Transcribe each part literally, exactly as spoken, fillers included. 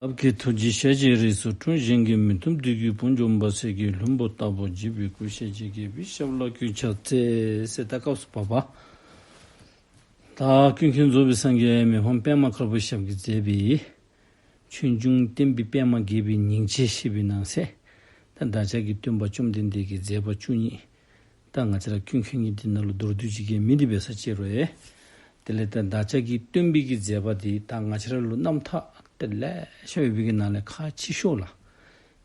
རླབས་ཀྱི་ཐུགས་རྗེས་ཤཱཀྱའི་རིགས་སུ་འཁྲུངས། གཞན་གྱིས་མི་ཐུབ་བདུད་ཀྱི་དཔུང་འཇོམས་པ། གསེར་གྱི་ལྷུན་པོ་ལྟ་བུར་བརྗིད་པའི་སྐུ། ཤཱཀྱའི་རྒྱལ་པོའི་ཞབས་ལ་གུས་ཕྱག་འཚལ། ཟེར་ད་སྐབས་སུ་བབ་པ། ད་ཀུན་མཁྱེན་རྫོགས་པའི་སངས་རྒྱས་མི་ཕམ་པདྨ་དཀར་པོའི་ཞབས་ཀྱིས་མཛད་པའི་ཆོས་འབྱུང་བསྟན་པའི་པདྨ་རྒྱས་པའི་ཉིན་བྱེད་ཞེས་པའི་ནང་གསེས། ད་བདག་ཅག་གི་སྟོན་པ་བཅོམ་ལྡན་འདས་ཀྱི་མཛད་པ་བཅུ་གཉིས། ད་ང་བཅས་ར་ཀུན་མཁྱེན་གྱི་འདི་ནང་ལུ་མདོར་བསྡུས་ཅིག་གི་མི་འདི་འབད་ས་ཅིག་རུང་ཡང་། དེ་ལས་ད་བདག་ཅག་གི་སྟོན་པའི་གི་མཛད་པ་འདི་ད་ང་བཅས་ར་ལུ་རྣམ་ཐར་དེ་ལེ་ཤ་ཡོད་པའི་གི་ནང་ལས་ཁག་ཆེ་ཤོས་ལགས།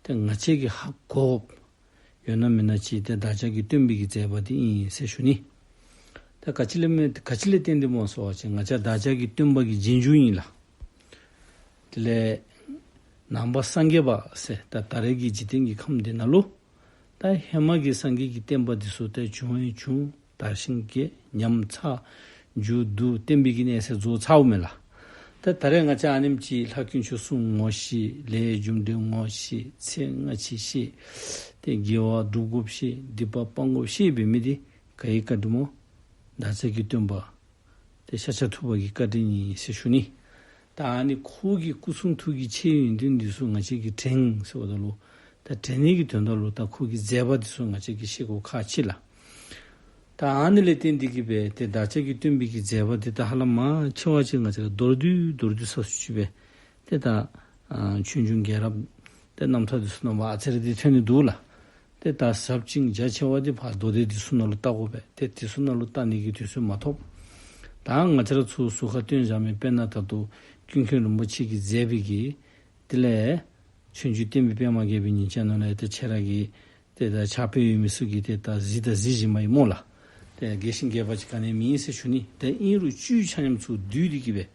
ཏེ་ང་བཅས་ཀྱིས་ཧ་གོ་ཡོད་ན་མེན་ན་ཅིག་ཏེ་བདག་ཅག་གི་སྟོན་པའི་གི་མཛད་པ་འདི་ཨིན་ཟེར་ཞུ་ནི། ད་ག་ཅི་ལས་མེན་ག་ཅི་ལས་བརྟེན་ཏེ་སྨོ་ཟེར་བ་ཅིན་ང་བཅས་བདག་ཅག་གི་སྟོན་པ་གི་རྗེས་འཇུག་ཨིན་ལགས། དེ་ལས་ནང་པ་སངས་རྒྱས་པ་ཟེར་ད་ད་རེས་ཀྱི་འཇིག་རྟེན་གྱི་ཁམས་འདི་ནང་ལུ་ད་ཧེ་མ་གི་སངས་རྒྱས་ཀྱི་བསྟན་པ་འདི་ཚུ་ད་བྱུང་ཡང་བྱུང་། དར་ཞིང་རྒྱས། ཉམས་ཚར། མཇུག་བསྡུ། བསྟན་པའི་གི་གནས་ཚད་རྫོགས་ཚརཝ་མས་ལགས། ད་ད་རེས་ང་བཅས་ཨ་ནེམ་ཅིག་ལྷ་དཀོན་མཆོག་གསུམ་ངོ་ཤེས། ལས་རྒྱུ་འབྲས་ངོ་ཤེས། ཚེ་སྔ་ཕྱི་ཤེས། ཏེ་དགེ་བ་སྒྲུབ་དགོཔ་ཤེས། སྡིག་པ་སྤང་དགོཔ་ཤེས་འབད་མི་འདི་ག་གི་བཀའ་དྲིན་སྨོ། བདག་ཅག་གི་སྟོན་པ་ཏེ་ཤཱཀྱ་ཐུབ་པ་གི་བཀའ་དྲིན་ཨིན་ཟེར་ཞུ་ནི། ད་ཨ་ནི་ཁོ་གི་སྐུ་གསུང་ཐུགས་ཀྱི་ཆེ་ཡོན་ཏན་འདི་ཚུ་ང་བཅས་ཀྱིས་དྲན་ཟེརཝ་ད་ལུ་ད་དྲན་ནི་གི་དོན་དག་ལུ་ད་ཁོ་གི་མཛད་པ་འདི་ཚུ་ང་བཅས་ཀྱིས་ཤེས་དགོཔ་ཁག་ཆེ་ལགས། ད་ཨ་ནི་ལས་བརྟེན་ཏེ་གི་སྦེ་ཏེ་བདག་ཅག་གི་སྟོན་པའི་གི་མཛད་པ་འདི་ད་ཧ་ལམ་མང་ཆེ་བ་ཅིག་ང་བཅས་ར་མདོར་བསྡུས་མདོར་བསྡུས་ས་སུ་ཅིག་སྦེ་ཏེ་ད་ཨ་ཆོས་འབྱུང་རྒྱལ་རབས་ཏེ་རྣམ་ཐར་འདི་ཚུ་ནང་མ་ཨ་ཙི་རེ་འདི་ཐོན་ནི་འདུག་ལགས། ཏེ་ད་ཟབ་ཅིང་རྒྱ་ཆེ་བ་འདི་ཕར་མདོ་སྡེ་འདི་ཚུ་ནང་ལུ་བལྟ་དགོ་པས། ཏེ་འདི་ཚུ་ནང་ལུ་བལྟ་ནི་གི་དུས་ཚོད་མ་ཐོབ། ད་ང་བཅས་ར་ཚུ་ཟུར་ཁར་སྟོན་བཞག་མི་དཔེར་ན་ད་ལྟོ་ཀུན་མཁྱེན་རིན་པོ་ཆེ་གིས་མཛད་པའི་གི་དེ་ལས་ཆོས་འབྱུང་བསྟན་པའི་པདྨ་རྒྱས་པའི་ཉིན་བྱེད་ནང་ལས་ཏེ་ཁྱེད་ར་གིས་ཏེ་ད་ཕྱག་དཔེ་ཡོད་མི་ཚུ་གིས་ཏེ་ད་གཟིགས་དང་གཟིགས་བཞིན་པ་ཨིན་སྨོ་ལགས། ཏེ་རྒྱས་ཤིང་རྒྱས་པ་ཅིག་ག་ནི་ཡང་མེད་ཟེར་ཞུ་ནི། ཏེ་ཨིན་རུང་བཅུད་ཆ་མཉམ་ཚུར་བསྡུས་ཏེ་གི་སྦེ་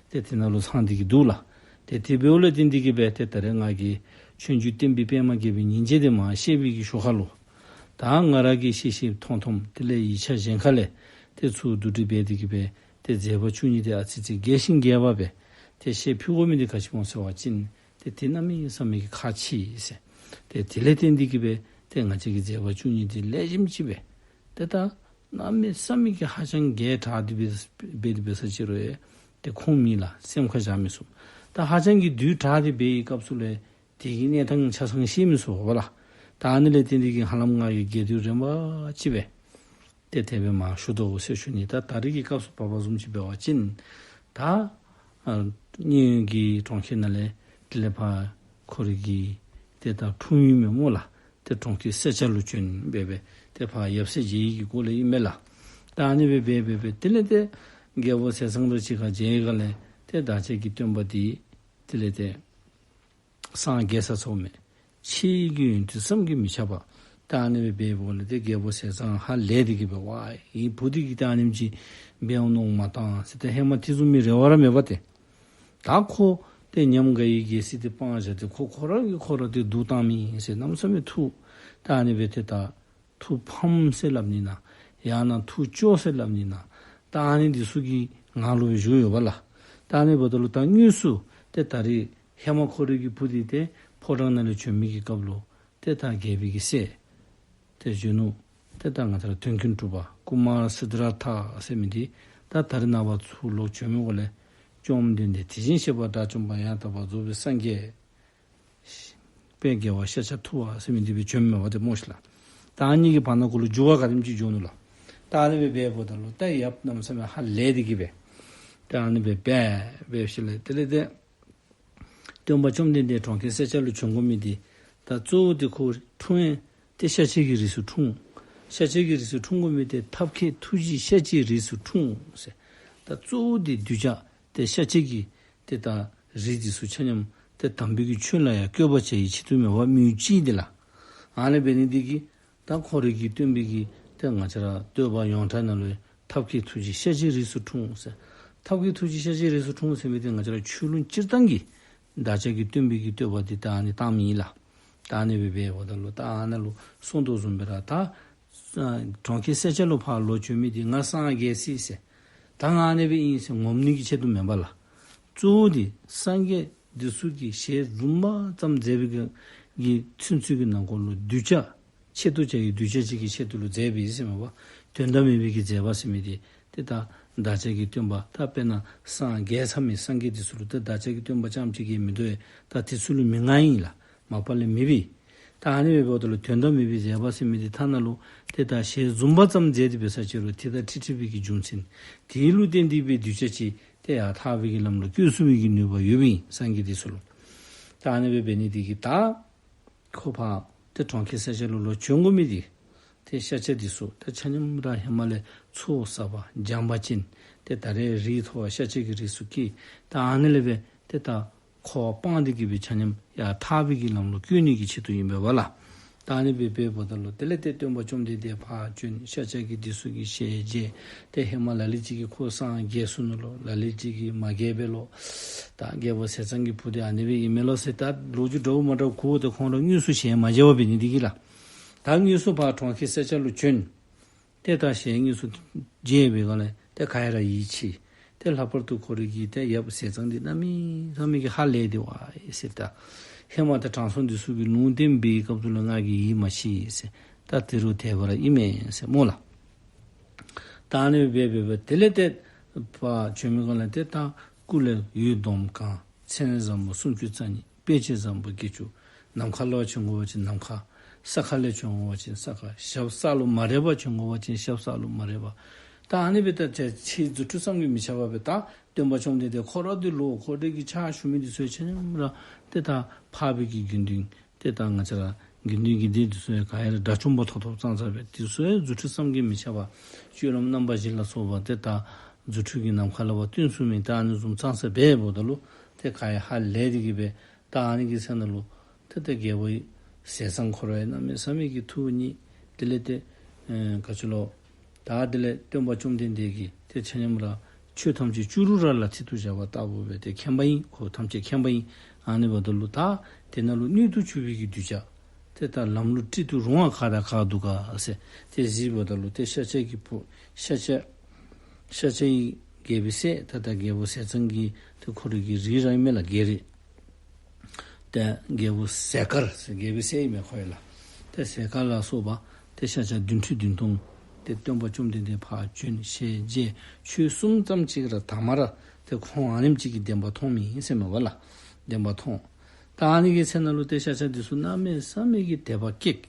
ཏེ་དེ་ནང་ལུ་ཚང་སྟེ་གི་འདུག་ལགས། ཏེ་དེ་འབདཝ་ལས་བརྟེན་ཏེ་གི་སྦེ་ཏེ་ད་རེས་ང་གིས་ཆོས་འབྱུང་བསྟན་པའི་པདྨ་རྒྱས་པའི་ཉིན་བྱེད་འདི་མར་བཤད་པའི་གི་ཞོར་ཁ་ལུ་ད་ང་ར་གིས་ཤེས་ཤེས་མཐོང་མཐོངམ་དེ་ལས་ཡིག་ཆ་གཞན་ཁ་ལས་ཏེ་ཚུར་བསྡུ་སྒྲིག་འབད་དེ་གི་སྦེ་ཏེ་མཛད་པ་བཅུ་གཉིས་འདི་ཨ་ཙི་ཙི་རྒྱས་ཤིང་རྒྱས་པ་སྦེ་ཏེ་བཤད་ཕུལ་དགོ་མི་འདི་ག་ཅི་སྨོ་ཟེར་བ་ཅིན་ཏེ་དེ་གནམ་མེད་ས་མེད་ཀྱི་ཁག་ཆེ་ཟེར། ཏེ་དེ་ལས་བརྟེན་ཏེ་གི་སྦེ་ཏེ་ང་བཅས་ཀྱིས་མཛད་པ་བཅུ་གཉིས་འདི་ལེགས་ཤོམ་ཅིག་སྦེ་ཏེ་ད་གནམ་མེད་ས་མེད་ཀྱི་ཧ་ཅང་རྒྱས་དྲགས་ཏེ་འབད་འབད་དེ་འབད་ས་ཅིག་རུང་ཡང་ཏེ་ཁུངས་མེད་ལགས། སེམས་ཁར་བཞག་མི་ཚུགས། ད་ཧ་ཅང་གི་བསྡུས་དྲགས་ཏེ་འབད་བའི་སྐབས་སུ་ལས་དེ་གི་གནས་སྟངས་ཆ་ཚང་ཤེས་མི་ཚུགས་པས་ལགས། ད་ཨ་ནི་ལས་བརྟེན་ཏེ་གི་ཧ་ལམ་ང་གིས་རྒྱས་བསྡུས་རན་པ་ཅིག་སྦེ་ཏེ་དེ་སྦེ་མར་ཞུ་དོ་ཟེར་ཞུ་ནི། ད་ད་རེས་ཀྱི་སྐབས་སུ་བབ་པ་བཟུམ་ཅིག་འབད་བ་ཅིན་ད་ཨ་མཉན་ཡོད་ཀྱི་གྲོང་ཁྱེར་ནང་ལས་དེ་ལས་ཕར་ཁོ་རའི་གི་ཏེ་ད་འཁྲུངས་ཡུལ་མས་སྨོ་ལགས། ཏེ་གྲོང་ཁྱེར་སེར་སྐྱ་ལུ་བྱོན་སྦེ་སྦེ་ཏེ་ཕར་ཡབ་སྲས་མཇལ་ཡི་གི་སྐོར་ལས་ཨིན་མས་ལགས། ད་ཨ་ནི་སྦེ་སྦེ་སྦེ་སྦེ་དེ་ལས་ཏེ་རྒྱལ་པོ་ཟས་གཙང་དང་གཅིག་ཁར་མཇལ་ཡི་ག་ལས་ཏེ་བདག་ཅག་གི་སྟོན་པ་འདི་དེ་ལས་ཏེ་སངས་རྒྱས་ས་ཚརཝ་མས། ཆེ་བའི་གི་ཡོན་ཏན་བསམ་གྱིས་མི་ཁྱབ་པ། ད་ཨ་ནི་སྦེ་འབདཝ་ལས་ཏེ་རྒྱལ་པོ་ཟས་གཙང་ཧ་ལས་ཏེ་གི་སྦེ་ཝའི་ཨེ་བུ་འདི་གིས་ད་ཨ་ནེམ་ཅིག་འབད་འོང་མནོ་མ་བཏང་ཟེར་ཏེ་ཧེ་མ་དེ་བཟུམ་མའི་རེ་བ་ར་མེད་པར་ཏེ་ད་ཁོ་ཏེ་ཉམས་དགའ་བའི་རྒྱལ་སྲིད་འདི་སྤང་བཞག་སྟེ་ཁོ་ཁོ་ར་གིས་ཁོ་ར་ཏེ་སྡུག་བཏང་མི་ཨིན་ཟེར་གནམ་མེད་ས་མེད་ཐུགས་ད་ཨ་ནི་སྦེ་ཏེ་ད་ཐུགས་ཕམ་ཟེར་སླབ་ནི་ན་ཡང་ན་ཐུགས་སྐྱོ་ཟེར་སླབ་ནི་ན་ད་ཨ་ནི་འདི་ཚུ་གི་ངང་ལུ་སྦེ་བཞུགས་ཡོདཔ་ལགས། ད་ཨ་ནི་འབདཝ་ད་ལུ་ད་དངོས་སུ་ཏེ་ད་རེས་ཧེ་མ་ཁོ་རའི་གི་བུ་འདི་ཏེ་ཕོ་བྲང་ནང་ལས་བྱོན་མི་གི་སྐབས་ལུ་ཏེ་ད་རྒྱལ་པོའི་གི་སྲས་ཏེ་གཞོན་ནུ་ཏེ་ད་ང་བཅས་ར་དོན་ཀུན་གྲུབ་པ་ཀུ་མཱ་ར་སིདྡྷི་རཏ་ཟེར་མི་འདི་ད་ད་རེས་ནངས་པ་ཚུར་ལོག་བྱོན་མི་འགོ་ལས་བཅོམ་ལྡན་འདས་དེ་བཞིན་གཤེགས་པ་དགྲ་བཅོམ་པ་ཡང་དག་པར་རྫོགས་པའི་སངས་རྒྱས་དཔལ་རྒྱལ་བ་ཤཱཀྱ་ཐུབ་པ་ཟེར་མི་འདི་སྦེ་བྱོནམ་མས་པ་ཏེ་སྨོ་ཤིག་ལགས། ད་ཨ་ནི་གི་བར་ན་གུ་ལུ་འགྱུར་བ་ག་དེམ་ཅིག་འགྱོ་ནུག་ལགས། ད་ཨ་ནི་སྦེ་འབདཝ་ད་ལུ་ད་ཡབ་གནམ་མེད་ས་མེད་ཧ་ལས་ཏེ་གི་སྦེ་ད་ཨ་ནི་སྦེ་འབད་འབད་ཞིནམ་ལས་དེ་ལས་ཏེ་སྟོན་པ་བཅོམ་ལྡན་འདས་གྲོང་ཁྱེར་སེར་སྐྱ་ལུ་བྱོན་དགོ་མི་འདི་ད་གཙོ་བོ་འདི་ཁོ་འཁྲུངས་ཡང་ཏེ་ཤཱཀྱའི་གི་རིགས་སུ་འཁྲུངས། ཤཱཀྱའི་གི་རིགས་སུ་འཁྲུངས་དགོ་མི་འདི་ཐབས་མཁས་ཐུགས་རྗེས་ཤཱཀྱའི་རིགས་སུ་འཁྲུངས་ཟེར། ད་གཙོ་བོ་འདི་གདུལ་བྱ་ཏེ་ཤཱཀྱའི་གི་ཏེ་ད་རིགས་འདི་ཚུ་ཆ་མཉམ་ཏེ་དམ་པའི་གི་ཆོས་ལ་ཡང་བཀོད་པ་བྱ་ཡི་ཆེད་དུ་མེད་པ་མི་ཡུལ་གཅིག་འདི་ལགས། ཨ་ནི་འབད་ནི་འདི་གིས་ད་ཁོ་རའི་གི་སྟོན་པའི་གི་ཏེ་ང་བཅས་ར་བསྟོད་པ་ཡོངས་གྲགས་ནང་ལུ་ཐབས་མཁས་ཐུགས་རྗེས་ཤཱཀྱའི་རིགས་སུ་འཁྲུངས་ཟེར། ཐབས་མཁས་ཐུགས་རྗེས་ཤཱཀྱའི་རིགས་སུ་འཁྲུངས་ཟེར་མི་འདི་ང་བཅས་ར་ཆོས་ལུགས་སྤྱིར་བཏང་གི་བདག་ཅག་གི་སྟོན་པའི་གི་བསྟོད་པ་འདི་ད་ཨ་ནི་བཏང་མི་ཨིན་ལགས། ད་ཨ་ནི་སྦེ་འབདཝ་ད་ལུ་ད་ཨ་ནཱ་ལུ་གསུངས་དོ་བཟུམ་སྦེ་ར་ད་གྲོང་ཁྱེར་སེར་སྐྱ་ལུ་ཕར་ལོག་བྱོན་མི་འདི་ང་སངས་རྒྱས་སོ་ཡི་ཟེར། ད་ང་ཨ་ནི་སྦེ་ཨིན་ཟེར་ངོམ་ནི་གི་ཆེད་དུ་མེན་པ་ལགས། གཙོ་བོ་འདི་སངས་རྒྱས་འདི་ཚུ་གིས་ཞལ་རུམ་པ་ཙམ་མཛད་པའི་གི་གི་ཚུན་ཚོད་ཀྱི་ནང་འཁོད་ལུ་གདུལ་བྱ་ཆེད་དུ་བྱ་ཡི་གདུལ་བྱ་ཅིག་གི་ཆེད་དུ་ལུ་མཛད་པའི་ཟེར་མེན་པ། དོན་དག་མེད་པའི་གི་མཛད་པ་ཟེར་མི་འདི་ཏེ་ད་ བདག་ཅག་གི་སྟོན་པ་ད་དཔེར་ན་སངས་རྒྱས་ཚར་མི་སངས་རྒྱས་འདི་ཚུ་ལུ་ཏེ་བདག་ཅག་གི་སྟོན་པ་རྐྱངམ་གཅིག་གིས་མི་དོ་ཡ། ད་དེ་ཚུ་ལུ་མི་མངའ་ཨིན་ལགས། མ་པ་ལས་མི་འབད། ད་ཨ་ནི་སྦེ་འབདཝ་ད་ལུ་དོན་དག་མེད་པའི་མཛད་པ་ཟེར་མི་འདི་ཐ་ན་ལུ་ཏེ་ད་ཞལ་འཛུམ་པ་ཙམ་མཛད་དེ་འབད་ས་ཅིག་རུང་དེ་དང་འཁྲིལ་འཁྲིལ་བའི་གི་རྒྱུ་མཚན་དེ་ལུ་བརྟེན་ཏེ་སྦེ་གདུལ་བྱ་ཅིག་ཏེ་ཡར་ཐར་པའི་གི་ལམ་ལུ་བཀོད་ཚུགས་པའི་གི་ནུས་པ་ཡོདཔ་ཨིན། སངས་རྒྱས་འདི་ཚུ་ལུ། ད་ཨ་ནི་སྦེ་འབད་ནི་འདི་གིས་ད་ཁོ་ཕར་ཏེ་གྲོང་ཁྱེར་ས་སྐྱ་ལུ་ལོག་བྱོན་དགོ་མི་འདི་ཏེ་ཤཱཀྱ་འདི་ཚུ་ད་ཆ་མཉམ་ར་ཧེ་མ་ལས་ཚོགས་བསགས་པ་སྦྱངས་པ་ཅིན་ཏེ་ད་རེས་རིགས་མཐོ་བ་ཤཱཀྱ་གི་རིགས་སུ་སྐྱེས། ད་ཨ་ནི་ལས་འབད་ཏེ་ད་འཁོར་བ་སྤངས་ཏེ་གི་སྦེ་ཆ་མཉམ་ཡར་ཐར་པའི་གི་ལམ་ལུ་བཀོད་ནི་གི་ཆེད་དུ་ཨིན་པས་ལགས། ད་ཨ་ནི་སྦེ་འབདཝ་ད་ལུ་དེ་ལས་ཏེ་སྟོན་པ་བཅོམ་ལྡན་འདས་ཕར་བྱོན། ཤཱཀྱ་གི་འདི་ཚུ་གི་ཞལ་མཇལ། ཏེ་ཧེ་མ་ལ་ལུ་ཅིག་གིས་ཁོ་སངས་རྒྱས་སོ་ནུག་ལོ། ལ་ལུ་ཅིག་གིས་མ་རྒྱས་པས་ལོ། ད་རྒྱལ་པོ་ཟས་གཙང་གི་བུ་འདི་ཨ་ནི་སྦེ་ཨིན་མས་ལོ་ཟེར་ད་ལོ་རྒྱུས་འདྲཝ་མ་འདྲཝ་གོཝ་ད་ཁོང་ར་དངོས་སུ་ཞལ་མ་མཇལ་བར་འབད་ནི་འདི་གིས་ལགས། ད་དངོས་སུ་ཕར་གྲོང་ཁྱེར་ས་སྐྱ་ལུ་བྱོན། ཏེ་ད་ཞལ་དངོས་སུ་མཇལ་བའི་སྒང་ལས་ཏེ་ག་ར་ཡིད་ཆེས། ཏེ་ལྷག་པར་དུ་ཁོ་རའི་གི་ཏེ་ཡབ་ཟས་གཙང་འདི་གནམ་མེད་ས་མེད་ཀྱི་ཧ་ལས་ཏེ་ཝའི་ཟེར་ད། ཧེ་མ་ད་དྲང་སྲོང་འདི་ཚུ་གིས་ལུང་བསྟན་པའི་སྐབས་སུ་ལུ་ང་གིས་ཡིད་མ་ཆེས་ཟེར། ད་དེ་རུང་དེ་སྦེ་ར་ཨིན་མས་ཟེར་སྨོ་ལགས། ད་ཨ་ནི་སྦེ་འབད་འབད་དེ་ལས་ཏེ་ཕར་བྱོན་མི་སྒང་ལས་ཏེ་ད་སྐུ་ལས་འོད་འདོམ་གང་། མཚན་བཟང་པོ་སུམ་ཅུ་རྩ་གཉིས། དཔེ་བྱད་བཟང་པོ་བརྒྱད་ཅུ། ནམ་མཁའ་ལ་བྱོན་དགོ་པ་ཅིན་ནམ་མཁའ། ས་ཁ་ལས་བྱོན་དགོ་པ་ཅིན་ས་ཁ། ཞབས་ས་ལུ་མ་རེག་པར་བྱོན་དགོ་པ་ཅིན་ཞབས་ས་ལུ་མ་རེག་པར། ད་ཨ་ནི་སྦེ་ད་ཏེ་ཆེས་རྫུ་འཕྲུལ་བསམ་གྱིས་མི་ཁྱབ་པ་སྦེ་ད་སྟོན་པ་བཅོམ་ལྡན་འདས་ཁོ་ར་འདི་ལུ་ཁོ་རའི་གི་ཕྱག་ཞུ་མི་འདི་ཚུ་ཆ་མཉམ་ར་ཏེ་ད་འཕགས་པའི་གི་དགེ་འདུན་ཏེ་ད་ང་བཅས་ར་དགེ་འདུན་གྱི་སྡེ་འདི་ཚུ་ཡང་ག་ར་དགྲ་བཅོམ་པ་ཐོབ་ཐོབ་ཙང་ཙ་སྦེ་འདི་ཚུ་ཡང་རྫུ་འཕྲུལ་བསམ་གྱིས་མི་ཁྱབ་པ། སྤྱོད་ལམ་རྣམ་པ་བཞི་ལ་སོགས་པ་ཏེ་ད་རྫུ་འཕྲུལ་གྱིས་ནམ་མཁའ་ལ་ཕར་སྟོན་ཚུགས་མི་ད་ཨ་ནི་བཟུམ་ཙང་ཙ་སྦེ་འབདཝ་ད་ལུ་ཏེ་ག་ཡང་ཧ་ལས་ཏེ་གི་སྦེ་ད་ཨ་ནི་གི་ཚེ་ན་ལུ་ཏེ་ད་རྒྱལ་པོ་ཟས་གཙང་ཁོ་ར་ཡང་གནམ་མེད་ས་མེད་ཀྱི་ཐུགས་མཉེས། དེ་ལས་ཏེ་ཨེ་ག་ཅི་ལོ། ད་དེ་ལས་སྟོན་པ་བཅོམ་ལྡན་འདས་ཀྱིས་ཏེ་ཆ་མཉམ་ར་ཆོས་ཐམས་ཅད་བཅུ་རུ་ར་ལ་ཐིག་ཏུ་བཞག་པ་ལྟ་བུ་སྦེ་ཏེ་མཁྱེན་པ་ཨིན། ཁོ་ཐམས་ཅད་མཁྱེན་པ་ཨིན། ཨ་ནི་འབདཝ་ད་ལུ་ད་དེ་ནང་ལུ་སྣོད་དུ་གྱུར་པའི་གི་གདུལ་བྱ་ཏེ་ད་ལམ་ལུ་ཀྲིག་ཏུ་རུང་བ་ག་དང་ག་འདུག་ག་ཟེར་ཏེ་གཟིགསཔ་ད་ལུ་ཏེ་ཤཱཀྱ་གི་བུ་ཤཱཀྱ་ཤཱཀྱ་ཡི་རྒྱལ་པོའི་སྲས་ད་ད་རྒྱལ་པོ་ཟས་གཙང་གི་ཏེ་ཁོ་རའི་གི་རིགས་ར་ཨིན་མས་ལགས། རྒྱལ་རིགས། ཏེ་རྒྱལ་པོ་ཟས་དཀར་ཟེར་རྒྱལ་པོའི་སྲས་ཨིན་མས་ཁོ་ཡང་ལགས། ཏེ་ཟས་དཀར་ལ་སོགས་པ་ཏེ་ཤཱཀྱ་བདུན་ཁྲི་བདུན་སྟོང་ཏེ་སྟོན་པ་བཅོམ་ལྡན་འདས་ཕར་བྱོན་ཞལ་མཇལ་ཆོས་གསུངམ་ཙམ་ཅིག་ར་དང་པ་ར་ཏེ་ཁོང་ཨ་ནེམ་ཅིག་གིས་བདེན་པ་མཐོངམ་ཨིན་ཟེར་མས་པ་ལགས། བདེན་པ་མཐོང་། ད་ཨ་ནི་གི་ཚེ་ན་ལུ་ཏེ་ཤཱཀྱ་འདི་ཚུ་གནམ་མེད་ས་མེད་ཀྱི་དད་པ་སྐྱེས།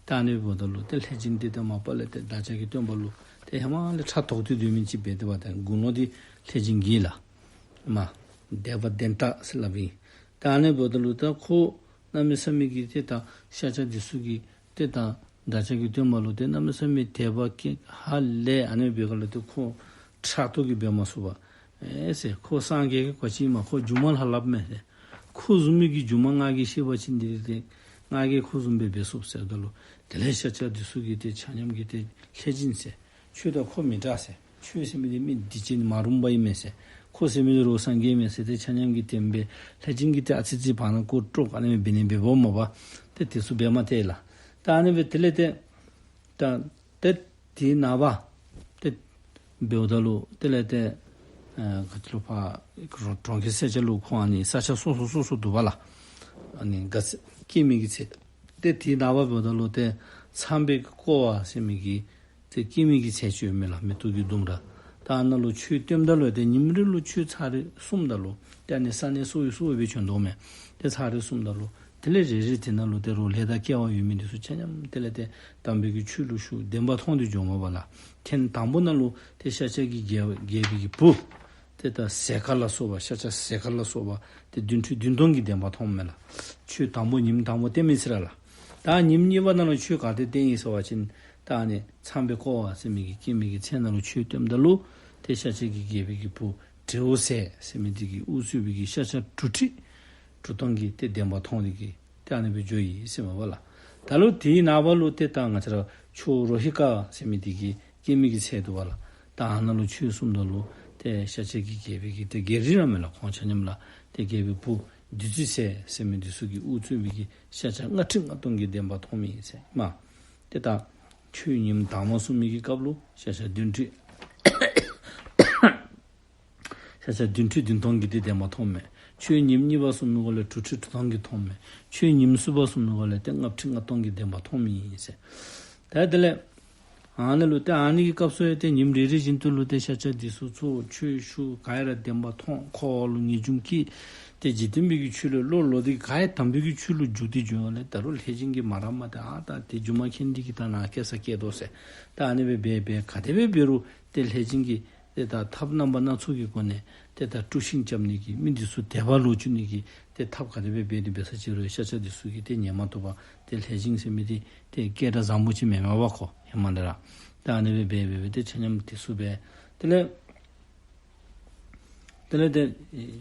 ད་ཨ་ནི་འབདཝ་ད་ལུ་ཏེ་ལྷས་བྱིན་འདི་ཏེ་མ་པ་ལས་ཏེ་བདག་ཅག་གི་སྟོན་པ་ལུ་ཏེ་ཧེ་མ་ལས་ཕྲག་དོག་སྟེ་སྡོད་མི་ཅིག་འབད་དེ་འབདཝ་ད་དགུང་ལོ་འདི་ལྷས་བྱིན་གྱིས་ལགས། མ་དད་པ་ལྡན་དྲགས་ཟེར་སླབ་ཨིན། ད་ཨ་ནི་འབདཝ་ད་ལུ་ད་ཁོ་གནམ་མེད་ས་མེད་ཀྱི་ཏེ་ད་ཤཱཀྱ་འདི་ཚུ་གིས་ཏེ་ད་བདག་ཅག་གི་སྟོན་པ་ལུ་ཏེ་གནམ་མེད་ས་མེད་དད་པ་སྐྱེས་ཧ་ལས། ཨ་ནི་འབད་སྒང་ལས་ཏེ་ཁོ་ཕྲག་དོག་གིས་འབད་མ་ཚུགས་པར་ཨེ་ཟེར་ཁོ་སངས་རྒྱས་ཀྱི་གོ་ཅི་མ་ཁོ་སྒྱུ་མ་ལྷ་ལྷབ་མས་ཟེར། ཁོ་བཟུམ་མའི་གི་སྒྱུ་མ་ང་གིས་ཤེས་པ་ཅིན་འདི་ཏེ་ང་གིས་ཁོ་བཟུམ་སྦེ་འབད་ཚུགས་ཟེརཝ་ད་ལུ་དེ་ལས་ཤཱཀྱ་འདི་ཚུ་གིས་ཏེ་ཆ་མཉམ་གྱིས་ཏེ་ལྷས་བྱིན་ཟེར། ཁྱོད་དང་ཁོ་མི་འདྲ་ཟེར། ཁྱོད་ཟེར་མི་འདི་མི་སྡིག་ཅན་མ་རུངས་པ་ཨིན་མས་ཟེར། ཁོ་ཟེར་མི་འདི་རོགས་སངས་རྒྱས་མས་ཟེར། ཏེ་ཆ་མཉམ་གྱིས་དེ་སྦེ་ལྷས་བྱིན་གྱིས་ཏེ་ཨ་ཙི་ཙི་བར་ན་ཁོ་དཀྲོག་ཨ་ནི་སྦེ་འབད་ནི་འབདཝ་མས་པ། ཏེ་དེ་ཚུ་འབད་མ་སྟེར་ལགས། ད་ཨ་ནི་སྦེ་དེ་ལས་ཏེ་ད་ཏེ་དེའི་ནངས་པ་ཏེ་འབདཝ་ད་ལུ་དེ་ལས་ཏེ་ཨ་ག་ཅི་ལོ་ཕར་གྲོང་གྲོང་ཁྱེར་ས་སྐྱ་ལུ་ཁོང་ཨ་ནི་ས་ཆ་སོ་སོ་སོ་སོ་འདུག་པ་ལགས། ཨ་ནི་ག་ཚེ་སྐྱེ་མི་གི་ཚེ། ཏེ་དེའི་ནངས་པ་འབདཝ་ད་ལུ་ཏེ་ཚངས་པའི་བསྐོར་བ་ཟེར་མི་གི་ཏེ་སྐྱེ་མི་གི་ཚལ་ཅིག་ཡོད་མས་ལགས། མེ་ཏོག་གི་ལྡུམ་ར། ད་ཨ་ནཱ་ལུ་ཆོས་སྟོནམ་ད་ལུ་ཏེ་ཉིནམ་རེ་ལུ་ཆོས་ཚར་རེ་གསུངམ་ད་ལུ་ཏེ་ཨ་ནི་ས་གནས་སོ་སོ་སོ་སོ་སྦེ་བྱོན་དོ་མས། ཏེ་ཚར་རེ་གསུངམ་ད་ལུ་དེ་ལས་རེ་རེ་དེ་ནང་ལུ་ཏེ་རོགས་ལས་དང་སྐལ་བ་ཡོད་མི་འདི་ཚུ་ཆ་མཉམ་དེ་ལས་ཏེ་དམ་པའི་གི་ཆོས་ལུ་ཞུགས་བདེན་པ་མཐོང་སྟེ་འགྱོཝ་མས་པ་ལགས། ཐེངས་དང་པོ་ནང་ལུ་ཏེ་ཤཱཀྱ་གི་རྒྱལ་རྒྱལ་པོའི་གི་བུ་ཏེ་ད་ཟས་དཀར་ལ་སོགས་པ་ཤཱཀྱ་ཟས་དཀར་ལ་སོགས་པ་ཏེ་བདུན་ཁྲི་བདུན་སྟོང་གིས་བདེན་པ་མཐོངམ་མས་ལགས། ཆོས་དང་པོ་ཉིནམ་དང་པོ་བསྟན་མི་ཚེ་ར་ལགས། ད་ཉིནམ་གཉིས་པ་ནང་ལུ་ཆོས་ག་ཏེ་བསྟན་ཡི་ཟེར་བ་ཅིན་ད་ཨ་ནི་ཚངས་པའི་བསྐོར་བ་ཟེར་མི་གི་སྐྱེ་མི་གི་ཚལ་ནང་ལུ་ཆོས་སྟོནམ་ད་ལུ་ཏེ་ཤཱཀྱ་གི་རྒྱལ་པོའི་གི་བུ་དྲེའུ་ཟས་ཟེར་མི་འདི་གིས་དབུ་གཙོས་པའི་གི་ཤཱཀྱ་དྲུག་ཁྲི་དྲུག་སྟོང་གིས་ཏེ་བདེན་པ་མཐོང་སྟེ་གི་ཏེ་ཨ་ནི་སྦེ་འགྱོ་ཡི་ཟེར་མས་པ་ལགས། ད་ལུ་དེའི་ནངས་པ་ལུ་ཏེ་ད་ང་བཅས་ར་ཕྱོགས་རོ་ཧི་ཀ་ཟེར་མི་འདི་གི་སྐྱེ་མི་གི་ཚལ་འདུག་པ་ལགས། ད་ཨ་ནཱ་ལུ་ཆོས་གསུངམ་ད་ལུ་ཏེ་ཤཱཀྱ་གི་རྒྱལ་པོའི་གི་ཏེ་རྒྱལ་རིགས་ར་མས་ལགས། ཁོང་ཆ་མཉམ་ལགས་ཏེ་རྒྱལ་པོའི་བུ་བདུད་རྩི་ཟས་ཟེར་མི་འདི་ཚུ་གིས་དབུ་གཙོས་པའི་གི་ཤཱཀྱ་ལྔ་ཁྲི་ལྔ་སྟོང་གིས་བདེན་པ་མཐོང་མི་ཟེར་མས། ཏེ་ད་ཆོས་ཉིནམ་དང་པ་གསུང་མི་གི་སྐབས་ལུ་ཤཱཀྱ་བདུན་ཁྲི་ཤཱཀྱ་བདུན་ཁྲི་བདུན་སྟོང་གིས་ཏེ་བདེན་པ་མཐོང་མས། ཆོས་ཉིནམ་གཉིས་པ་གསུང་མི་སྒང་ལས་དྲུག་ཁྲི་དྲུག་སྟོང་གིས་མཐོང་མས། ཆོས་ཉིནམ་གསུམ་པ་གསུང་མི་སྒང་ལས་ཏེ་ལྔ་ཁྲི་ལྔ་སྟོང་གིས་བདེན་པ་མཐོང་མི་ཨིན་ཟེར། ད་དེ་ལས་ ཨ་ནི་ལུ་ཏེ་ཨ་ནི་གི་སྐབས་སུ་ཡང་ཏེ་ཉིནམ་རེ་རེ་བཞིན་དུ་ལུ་ཏེ་ཤཱཀྱ་འདི་ཚུ་ཚུར་ཆོས་ཞུ་ག་ཡ་ར་བདེན་པ་མཐོང་འཁོར་བ་ལུ་ངེས་འབྱུང་སྐྱེས། ཏེ་འཇིག་རྟེན་པའི་གི་ཆོས་ལུ་བློ་ལོག་སྟེ་ག་ཡ་དམ་པའི་གི་ཆོས་ལུ་འཇུག་སྟེ་འགྱོ་ཡོད་ལས་ད་རུང་ལྷས་སྦྱིན་གྱིས་མ་རངསམ་ཏེ་ཨ་ད་ཏེ་སྒྱུ་མ་མཁན་འདི་གིས་ད་ནཱ་སྐྱེ་ས་སྐྱེ་དོ་ཟེར། ད་ཨ་ནི་སྦེ་འབད་འབད་ག་དེ་སྦེ་འབད་རུང་ཏེ་ལྷས་སྦྱིན་གྱིས་ཏེ་ད་ཐབས་རྣམ་པ་སྣ་ཚོགས་ཀྱི་སྒོ་ནས་ཏེ་ད་དཀྲུགས་ཤིང་རྐྱབ་ནི་གི་མི་འདི་ཚུ་དད་པ་ལོག་བཅུག་ནི་གི་ཏེ་ཐབས་ག་དེ་སྦེ་འབད་དེ་འབད་ས་ཅིག་རུང་ཤཱཀྱ་འདི་ཚུ་གིས་ཏེ་ཉན་མ་བཏུབ་པར་ཏེ་ལྷས་སྦྱིན་ཟེར་མི་འདི་ཏེ་སྐད་གྲགས་བཟང་པོ་ཅིག་མེན་མས་པ་ཁོ་ཧེ་མ་ལས་ར། ད་ཨ་ནི་སྦེ་འབད་འབད་འབད་ཏེ་ཆ་མཉམ་འདི་ཚུ་འབད། དེ་ལས་དེ་ལས་ཏེ་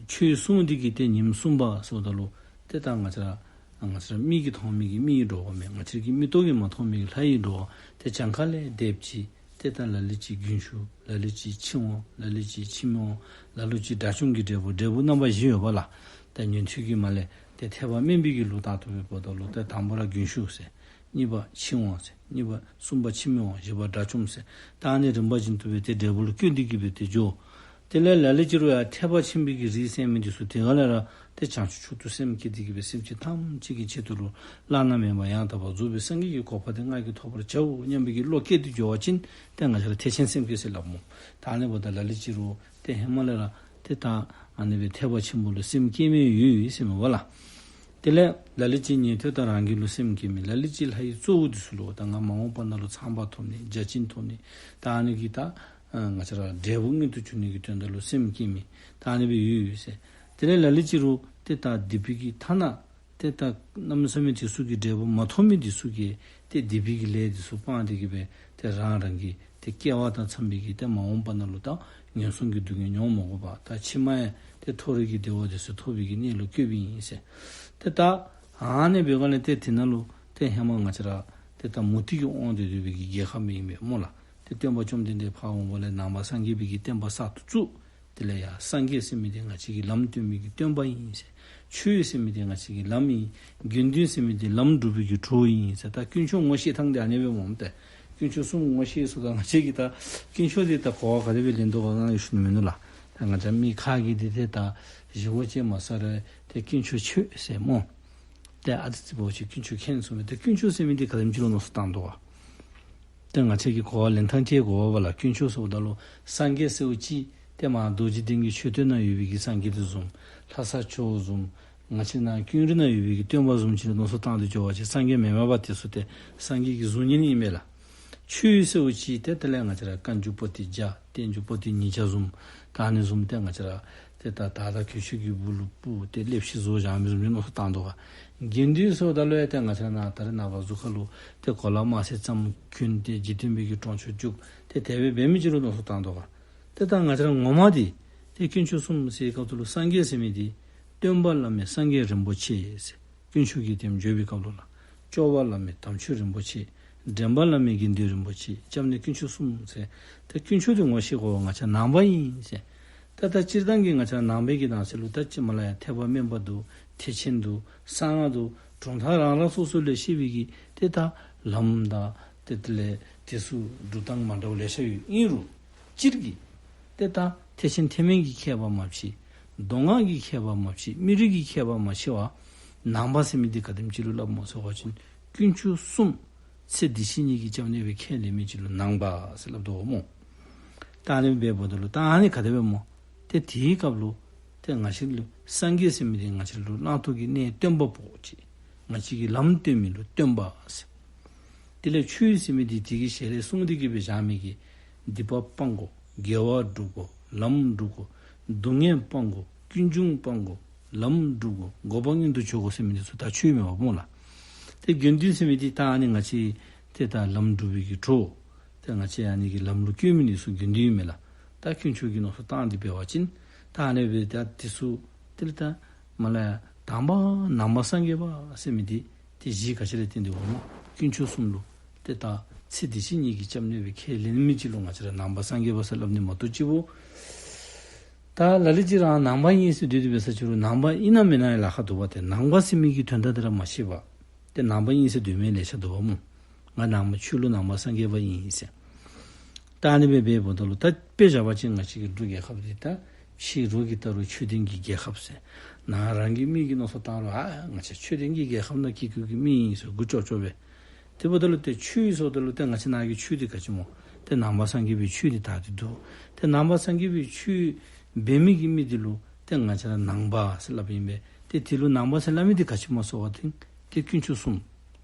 ཆོས་གསུངས་འདི་གིས་ཏེ་ཉིནམ་གསུམ་པ་ཟེརཝ་ད་ལུ་ཏེ་ད་ང་བཅས་ར་ང་བཅས་ར་མིག་གིས་མཐོང་མི་གིས་མི་ཡི་འགྲོ་བ་མེན། ང་བཅས་ཀྱི་མིག་ཏོ་གིས་མ་མཐོང་མི་གིས་ལྷ་ཡི་འགྲོ་བ། ཏེ་གྱངས་ཁ་ལས་འདས་ཅི། ཏེ་ད་ལ་ལུ་ཅིག་རྒྱུན་ཞུགས། ལ་ལུ་ཅིག་ཕྱིར་འོང་། ལ་ལུ་ཅིག་ཕྱིར་མི་འོང་། ལ་ལུ་ཅིག་དགྲ་བཅོམ་གྱི་འབྲས་བུ། འབྲས་བུ་རྣམ་པ་བཞི་ཡོད་པ་ལགས། ད་ཉན་ཐོས་ཀྱི་མ་ལས་ཏེ་ཐེག་པ་དམན་པའི་གི་ལུགས་ལྟར་དུ་འབདཝ་ད་ལུ་ཏེ་དང་པ་ར་རྒྱུན་ཞུགས་ཟེར། གཉིས་པ་ཕྱིར་འོང་ཟེར། གཉིས་པ་གསུམ་པ་ཕྱིར་མི་འོང་། བཞི་པ་དགྲ་བཅོམ་ཟེར། ད་ཨ་ནི་རིམ་པ་བཞིན་དུ་སྦེ་ཏེ་འབྲས་བུ་ལུ་བཀོད་དེ་གི་སྦེ་ཏེ་འགྱོ། དེ་ལས་ལ་ལུ་ཅིག་རུང་ཡང་ཐེག་པ་ཆེན་པོའི་གི་རིགས་ཟེར་མི་འདི་ཚུ་དེ་ག་ལས་ར་ཏེ་བྱང་ཆུབ་མཆོག་ཏུ་སེམས་བསྐྱེད་དེ་གི་སྦེ་སེམས་ཅན་ཐམས་ཅད་ཀྱི་ཆེད་དུ་ལུ་བླ་ན་མེད་པ་ཡང་དག་པར་རྫོགས་པའི་སངས་རྒྱས་ཀྱི་གོ་འཕང་དེ་ང་གིས་ཐོབ་པར་བྱའོ་སྙམ་པའི་གི་བློ་བསྐྱེད་དེ་འགྱོ་བ་ཅིན་ཏེ་ང་བཅས་ར་ཐེག་ཆེན་སེམས་བསྐྱེད་ཟེར་སླབ་སྨོ། ད་ཨ་ནི་འབདཝ་ད་ལ་ལུ་ཅིག་རུང་ཏེ་ཧེ་མ་ལས་ར་ཏེ་ད་ཨ་ནི་སྦེ་ཐེག་པ་ཆེན་པོ་ལུ་སེམས་བསྐྱེད་མི་ཡོད་ཡོད་ཟེར་མས་པ་ལགས། དེ་ལས་ལ་ལུ་ཅིག་ཉན་ཐོས་དང་རང་རྒྱལ་ལུ་སེམས་བསྐྱེད་མི། ལ་ལུ་ཅིག་ལྷ་ཡི་གཙོ་བོ་འདི་ཚུ་ལུ་ད་ང་མ་འོངས་པ་ནང་ལུ་ཚངས་པ་ཐོབ་ནི་བརྒྱ་བྱིན་ཐོབ་ནི་ད་ཨ་ནི་གི་ད་ང་བཅས་ར་འབྲས་བུ་མངོན་དུ་གྱུར་ནི་གི་དོན་དག་ལུ་སེམས་བསྐྱེད་མི་ད་ཨ་ནི་སྦེ་ཡོད་ཡོད་ཟེར། དེ་ལས་ལ་ལུ་ཅིག་རུང་ཏེ་ད་སྡིག་པའི་གི་ཐ་ན་ཏེ་ད་གནམ་མེད་ས་མེད་དེ་ཚུ་གི་འབྲས་བུ་མ་ཐོབ་མི་དེ་ཚུ་གིས་ཏེ་སྡིག་པའི་གི་ལས་དེ་ཚུ་སྤངས་ཏེ་གི་སྦེ་ཏེ་རང་རང་གི་ཏེ་སྐྱེ་བ་དང་འཚམས་པའི་གི་ཏེ་མ་འོངས་པ་ནང་ལུ་ད་ངན་སོང་གི་སྡུག་བསྔལ་མྱོང་མ་དགོ་པར་ད་ཕྱི་མ་ཡང་ཏེ་མཐོ་རིས་ཀྱི་བདེ་བ་དེ་ཚུ་ཐོབ་པའི་གི་གནས་ལུ་བཀོད་པའི་ཨིན་ཟེར། ཏེ་ད་ཨ་ནི་འབདཝ་ལས་ཏེ་དེ་ནང་ལུ་ཏེ་ཧེ་མ་ང་བཅས་ར་ཏེ་ད་མུ་སྟེགས་ཀྱི་དབང་དུ་སྡུད་པའི་གི་རྒྱལ་ཁབ་ཨིན་པས་སྨོ་ལགས། ཏེ་སྟོན་པ་བཅོམ་ལྡན་འདས་ཕར་འོངམ་ལས་ནང་པ་སངས་རྒྱས་པའི་གི་བསྟན་པ་གསར་དུ་བཙུགས། དེ་ལས་ཡང་སངས་རྒྱས་ཟེར་མི་དེ་ང་བཅས་ཀྱི་ལམ་སྟོན་མི་གི་སྟོན་པ་ཨིན་ཟེར། ཆོས་ཟེར་མི་དེ་ང་བཅས་ཀྱི་ལམ་ཨིན། དགེ་འདུན་ཟེར་མི་དེ་ལམ་སྒྲུབ་པའི་གི་གྲོགས་ཨིན་ཟེར། ད་དཀོན་མཆོག་ངོ་ཤེས་ཐངས་དེ་ཨ་ནི་སྦེ་སྨོ། ཏེ་དཀོན་མཆོག་གསུམ་ངོ་ཤེས་ཟེརཝ་ད་ང་བཅས་ཀྱིས་ད་དཀོན་མཆོག་དེ་ད་གོ་བ་ག་དེ་སྦེ་ལེན་དོ་ག་ང་ཡང་ཞུ་ནི་མིན་ནུག་ལགས། ད་ང་བཅས་མི་ཁ་གིས་དེ་ཏེ་ད་བཞེས་སྒོ་ཅིག་མ་ཟ་རུང་ཏེ་དཀོན་མཆོག་མཆོད་ཟེར་སྨོ། ཏེ་ཨ་ཙི་ཙི་བོ་ཅིག་དཀོན་མཆོག་མཁྱེན་ཟེར་མི་དེ་དཀོན་མཆོག་ཟེར་མི་དེ་ག་དེམ་ཅིག་ལུ་མནོ་བསམ་བཏང་དོ་ག། ཏེ་ང་བཅས་ཀྱིས་གོ་བ་ལེན་ཐངས་ཅིག་གོ་བ་ལགས། དཀོན་མཆོག་ཟེརཝ་ད་ལུ་སངས་རྒྱས་ཟེརཝ་ཅིག་ཏེ་མར་རྡོ་རྗེ་གདན་གྱི་མཆོད་རྟེན་ནང་ཡོད་པའི་གི་སངས་རྒྱས་དེ་བཟུམ། ལྷ་ས་ཕྱོགས་བཟུམ། ང་བཅས་ནཱ་ཀུན་རིག་ནང་ཡོད་པའི་གི་སྟོན་པ་བཟུམ་ཅིག་ལུ་མནོ་བསམ་བཏང་སྟེ་འགྱོ་བ་ཅིན་སངས་རྒྱས་མེན་མས་པ། དེ་ཚུ་ཏེ་སངས་རྒྱས་ཀྱི་གཟུགས་བརྙན་ཨིན་མས་ལགས། ཆོས་ཟེརཝ་ཅིག་ཏེ་དེ་ལས་ང་བཅས་ར་བཀའ་འགྱུར་པོ་ཏི་བརྒྱ་བསྟན་འགྱུར་པོ་ཏི་ཉིས་བརྒྱ་བཟུམ། ད་ཨ་ནི་བཟུམ་ཏེ་ང་བཅས་ར་ཏེ་ད་དར་དང་གོས་ཆེན་གྱི་སྦུག་ལུ་སྤུབས་ཏེ་ལེབ་ཤི་བཟོ་བཞག་མི་བཟུམ་ཅིག་མནོ་བསམ་བཏང་དོ་ག། དགེ་འདུན་ཟེརཝ་ད་ལུ་ཡང་ཏེ་ང་བཅས་ར་ནཱ་ད་རེས་ནངས་པ་གཟུགས་ཁ་ལུ་ཏེ་གོ་ལ་དམར་སེར་ཙམ་གྱོན་ཏེ་འཇིག་རྟེན་པའི་གི་གྲོང་ཆོག་རྒྱུག་སྟེ་དེ་སྦེ་འབད་མི་ཅིག་ལུ་མནོ་བསམ་བཏང་དོ་ག། ཏེ་ད་ང་བཅས་ར་ངོ་མ་འདི་ཏེ་དཀོན་མཆོག་གསུམ་ཟེར་བའི་སྐབས་སུ་ལུ་སངས་རྒྱས་ཟེར་མི་འདི་སྟོན་པ་བླ་མེད་སངས་རྒྱས་རིན་པོ་ཆེ་ཟེར། དཀོན་མཆོག་གི་དེམ་བརྗོད་པའི་སྐབས་ལུ་ལགས། སྐྱོབ་པ་བླ་མེད་དམ་ཆོས་རིན་པོ་ཆེ། འདྲེན་པ་བླ་མེད་དགེ་འདུན་རིན་པོ་ཆེ། སྐྱབས་གནས་དཀོན་མཆོག་གསུམ་ཟེར། ཏེ་དཀོན་མཆོག་འདི་ངོ་ཤེས་དགོ་པས། ང་བཅས་ནང་པ་ཨིན་ཟེར། ད་ད་སྤྱིར་བཏང་གི་ང་བཅས་ནང་པའི་གི་ནང་གསེས་ལུ་ད་ཅི་སྨོ་ལགས། ཡང་ཐེག་པ་དམན་པ་འདུག། ཐེག་ཆེན་འདུག། གསང་སྔགས་འདུག། གྲུབ་མཐའ་རང་རང་སོ་སོ་ལས་བཤད་པའི་གི་ཏེ་ད་ལམ་དང་ཏེ་དེ་ལས་དེ་ཚུ་སྒྲུབ་སྟངས་མ་འདྲཝ་ལེ་ཤ་ཡོད། ཨིན་རུང་སྤྱིར་གྱི་ཏེ་ད་ཐེག་ཆེན་ཐེག་དམན་གྱི་ཁྱད་པར་མ་ཕྱེ། མདོ་སྔགས་ཀྱི་ཁྱད་པར་མ་ཕྱེ། མི་རིགས་ཀྱི་ཁྱད་པར་མ་ཕྱེ་བར་ནང་པ་ཟེར་མི་འདི་ག་དེམ་ཅིག་ལུ་སླབ་སྨོ་ཟེར་བ་ཅིན་དཀོན་མཆོག་གསུམ་ཚེ་འདི་ཕྱི་གཉིས་ཀྱི་སྐྱབས་གནས་སྦེ་ཁས་ལེན་མི་ཅིག་ལུ་ནང་པ་ཟེར་སླབ་དོ་སྨོ། ད་ཨ་ནི་འབདཝ་ད་ལུ་ད་ཨ་ནི་ག་དེ་སྦེ་སྨོ། ཏེ་དེའི་སྐབས་ལུ་ཏེ་ང་བཅས་ལུ་སངས་རྒྱས་ཟེར་མི་འདི་ང་བཅས་ལུ་བླང་དོར་གྱི་གནས་སྟོན་པ་པོ་ཅིག། ང་བཅས་ཀྱི་ལམ་སྟོན་མི་ལུ་སྟོན་པ་ཟེར། དེ་ལས་ཆོས་ཟེར་མི་འདི་དེ་གི་ཞལ་ལས་གསུངས་ཏེ་གི་སྦེ་བཞག་མི་གི་སྡིག་པ་སྤང་དགོ། དགེ་བ་སྒྲུབ་དགོ། ལམ་སྒྲུབ་དགོ། སྡུག་བསྔལ་སྤང་དགོ། ཀུན་འབྱུང་སྤང་དགོ། ལམ་སྒྲུབ་དགོ། འགོག་པ་མངོན་དུ་གྱུར་དགོ་ཟེར་མི་འདི་ཚུ་ད་ཆོས་མས་པ་སྨོ་ལགས། ཏེ་དགེ་འདུན་ཟེར་མི་འདི་ད་ཨ་ནི་ང་བཅས་ཏེ་ད་ལམ་སྒྲུབ་པའི་གི་གྲོགས། ཏེ་ང་བཅས་ཨ་ནི་གི་ལམ་ལུ་བཀོད་མི་འདི་ཚུ་དགེ་འདུན་ཨིན་མས་ལགས། ད་དཀོན་མཆོག་གི་མནོ་བསམ་བཏང་སྟེ་འབད་བ་ཅིན་ད་ཨ་ནི་སྦེ་ད་དེ་ཚུ་དེ་ལས་ད་སྨོ་ལགས། དང་པ་ནང་པ་སངས་རྒྱས་པ་ཟེར་མི་འདི་ཏེ་གཞི་ག་ཅི་ལས་བརྟེན་ཏེ་འོང་སྨོ། དཀོན་མཆོག་གསུམ་ལུ་ཏེ་ད་ཚེ་འདི་ཕྱི་གཉིས་ཀྱི་སྐྱབས་གནས་སྦེ་ཁས་ལེན་མི་ཅིག་ལུ་ང་བཅས་ར་ནང་པ་སངས་རྒྱས་པ་ཟེར་སླབ་ནི་མ་གཏོགས་ཅིག་པོ། ད་ལ་ལུ་ཅིག་ར་ནང་པ་ཨིན་ཟེར་སྡོད་དེ་འབད་ས་ཅིག་རུང་ནང་པ་ཨིན་ན་མེན་ན་ཡང་ལཱ་ཁག་འདུག་པ། ཏེ་ནང་པ་ཟེར་མི་གི་དོན་དག་དེ་ར་མ་ཤེས་པར་ཏེ་ནང་པ་ཨིན་ཟེར་སྡོད་མི་ལེ་ཤ་འདུག་པ་སྨོ། ང་ནང་པ་ཆོས་ལུགས་ནང་པ་སངས་རྒྱས་པ་ཨིན་ཟེར། ད་ཨ་ནི་སྦེ་འབདཝ་ད་ལུ་ད་དཔེ་བཞག་པ་ཅིན་ང་བཅས་ཀྱི་འབྲུག་རྒྱལ་ཁབ་འདི་ད་ཕྱི་རོལ་གྱིས་བལྟ་རུང་ཆོས་ལྡན་གྱི་རྒྱལ་ཁབ་ཟེར། ནང་རང་གི་མི་གིས་མནོ་བསམ་བཏང་རུང་ཨ་ང་བཅས་ཆོས་ལྡན་གྱི་རྒྱལ་ཁབ་ནང་སྐྱེས་ཁུངས་ཀྱི་མི་ཨིན་ཟེར་མགུ་ཅོག་ཅོག་སྦེ། དེ་འབདཝ་ད་ལུ་ཏེ་ཆོས་ཟེརཝ་ད་ལུ་ཏེ་ང་བཅས་ནང་གི་ཆོས་འདི་ག་ཅི་སྨོ། ཏེ་ནང་པ་སངས་རྒྱས་པའི་ཆོས་འདི་དར་ཏེ་འདུག། ཏེ་ནང་པ་སངས་རྒྱས་པའི་ཆོས་འབད་མི་གི་མི་འདི་ལུ་ཏེ་ང་བཅས་ར་ནང་པ་ཟེར་སླབ་ཨིན་པས། ཏེ་དེ་ལུ་ནང་པ་ཟེར་སླབ་མི་འདི་ག་ཅི་སྨོ་ཟེར་བ་ཅིན་ཏེ་དཀོན་མཆོག་གསུམ།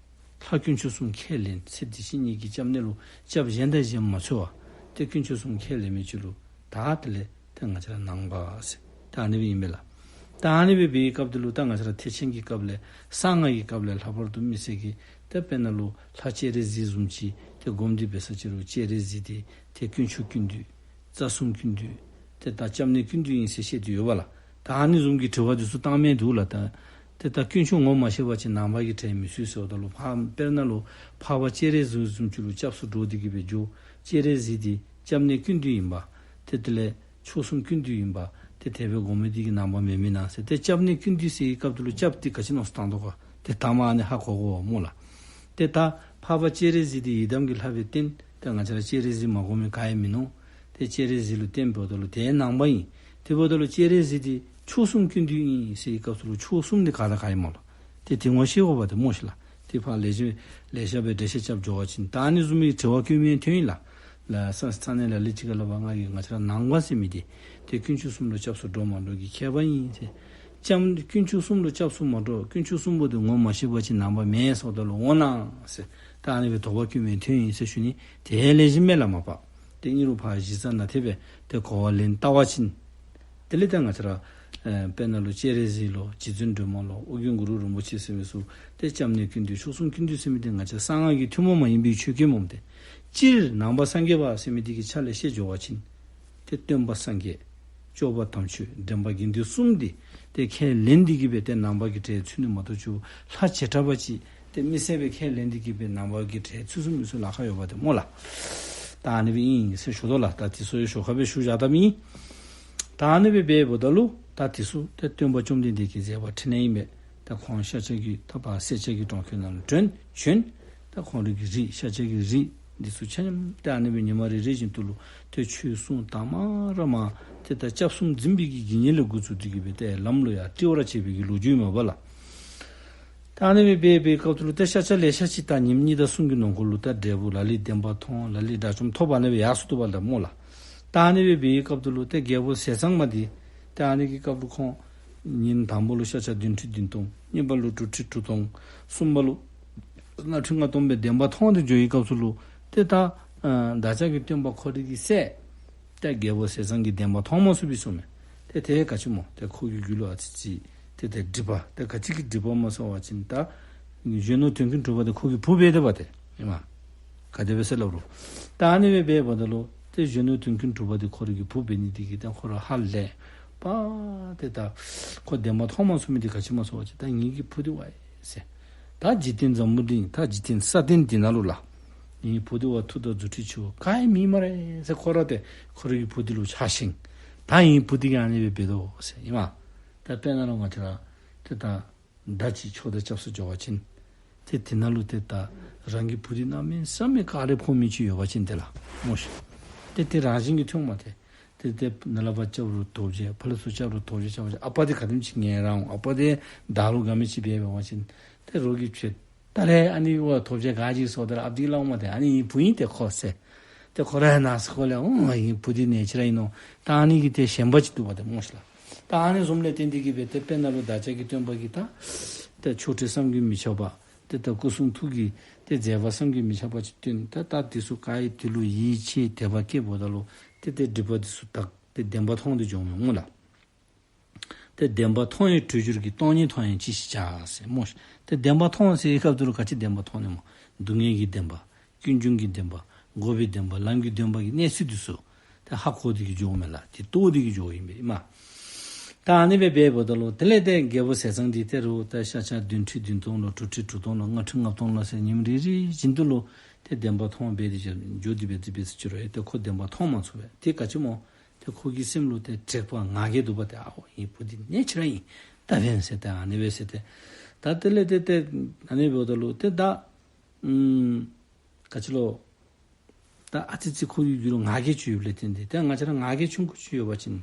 ལྷ་དཀོན་མཆོག་གསུམ་ཁས་ལེན། ཚེ་འདི་ཕྱི་གཉིས་ཀྱི་སྐྱབས་གནས་ལུ་སྐྱབས་གཞན་དང་གཞན་མ་འཚོལ་བར་ཏེ་དཀོན་མཆོག་གསུམ་ཁས་ལེན་མི་ཅིག་ལུ་ད་དེ་ལས་ཏེ་ང་བཅས་ར་ནང་པ་ཟེར་ད་ཨ་ནི་སྦེ་ཨིན་པས་ལགས། ད་ཨ་ནི་སྦེ་འབད་བའི་སྐབས་འདི་ལུ་ད་ང་བཅས་ར་ཐེག་ཆེན་གྱི་སྐབས་ལས་གསང་སྔགས་ཀྱི་སྐབས་ལས་ལྷག་པར་དུ་མི་སེར་གྱིས་ཏེ་དཔེར་ན་ལུ་ལྷ་སྤྱན་རས་གཟིགས་བཟུམ་ཅིག་ཏེ་སྒོམ་སྟེ་འབད་ས་ཅིག་རུང་སྤྱན་རས་གཟིགས་འདི་ཏེ་དཀོན་མཆོག་ཀུན་འདུས། རྩ་གསུམ་ཀུན་འདུས། ཏེ་ད་སྐྱབས་གནས་ཀུན་འདུས་ཨིན་ཟེར་བཤད་དེ་ཡོད་པ་ལགས། ད་ཨ་ནི་བཟུམ་གྱི་དྲི་བ་འདི་ཚུ་བཏང་མི་འདུག་ལགས། ད་ཏེ་ད་དཀོན་མཆོག་ངོ་མ་ཤེས་པ་ཅིན་ནང་པ་གི་གྲལ་མི་ཚུད་ཟེརཝ་ད་ལུ་འཕགས་དཔེར་ན་ལུ་འཕགས་པ་སྤྱན་རས་གཟིགས་བཟུམ་ཅིག་ལུ་སྐྱབས་སུ་འགྲོ་སྟེ་གི་སྦེ་འགྱོ། སྤྱན་རས་གཟིགས་འདི་སྐྱབས་གནས་ཀུན་འདུས་ཨིན་པ། ཏེ་དེ་ལས་མཆོག་གསུམ་ཀུན་འདུས་ཨིན་པ། ཏེ་དེ་སྦེ་སྒོམ་མི་འདི་གིས་ནང་པ་མེན་མེན་ན་ཟེར། ཏེ་སྐྱབས་གནས་ཀུན་འདུས་ཟེར་བའི་སྐབས་འདི་ལུ་སྐྱབས་འདི་ག་ཅི་མནོ་བསམ་བཏང་དོ་ག། ཏེ་ད་མ་ཨ་ནི་ཧ་གོ་དགོ་སྨོ་ལགས། ཏེ་ད་འཕགས་པ་སྤྱན་རས་གཟིགས་འདི་ཡི་དམ་གྱི་ལྷ་སྦེ་བསྟེན། ཏེ་ང་བཅས་ར་སྤྱན་རས་གཟིགས་མ་སྒོམ་མི་ག་ཡང་མིན་ནུག། ཏེ་སྤྱན་རས་གཟིགས་ལུ་བསྟེན་འབདཝ་ད་ལུ་ཏེ་ནང་པ་ཨིན། དེ་འབདཝ་ད་ལུ་སྤྱན་རས་གཟིགས་འདི་མཆོག་གསུམ་ཀུན་འདུས་ཨིན་ཟེར་བའི་སྐབས་སུ་ལུ་མཆོག་གསུམ་འདི་ག་དང་ག་ཨིན་སྨོ་ལགས། ཏེ་དེ་ངོ་ཤེས་དགོ་པས་ཏེ་སྨོ་ཤིག་ལགས། ཏེ་ཕར་ལེགས་ཤོམ་ལེ་ཤ་སྦེ་འགྲེལ་བཤད་རྐྱབ་འགྱོ་བ་ཅིན་ད་ཨ་ནི་བཟུམ་མའི་དྲི་བ་བཀོད་མི་ཐོན་ཡི་ལགས། ལགས་ས་ས་གནས་ལ་ལུ་ཅིག་ག་ལགས་པ་ང་གིས་ང་བཅས་ར་ནང་པ་ཟེར་མི་འདི་ཏེ་དཀོན་མཆོག་གསུམ་ལུ་སྐྱབས་སུ་འགྲོ་མ་འགྲོ་གི་ཁྱད་པར་ཨིན་ཟེར། ཙམ་དཀོན་མཆོག་གསུམ་ལུ་སྐྱབས་སུ་མ་འགྲོ་དཀོན་མཆོག་གསུམ་པོ་འདི་ངོ་མ་ཤེས་པ་ཅིན་ནང་པ་མེན་ཟེརཝ་ད་ལུ་འོང་ན་ཟེར་ད་ཨ་ནི་སྦེ་དོགས་པ་བཀོད་མི་ཐོན་ཡི་ཟེར་ཞུ་ནི། དེ་ལེགས་ཤོམ་མས་ལགས་མ་པ། ཏེ་ཨིན་རུང་ཕར་གཞི་རྩ་ནང་ཏེ་སྦེ་ཏེ་གོ་བ་ལེན་བལྟ་བ་ཅིན་དེ་ལས་ཏེ་ང་བཅས་ར་ཨེ་དཔེར་ན་ལུ་སྤྱན་རས་གཟིགས་ལོ་རྗེ་བཙུན་སྒྲོལ་མ་ལོ་ཨོ་རྒྱན་གུ་རུ་རིན་པོ་ཆེ་ཟེར་མི་ཚུ་ཏེ་སྐྱབས་གནས་ཀུན་འདུས་མཆོག་གསུམ་ཀུན་འདུས་ཟེར་མི་འདི་ང་བཅས་གསང་སྔགས་ཀྱི་ཐུན་མོང་མ་ཡིན་པའི་ཆོས་སྐད་སྨོ། ཏེ་སྤྱིར་ནང་པ་སངས་རྒྱས་པ་ཟེར་མི་འདི་གི་ཆ་ལས་བཤད་འགྱོ་བ་ཅིན་ཏེ་སྟོན་པ་སངས་རྒྱས། སྐྱོབ་པ་དམ་ཆོས། འདྲེན་པ་དགེ་འདུན་གསུམ་འདི་ཏེ་ཁས་ལེན་ཏེ་གི་སྦེ་ཏེ་ནང་པ་གི་གྲལ་ཚུད་ནི་མ་གཏོགས་ཅིག་ལྷ་བྱེ་བྲག་པ་ཅིག་ཏེ་མི་སེར་སྦེ་ཁས་ལེན་ཏེ་གི་སྦེ་ནང་པ་གི་གྲལ་ཚུད་ཚུགས་མི་ཚུ་ལཱ་ཁག་ཡོདཔ་ཏེ་སྨོ་ལགས། ད་ཨ་ནི་སྦེ་ཨིན་ཟེར་ཞུ་དོ་ལགས། ད་དེ་ཚུ་ཡང་ཞོར་ཁ་སྦེ་ཞུ་བཞག་དཔ་ཨིན། ད་ཨ་ནི་སྦེ་འབདཝ་ད་ལུ་ད་དེ་ཚུ་ཏེ་སྟོན་པ་བཅོམ་ལྡན་འདས་ཀྱི་མཛད་པ་འཕྲིན་ལས་ཨིན་པས། ད་ཁོང་ཤཱཀྱ་གི་ད་ཕར་སེར་སྐྱ་གི་གྲོང་ཁྱེར་ནང་ལུ་བྱོན་བྱོན། ད་ཁོང་རའི་གི་རིགས་ཤཱཀྱ་གི་རིགས་འདི་ཚུ་ཆ་མཉམ་ཏེ་ཨ་ནི་སྦེ་ཉི་མ་རེ་རེ་བཞིན་དུ་ལུ་ཏེ་ཆོས་གསུང་དང་མ་ར་མ་ཏེ་ད་སྐྱབས་གསུམ་འཛིན་པའི་གི་དགེ་བསྙེན་ལས་འགོ་བཙུགས་ཏེ་གི་སྦེ་ཏེ་ལམ་ལུ་ཡང་སྤྲོ་བ་ར་བྱེད་པའི་གི་ལོ་རྒྱུས་མས་པ་ལགས། ད་ཨ་ནི་སྦེ་འབད་བའི་སྐབས་སུ་ལུ་ཏེ་ཤཱཀྱ་ལེ་ཤ་ཅིག་ད་ཉིནམ་གཉིས་དང་གསུམ་གྱི་ནང་འཁོད་ལུ་ད་འབྲས་བུ་ལ་ལུ་བདེན་པ་མཐོང་ལ་ལུ་དགྲ་བཅོམ་ཐོབ་ཨ་ནི་སྦེ་ཡར་སོང་འདུག་པ་ལགས་སྨོ་ལགས། ད་ཨ་ནི་སྦེ་འབད་བའི་སྐབས་སུ་ལུ་ཏེ་རྒྱལ་པོ་ཟས་གཙང་མ་འདི་ཏེ་ཨ་ནི་གི་སྐབས་ལུ་ཁོང་ཉིན་དང་པོ་ལུ་ཤཱཀྱ་བདུན་ཁྲི་བདུན་སྟོང་གཉིས་པ་ལུ་དྲུག་ཁྲི་དྲུག་སྟོང་གསུམ་པ་ལུ་ལྔ་ཁྲི་ལྔ་སྟོང་སྦེ་བདེན་པ་མཐོང་སྟེ་འགྱོ་བའི་སྐབས་སུ་ལུ་ཏེ་ད་ཨ་བདག་ཅག་གི་སྟོན་པ་ཁོ་རའི་གི་སྲས་ཏེ་རྒྱལ་པོ་ཟས་གཙང་གིས་བདེན་པ་མཐོང་མ་ཚུགས་པས་གསུངམ་མས། ཏེ་དེ་ག་ཅི་སྨོ། ཏེ་ཁོ་གི་རྒྱུད་ལུ་ཨ་ཙི་ཅིག་ཏེ་ཏེ་སྒྲིབ་པ་ཏེ་ག་ཅི་གི་སྒྲིབ་པ་སྨོ་ཟེར་བ་ཅིན་ད་གཞོན་ནུ་དོན་ཀུན་གྲུབ་པ་འདི་ཁོ་གི་བུ་འབད་དེ་འབད་དེ་ཨིན་མས། ག་དེ་སྦེ་ཟེར་སླབ་རུང་ད་ཨ་ནི་སྦེ་འབདཝ་ད་ལུ་ཏེ་གཞོན་ནུ་དོན་ཀུན་གྲུབ་པ་འདི་ཁོ་རའི་གི་བུ་འབད་ནི་འདི་གིས་ཏེ་ཁོ་ར་ཧ་ལས་པ་ཏེ་ད་ཁོ་བདེན་པ་མཐོང་མ་ཚུགས་མི་འདི་ག་ཅི་སྨོ་ཟེར་བ་ཅིན་ད་ངེ་གི་བུ་འདི་བ་ཨིན་ཟེར། ད་འཇིག་རྟེན་འཛམ་བུ་གླིང་ད་འཇིག་རྟེན་ས་སྟེང་འདི་ནང་ལུ་ལགས། ངེ་གི་བུ་འདི་བ་མཐུ་དང་རྫུ་འཕྲུལ་ཆེ་བ་ག་ཡང་མེད་སྨ་རེ་ཟེར་ཁོ་ར་ཏེ་ཁོ་རའི་གི་བུ་འདི་ལུ་ཆགས་ཤིང་ད་ངེ་གི་བུ་འདི་གིས་ཨ་ནི་སྦེ་འབད་དོ་ཟེར་ཨིན་མས། ད་དཔེར་ན་ལུ་ང་བཅས་ར་ཏེ་ད་མདའ་ཅིག་ཕྱོགས་དང་སྐྱབས་སུ་འགྱོ་བ་ཅིན་ཏེ་དེ་ནང་ལུ་ཏེ་ད་རང་གི་བུ་འདི་གནམ་མེད་ས་མེད་དཀའ་ལས་ཕོག་མི་ཅིག་ཡོད་པ་ཅིན་ཏེ་ལགས་སྨོ་ཤིག། ཏེ་ཏེ་རང་བཞིན་གྱིས་ཐོནམ་མས་ཏེ། ཏེ་ཏེ་ནཱ་ལས་ཕར་སྐྱབས་རུང་ཐོབ་ཅི་ཕར་ལས་ཚུར་སྐྱབས་རུང་ཐོབ་ཅི་སྐྱབས་རུང་ཨ་པ་འདི་ག་དེམ་ཅིག་ངལ་རངས་འོང་། ཨ་པ་འདི་བདག་ལུ་དགའ་མི་ཅིག་འབད་འབད་བ་ཅིན་ཏེ་རོགས་ཀྱིས་ཁྱོད་ད་རེས་ཨ་ནི་བ་ཐོབ་ཅི་ག་ཅི་ཟེརཝ་ད་ལུ་ཨཔ་འདི་གིས་སླབ་འོང་མས་ཏེ་ཨ་ནི་ངེ་གི་བུ་ཨིན་ཏེ་ཁོ་ཟེར། ཏེ་ཁོ་ར་ཡང་ནང་སེམས་ཁོག་ལས་འོང་ངེ་གི་བུ་འདི་ནེ་ཅིག་ར་ཨིན་ནོ། ད་ཨ་ནི་གི་ཏེ་ཞེན་པ་ཅིག་འདུག་པ་ཏེ་སྨོ་ཤིག་ལགས། ད་ཨ་ནི་བཟུམ་ལས་བརྟེན་ཏེ་གི་སྦེ་ཏེ་དཔེར་ན་ལུ་བདག་ཅག་གི་སྟོན་པ་གི་ད་ཏེ་ཆོ་འཕྲུལ་བསམ་གྱིས་མི་ཁྱབ་པ་ཏེ་ད་སྐུ་གསུང་ཐུགས་ཀྱི་ཏེ་མཛད་པ་བསམ་གྱིས་མི་ཁྱབ་པ་ཅིག་སྟོན། ད་ད་དེ་ཚུ་ག་ཡི་དེ་ལུ་ཡིད་ཆེས་དད་པ་སྐྱེས་འབདཝ་ད་ལུ་ཏེ་ཏེ་སྒྲིབ་པ་དེ་ཚུ་དག་སྟེ་བདེན་པ་མཐོང་སྟེ་འགྱོཝ་མས་སྨོ་ལགས། ཏེ་བདེན་པ་མཐོང་བས་གྲོལ་འགྱུར་གྱི། སྟོང་ཉིད་མཐོང་ཡང་ཅི་ཞིག་བྱ་ཟེར་སྨོ་ཤིག། ཏེ་བདེན་པ་མཐོང་ཟེར་བའི་སྐབས་དེ་ལུ་ག་ཅི་བདེན་པ་མཐོང་ནི་སྨོ། སྡུག་བསྔལ་གྱི་བདེན་པ། ཀུན་འབྱུང་གི་བདེན་པ། འགོག་པའི་བདེན་པ། ལམ་གྱི་བདེན་པ་གི་གནས་ཚུལ་དེ་ཚུ་ཏེ་ཧ་གོ་སྟེ་གི་འགྱོཝ་མས་ལགས། ཏེ་རྟོགས་ཏེ་གི་འགྱོཝ་ཨིན་པས་ཨིན་མས། ད་ཨ་ནི་སྦེ་འབདཝ་ད་ལུ་དེ་ལས་ཏེ་རྒྱལ་པོ་ཟས་གཙང་འདི་ཏེ་རུང་ད་ཤཱཀྱ་བདུན་ཁྲི་བདུན་སྟོང་ལོ་དྲུག་ཁྲི་དྲུག་སྟོང་ལོ་ལྔ་ཁྲི་ལྔ་སྟོང་ལོ་ཟེར་ཉིནམ་རེ་རེ་བཞིན་དུ་ལུ་ཏེ་བདེན་པ་མཐོང་འབད་དེ་འགྱོ་སྟེ་འབད་དེ་འབད་ས་ཅིག་རུང་ཏེ་ཁོ་བདེན་པ་མཐོང་མ་ཚུགས་པས། ཏེ་ག་ཅི་སྨོ། ཏེ་ཁོ་གི་སེམས་ལུ་ཏེ་དྲེགས་པ་ང་རྒྱལ་འདུག་པ་ཏེ། ཨའོ་ངེ་གི་བུ་འདི་ནེ་ཅིག་ར་ཨིན་ད་འབདན་ཟེར་ཏེ་ཨ་ནི་སྦེ་ཟེར་ཏེ། ད་དེ་ལས་ཏེ་ཏེ་ཨ་ནི་འབདཝ་ད་ལུ་ཏེ་ད་ཨུམ་ག་ཅི་ལོ། ད་ཨ་ཙི་ཅིག་ཁོ་གི་རྒྱུད་ལུ་ང་རྒྱལ་ཅིག་ཡོདཔ་ལས་བརྟེན་ཏེ་ཏེ་ང་བཅས་ར་ང་རྒྱལ་ཆུང་ཀུ་ཅིག་ཡོད་པ་ཅིན་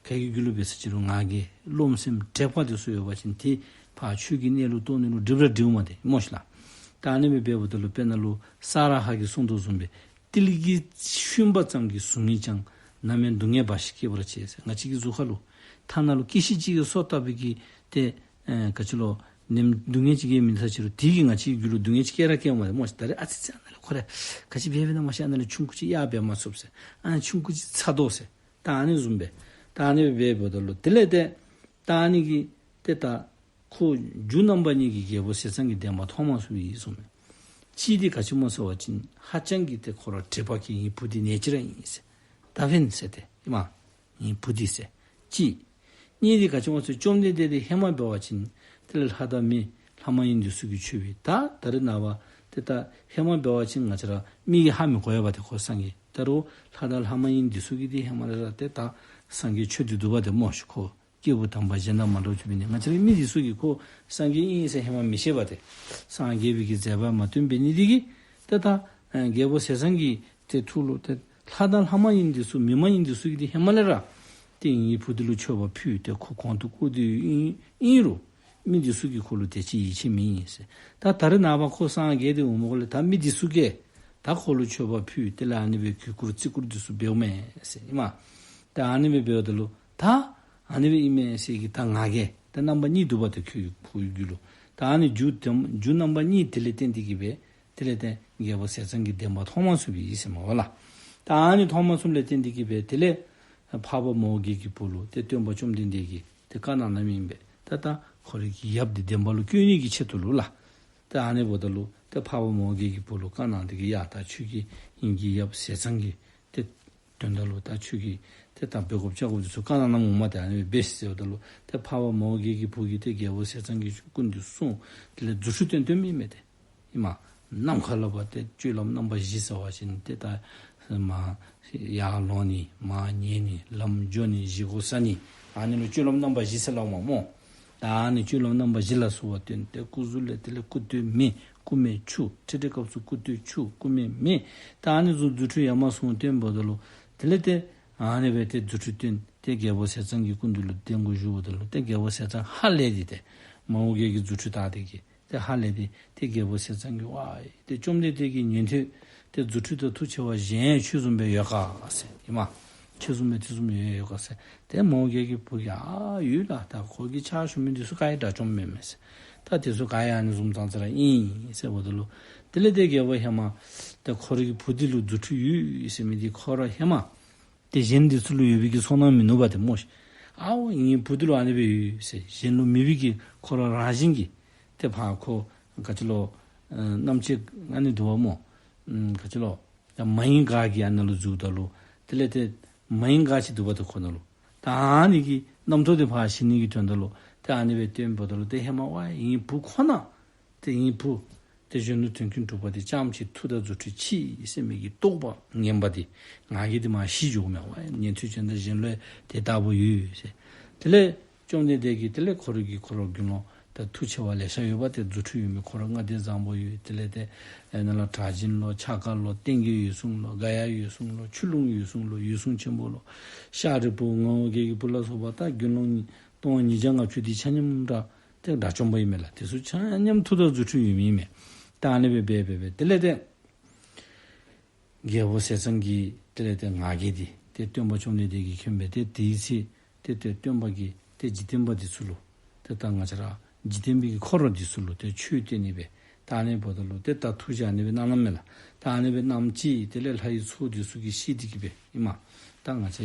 ག་གི་རྒྱུད་ལུ་འབད་ས་ཅིག་རུང་ང་རྒྱལ་རློམ་སེམས་དྲེགས་པ་དེ་ཚུ་ཡོད་པ་ཅིན་ཏེ་ཕར་ཆོས་ཀྱི་གནས་ལུ་གཏོགས་ནི་ལུ་འགྲིག་ར་འགྲིགཔ་མས་ཏེ་སྨོ་ཤིག་ལགས། ད་ཨ་ནི་སྦེ་འབདཝ་ད་ལུ་དཔེར་ན་ལུ་ས་ར་ཧ་གིས་གསུངས་དོ་བཟུམ་སྦེ་ཏིལ་གྱིས་བཤུམས་པ་ཙམ་གྱིས་གཟུགས་ནི་ཀྱང་། ནམ་ཡང་སྡུག་བསྔལ་འབའ་ཞིག་སྐྱེད་པར་བྱེད་ཟེར། ང་བཅས་ཀྱི་གཟུགས་ཁ་ལུ་ཐ་ན་ལུ་སྐྱེ་ཤི་ཅིག་གི་སོ་བཏབ་པའི་གི་ཏེ་ཨེ་ག་ཅི་ལོ་ནེམ་སྡུག་བསྔལ་ཅིག་གིས་མི་ཚ་ཅི་རུང་དེ་གིས་ང་བཅས་ཀྱི་རྒྱུད་ལུ་སྡུག་བསྔལ་ཅིག་སྐྱེ་ར་སྐྱེཝ་མས། མོ་ཤིག་ད་རེས་ཨ་ཙི་ཙི་ཨ་ནཱ་ལས་ཁོ་ར་ག་ཅི་འབད་འབད་ན་མ་ཤེས། ཨ་ནཱ་ལས་ཆུང་ཀུ་ཅིག་གཡག་འབད་མ་ཚུགས་ཟེར། ཨ་ནཱ་ཆུང་ཀུ་ཅིག་ཚ་དོ་ཟེར། ད་ཨ་ནི་བཟུམ་སྦེ་ད་ཨ་ནི་སྦེ་འབདཝ་ད་ལུ་དེ་ལས་ཏེ་ད་ཨ་ནི་གི་ཏེ་ད་ཁོ་རྒྱུ་རྣམ་པ་གཉིས་ཀྱིས་རྒྱལ་པོ་ཟས་གཙང་གི་བདེན་པ་མཐོང་མ་ཚུགས་པའི་གསུངམ་མས། གཅིག་འདི་ག་ཅི་སྨོ་ཟེར་བ་ཅིན་ཧ་ཅང་གི་ཏེ་ཁོ་ར་དྲེགས་པ་གིས་ངེའི་བུ་འདི་ནད་ཅིག་ར་ཨིན་ཟེར། ད་ཕན་ཟེར་ཏེ་ཨིན་མས། ངེའི་བུ་འདི་ཟེར། གཅིག། གཉིས་འདི་ག་ཅི་སྨོ་ཟེར་བཅོམ་ལྡན་འདས་འདི་ཧེ་མ་འབད་བ་ཅིན་དེ་ལས་ལྷ་དང་མི་ལྷ་མ་ཡིན་འདི་ཚུ་གིས་མཆོད་པའི་ད་ད་རེས་ནངས་པ་ཏེ་ད་ཧེ་མ་འབད་བ་ཅིན་ང་བཅས་ར་མི་གིས་ཧ་མི་གོ་ཡ་པ་ཏེ་ཁོ་སངས་རྒྱས། ད་རུང་ལྷ་དང་ལྷ་མ་ཡིན་འདི་ཚུ་གིས་འདི་ཧེ་མ་ལས་ར་ཏེ་ད་སངས་རྒྱས་མཆོད་དེ་འདུག་པ་ཏེ་མོ་ཤིག་ཁོ། སྐྱེས་བུ་དམ་པ་གཞན་དང་མ་འདྲཝ་ཅིག་འབད་ནི། ང་བཅས་ར་མི་འདི་ཚུ་གིས་ཁོ་སངས་རྒྱས་ཨིན་ཟེར་ཧེ་མ་མི་ཤེས་པ་ཏེ། སངས་རྒྱས་པའི་གི་མཛད་པ་མ་སྟོན་པའི་ནི་འདི་གིས་ཏེ་ད་ཨེ་རྒྱལ་པོ་ཟས་གཙང་གི་ཏེ་ཐུགས་ལུ་ཏེ་ལྷ་དང་ལྷ་མ་ཡིན་འདི་ཚུ་མི་མ་ཡིན་འདི་ཚུ་གིས་ཏེ་ཧེ་མ་ལས་ར་ཏེ་ངེའི་བུ་འདི་ལུ་མཆོད་པ་ཕུལ་ཏེ་ཁོ་གོང་དུ་བཀུར་ཏེ་ཡོད་ཨིན་ཨིན་རུང་མི་འདི་ཚུ་གིས་ཁོ་ལུ་དེ་ཅིག་ཡིད་ཆེས་མེད་ཨིན་ཟེར། ད་ད་རེས་ནངས་པ་ཁོ་སངས་རྒྱས་ཏེ་འོངམ་ལས་ད་མི་འདི་ཚུ་གིས་ད་ཁོ་ལུ་མཆོད་པ་ཕུལ་དེ་ལས་ཨ་ནི་སྦེ་གུས་བཀུར་བརྩི་བཀུར་འདི་ཚུ་འབདཝ་མས་ཟེར་ཨིན་མས། ད་ཨ་ནི་སྦེ་འབདཝ་ད་ལུ་ད་ཨ་ནི་སྦེ་ཨིན་མས་ཟེར་གི་ད་ང་རྒྱལ་ད་རྣམ་པ་གཉིས་འདུག་པ་ཏེ་ཁོའི་བུའི་རྒྱུད་ལུ། ད་ཨ་ནི་རྒྱུ་དེམ་རྒྱུ་རྣམ་པ་གཉིས་དེ་ལས་བརྟེན་ཏེ་གི་སྦེ་དེ་ལས་ཏེ་རྒྱལ་པོ་ཟས་གཙང་གི་བདེན་པ་མཐོང་མ་ཚུགས་པའི་ཨིན་ཟེར་མས་པ་ལགས། ད་ཨ་ནི་མཐོང་མ་ཚུགསཔ་ལས་བརྟེན་ཏེ་གི་སྦེ་དེ་ལས་འཕགས་པ་མོའུ་འགལ་གྱི་བུ་ལུ་ཏེ་སྟོན་པ་བཅོམ་ལྡན་འདས་ཀྱིས་ཏེ་བཀའ་གནང་གནངམ་ཨིན་པས། ད་ད་ཁོ་རའི་གི་ཡབ་འདི་བདེན་པ་ལུ་བཀོད་ནི་གི་ཆེད་དུ་ལུ་ལགས། ཏེ་ཨ་ནི་འབདཝ་ད་ལུ་ཏེ་འཕགས་པ་མོའུ་འགལ་གྱི་བུ་ལུ་བཀའ་གནང་སྟེ་གི་ཡ་ད་ཁྱོད་ཀྱིས་ངེའི་གི་ཡབ་ཟས་གཙང་གི་ཏེ་དོན་དག་ལུ་ད་ཁྱོད་ཀྱིས་ཏེ་ད་འབད་དགོཔ་བྱ་དགོཔ་འདི་ཚུ་བཀའ་གནང་གནངམ་འོང་མས། ཏེ་ཨ་ནི་སྦེ་འབད་ཟེརཝ་ད་ལུ་ཏེ་འཕགས་པ་མོའུ་འགལ་གྱི་བུ་གིས་ཏེ་རྒྱལ་པོ་ཟས་གཙང་གི་སྐུ་མདུན་སོང་། དེ་ལས་རྫུ་འཕྲུལ་སྟོན་སྟོནམ་ཨིན་མས་ཏེ། ཨིན་མས། ནམ་མཁའ་ལུ་འབད་དེ་སྤྱོད་ལམ་རྣམ་པ་བཞི་ཟེར་བ་ཅིན་ཏེ་ད་མར་ཡར་ལོང་ནི་མར་ཉལ་ནི་ལམ་འགྱོ་ནི་བཞེས་སྒོ་བཟའ་ནི། ཨ་ནི་ལུ་སྤྱོད་ལམ་རྣམ་པ་བཞི་ཟེར་སླབ་མས་སྨོ། ད་ཨ་ནི་སྤྱོད་ལམ་རྣམ་པ་བཞི་ལ་སོགས་པ་སྟོན་ཏེ་སྐུ་གཟུགས་ལས་དེ་ལས་སྐུ་སྟོད་སྨད་སྐུ་སྨད་ཕྱུག། ཁྲི་ཁྲི་སྐབས་སུ་སྐུ་སྟོད་ཕྱུག་སྐུ་སྨད་སྨད། ད་ཨ་ནི་བཟུམ་རྫུ་འཕྲུལ་ཡ་མ་ཟུང་སྟོན་འབདཝ་ད་ལུ་དེ་ལས་ཏེ་ཨ་ནི་སྦེ་ཏེ་རྫུ་འཕྲུལ་སྟོན་ཏེ་རྒྱལ་པོ་ཟས་གཙང་གི་སྐུ་མདུན་ལུ་དེ་གུ་བཞུགསཔ་ད་ལུ་ཏེ་རྒྱལ་པོ་ཟས་གཙང་ཧ་ལས་ཏེ་ཏེ་མོའུ་འགལ་གྱི་རྫུ་འཕྲུལ་བལྟ་སྟེ་གི་ཏེ་ཧ་ལས་ཏེ་ཏེ་རྒྱལ་པོ་ཟས་གཙང་གིས་ཝའི་ཏེ་བཅོམ་ལྡན་འདས་ཀྱི་ཉན་ཐོས་ཏེ་རྫུ་འཕྲུལ་དང་མཐུ་ཆེ་བ་གཞན་ཁྱོད་བཟུམ་སྦེ་ཡོད་ག་ཟེར་ཨིན་མས། ཁྱོད་བཟུམ་སྦེ་དེ་བཟུམ་ཡོད་ཡོད་ག་ཟེར། ཏེ་མོའུ་འགལ་གྱི་བུ་གིས་ཨ་ཡོད་ལགས། ད་ཁོ་གི་ཕྱག་ཞུ་མི་འདི་ཚུ་ག་ཡང་དགྲ་བཅོམ་མེན་མས་ཟེར། ད་དེ་ཚུ་ག་ཡང་ཨ་ནི་བཟུམ་ཙང་ཙ་ར་ཨིན་ཟེརཝ་ད་ལུ་དེ་ལས་ཏེ་རྒྱལ་པོ་ཧེ་མ་ཏེ་ཁོ་རའི་གི་བུ་འདི་ལུ་རྫུ་འཕྲུལ་ཡོད་ཟེར་མི་འདི་ཁོ་ར་ཧེ་མ་ཏེ་གཞན་འདི་ཚུ་ལུ་ཡོད་པའི་གི་ཚོར་སྣང་མིན་ནུག་པ་ཏེ་སྨོ་ཤིག། ཨའོ་ངེའི་བུ་འདི་ལུ་ཨ་ནི་སྦེ་ཡོད་ཟེར་གཞན་ལུ་མེད་པའི་གི་ཁོ་ར་རང་བཞིན་གྱིས་ཏེ་ཕར་ཁོ་ག་ཅི་ལོ་ཨ་རྣམ་ཤེས་ཨ་ནི་འདུག་པ་སྨོ། ཨམ་ག་ཅི་ལོ་ད་མ་ཡེངས་ག་གིས་ཨ་ནཱ་ལུ་འཛུལཝ་ད་ལུ་དེ་ལས་ཏེ་མ་ཡེངས་ག་ཅིག་འདུག་པ་ཏེ་ཁོ་ནང་ལུ། ད་ཨ་ནི་གི་རྣམ་རྟོག་འདི་ཕར་ཞི་ནི་གི་དོན་དག་ལུ་ཏེ་ཨ་ནི་སྦེ་སྟོན་འབདཝ་ད་ལུ་ཏེ་ཧེ་མ་ཝའི་ངེའི་བུ་ཁོ་ན་ཏེ་ངེའི་བུ་ཏེ་གཞོན་ནུ་དོན་ཀུན་གྲུབ་པ་འདི་ཙམ་ཅིག་མཐུ་དང་རྫུ་འཕྲུལ་མཆིས་ཟེར་མི་གི་རྟོགས་པ་ངན་པ་འདི་ང་གིས་འདི་མར་ཞི་འགྱོཝ་མས། ཝའི་ཉན་ཐོས་ཅན་དང་གཞན་ལུ་ཡང་དེ་ལྟ་བུ་ཡོད་ཟེར། དེ་ལས་བཅོམ་ལྡན་འདས་ཀྱིས་དེ་ལས་ཁོ་རའི་གི་ཁོ་ར་དགེ་སློང་ད་མཐུ་ཆེ་བ་ལེ་ཤ་ཡོད་པ་ཏེ་རྫུ་འཕྲུལ་ཡོད་མི་ཁོ་ར་ལྔ་སྡེ་བཟང་པོ་ཡོད། དེ་ལས་ཏེ་ཨ་ནཱ་ལུ་གྲགས་ཅན་ལོ་འཆར་ཀ་ལོ་སྟེང་གི་འོད་སྲུང་ལོ་ག་ཡ་འོད་སྲུང་ལོ་ཆུ་ཀླུང་འོད་སྲུང་ལོ་འོད་སྲུང་ཆེན་པོ་ལོ་ཤཱ་རིའི་བུ་ངག་དབང་རྒྱལ་གྱི་བུ་ལ་སོགས་པ་ད་དགེ་སློང་སྟོང་ཉིས་བརྒྱ་ལྔ་བཅུ་འདི་ཆ་མཉམ་ར་ཏེ་དགྲ་བཅོམ་པ་ཨིན་མས་ལགས། དེ་ཚུ་ཆ་མཉམ་མཐུ་དང་རྫུ་འཕྲུལ་ཡོད་མི་ཨིན་མས། ད་ཨ་ནི་སྦེ་འབད་འབད་འབད་དེ་ལས་ཏེ་རྒྱལ་པོ་ཟས་གཙང་གིས་དེ་ལས་ཏེ་ང་རྒྱལ་འདི་ཏེ་སྟོན་པ་བཅོམ་ལྡན་འདས་ཀྱིས་མཁྱེན་པས། ཏེ་དེའི་ཚེ་ཏེ་ཏེ་སྟོན་པ་གིས་ཏེ་འཇིག་རྟེན་པ་འདི་ཚུ་ལུ་ཏེ་ད་ང་བཅས་ར་འཇིག་རྟེན་པའི་གི་འཁོར་འདི་ཚུ་ལུ་ཏེ་ཆོས་སྟོན་ནི་སྦེ་ད་ཨ་ནི་འབདཝ་ད་ལུ་ཏེ་ད་ཐུགས་བཞེད་ཨ་ནི་སྦེ་གནང་གནངམ་མས་ལགས། ད་ཨ་ནི་སྦེ་གནངམ་ཅིག་དེ་ལས་ལྷ་ཡི་ཚོགས་འདི་ཚུ་གིས་ཤེས་ཏེ་གི་སྦེ་ཨིན་མས། ད་ང་བཅས་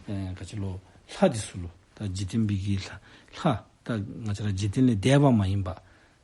ཨེ་ག་ཅི་ལོ་ལྷ་འདི་ཚུ་ལུ་ད་འཇིག་རྟེན་པའི་གི་ལྷ་ལྷ་ད་ང་བཅས་ར་འཇིག་རྟེན་ལས་འདས་པ་མ་ཡིན་པ་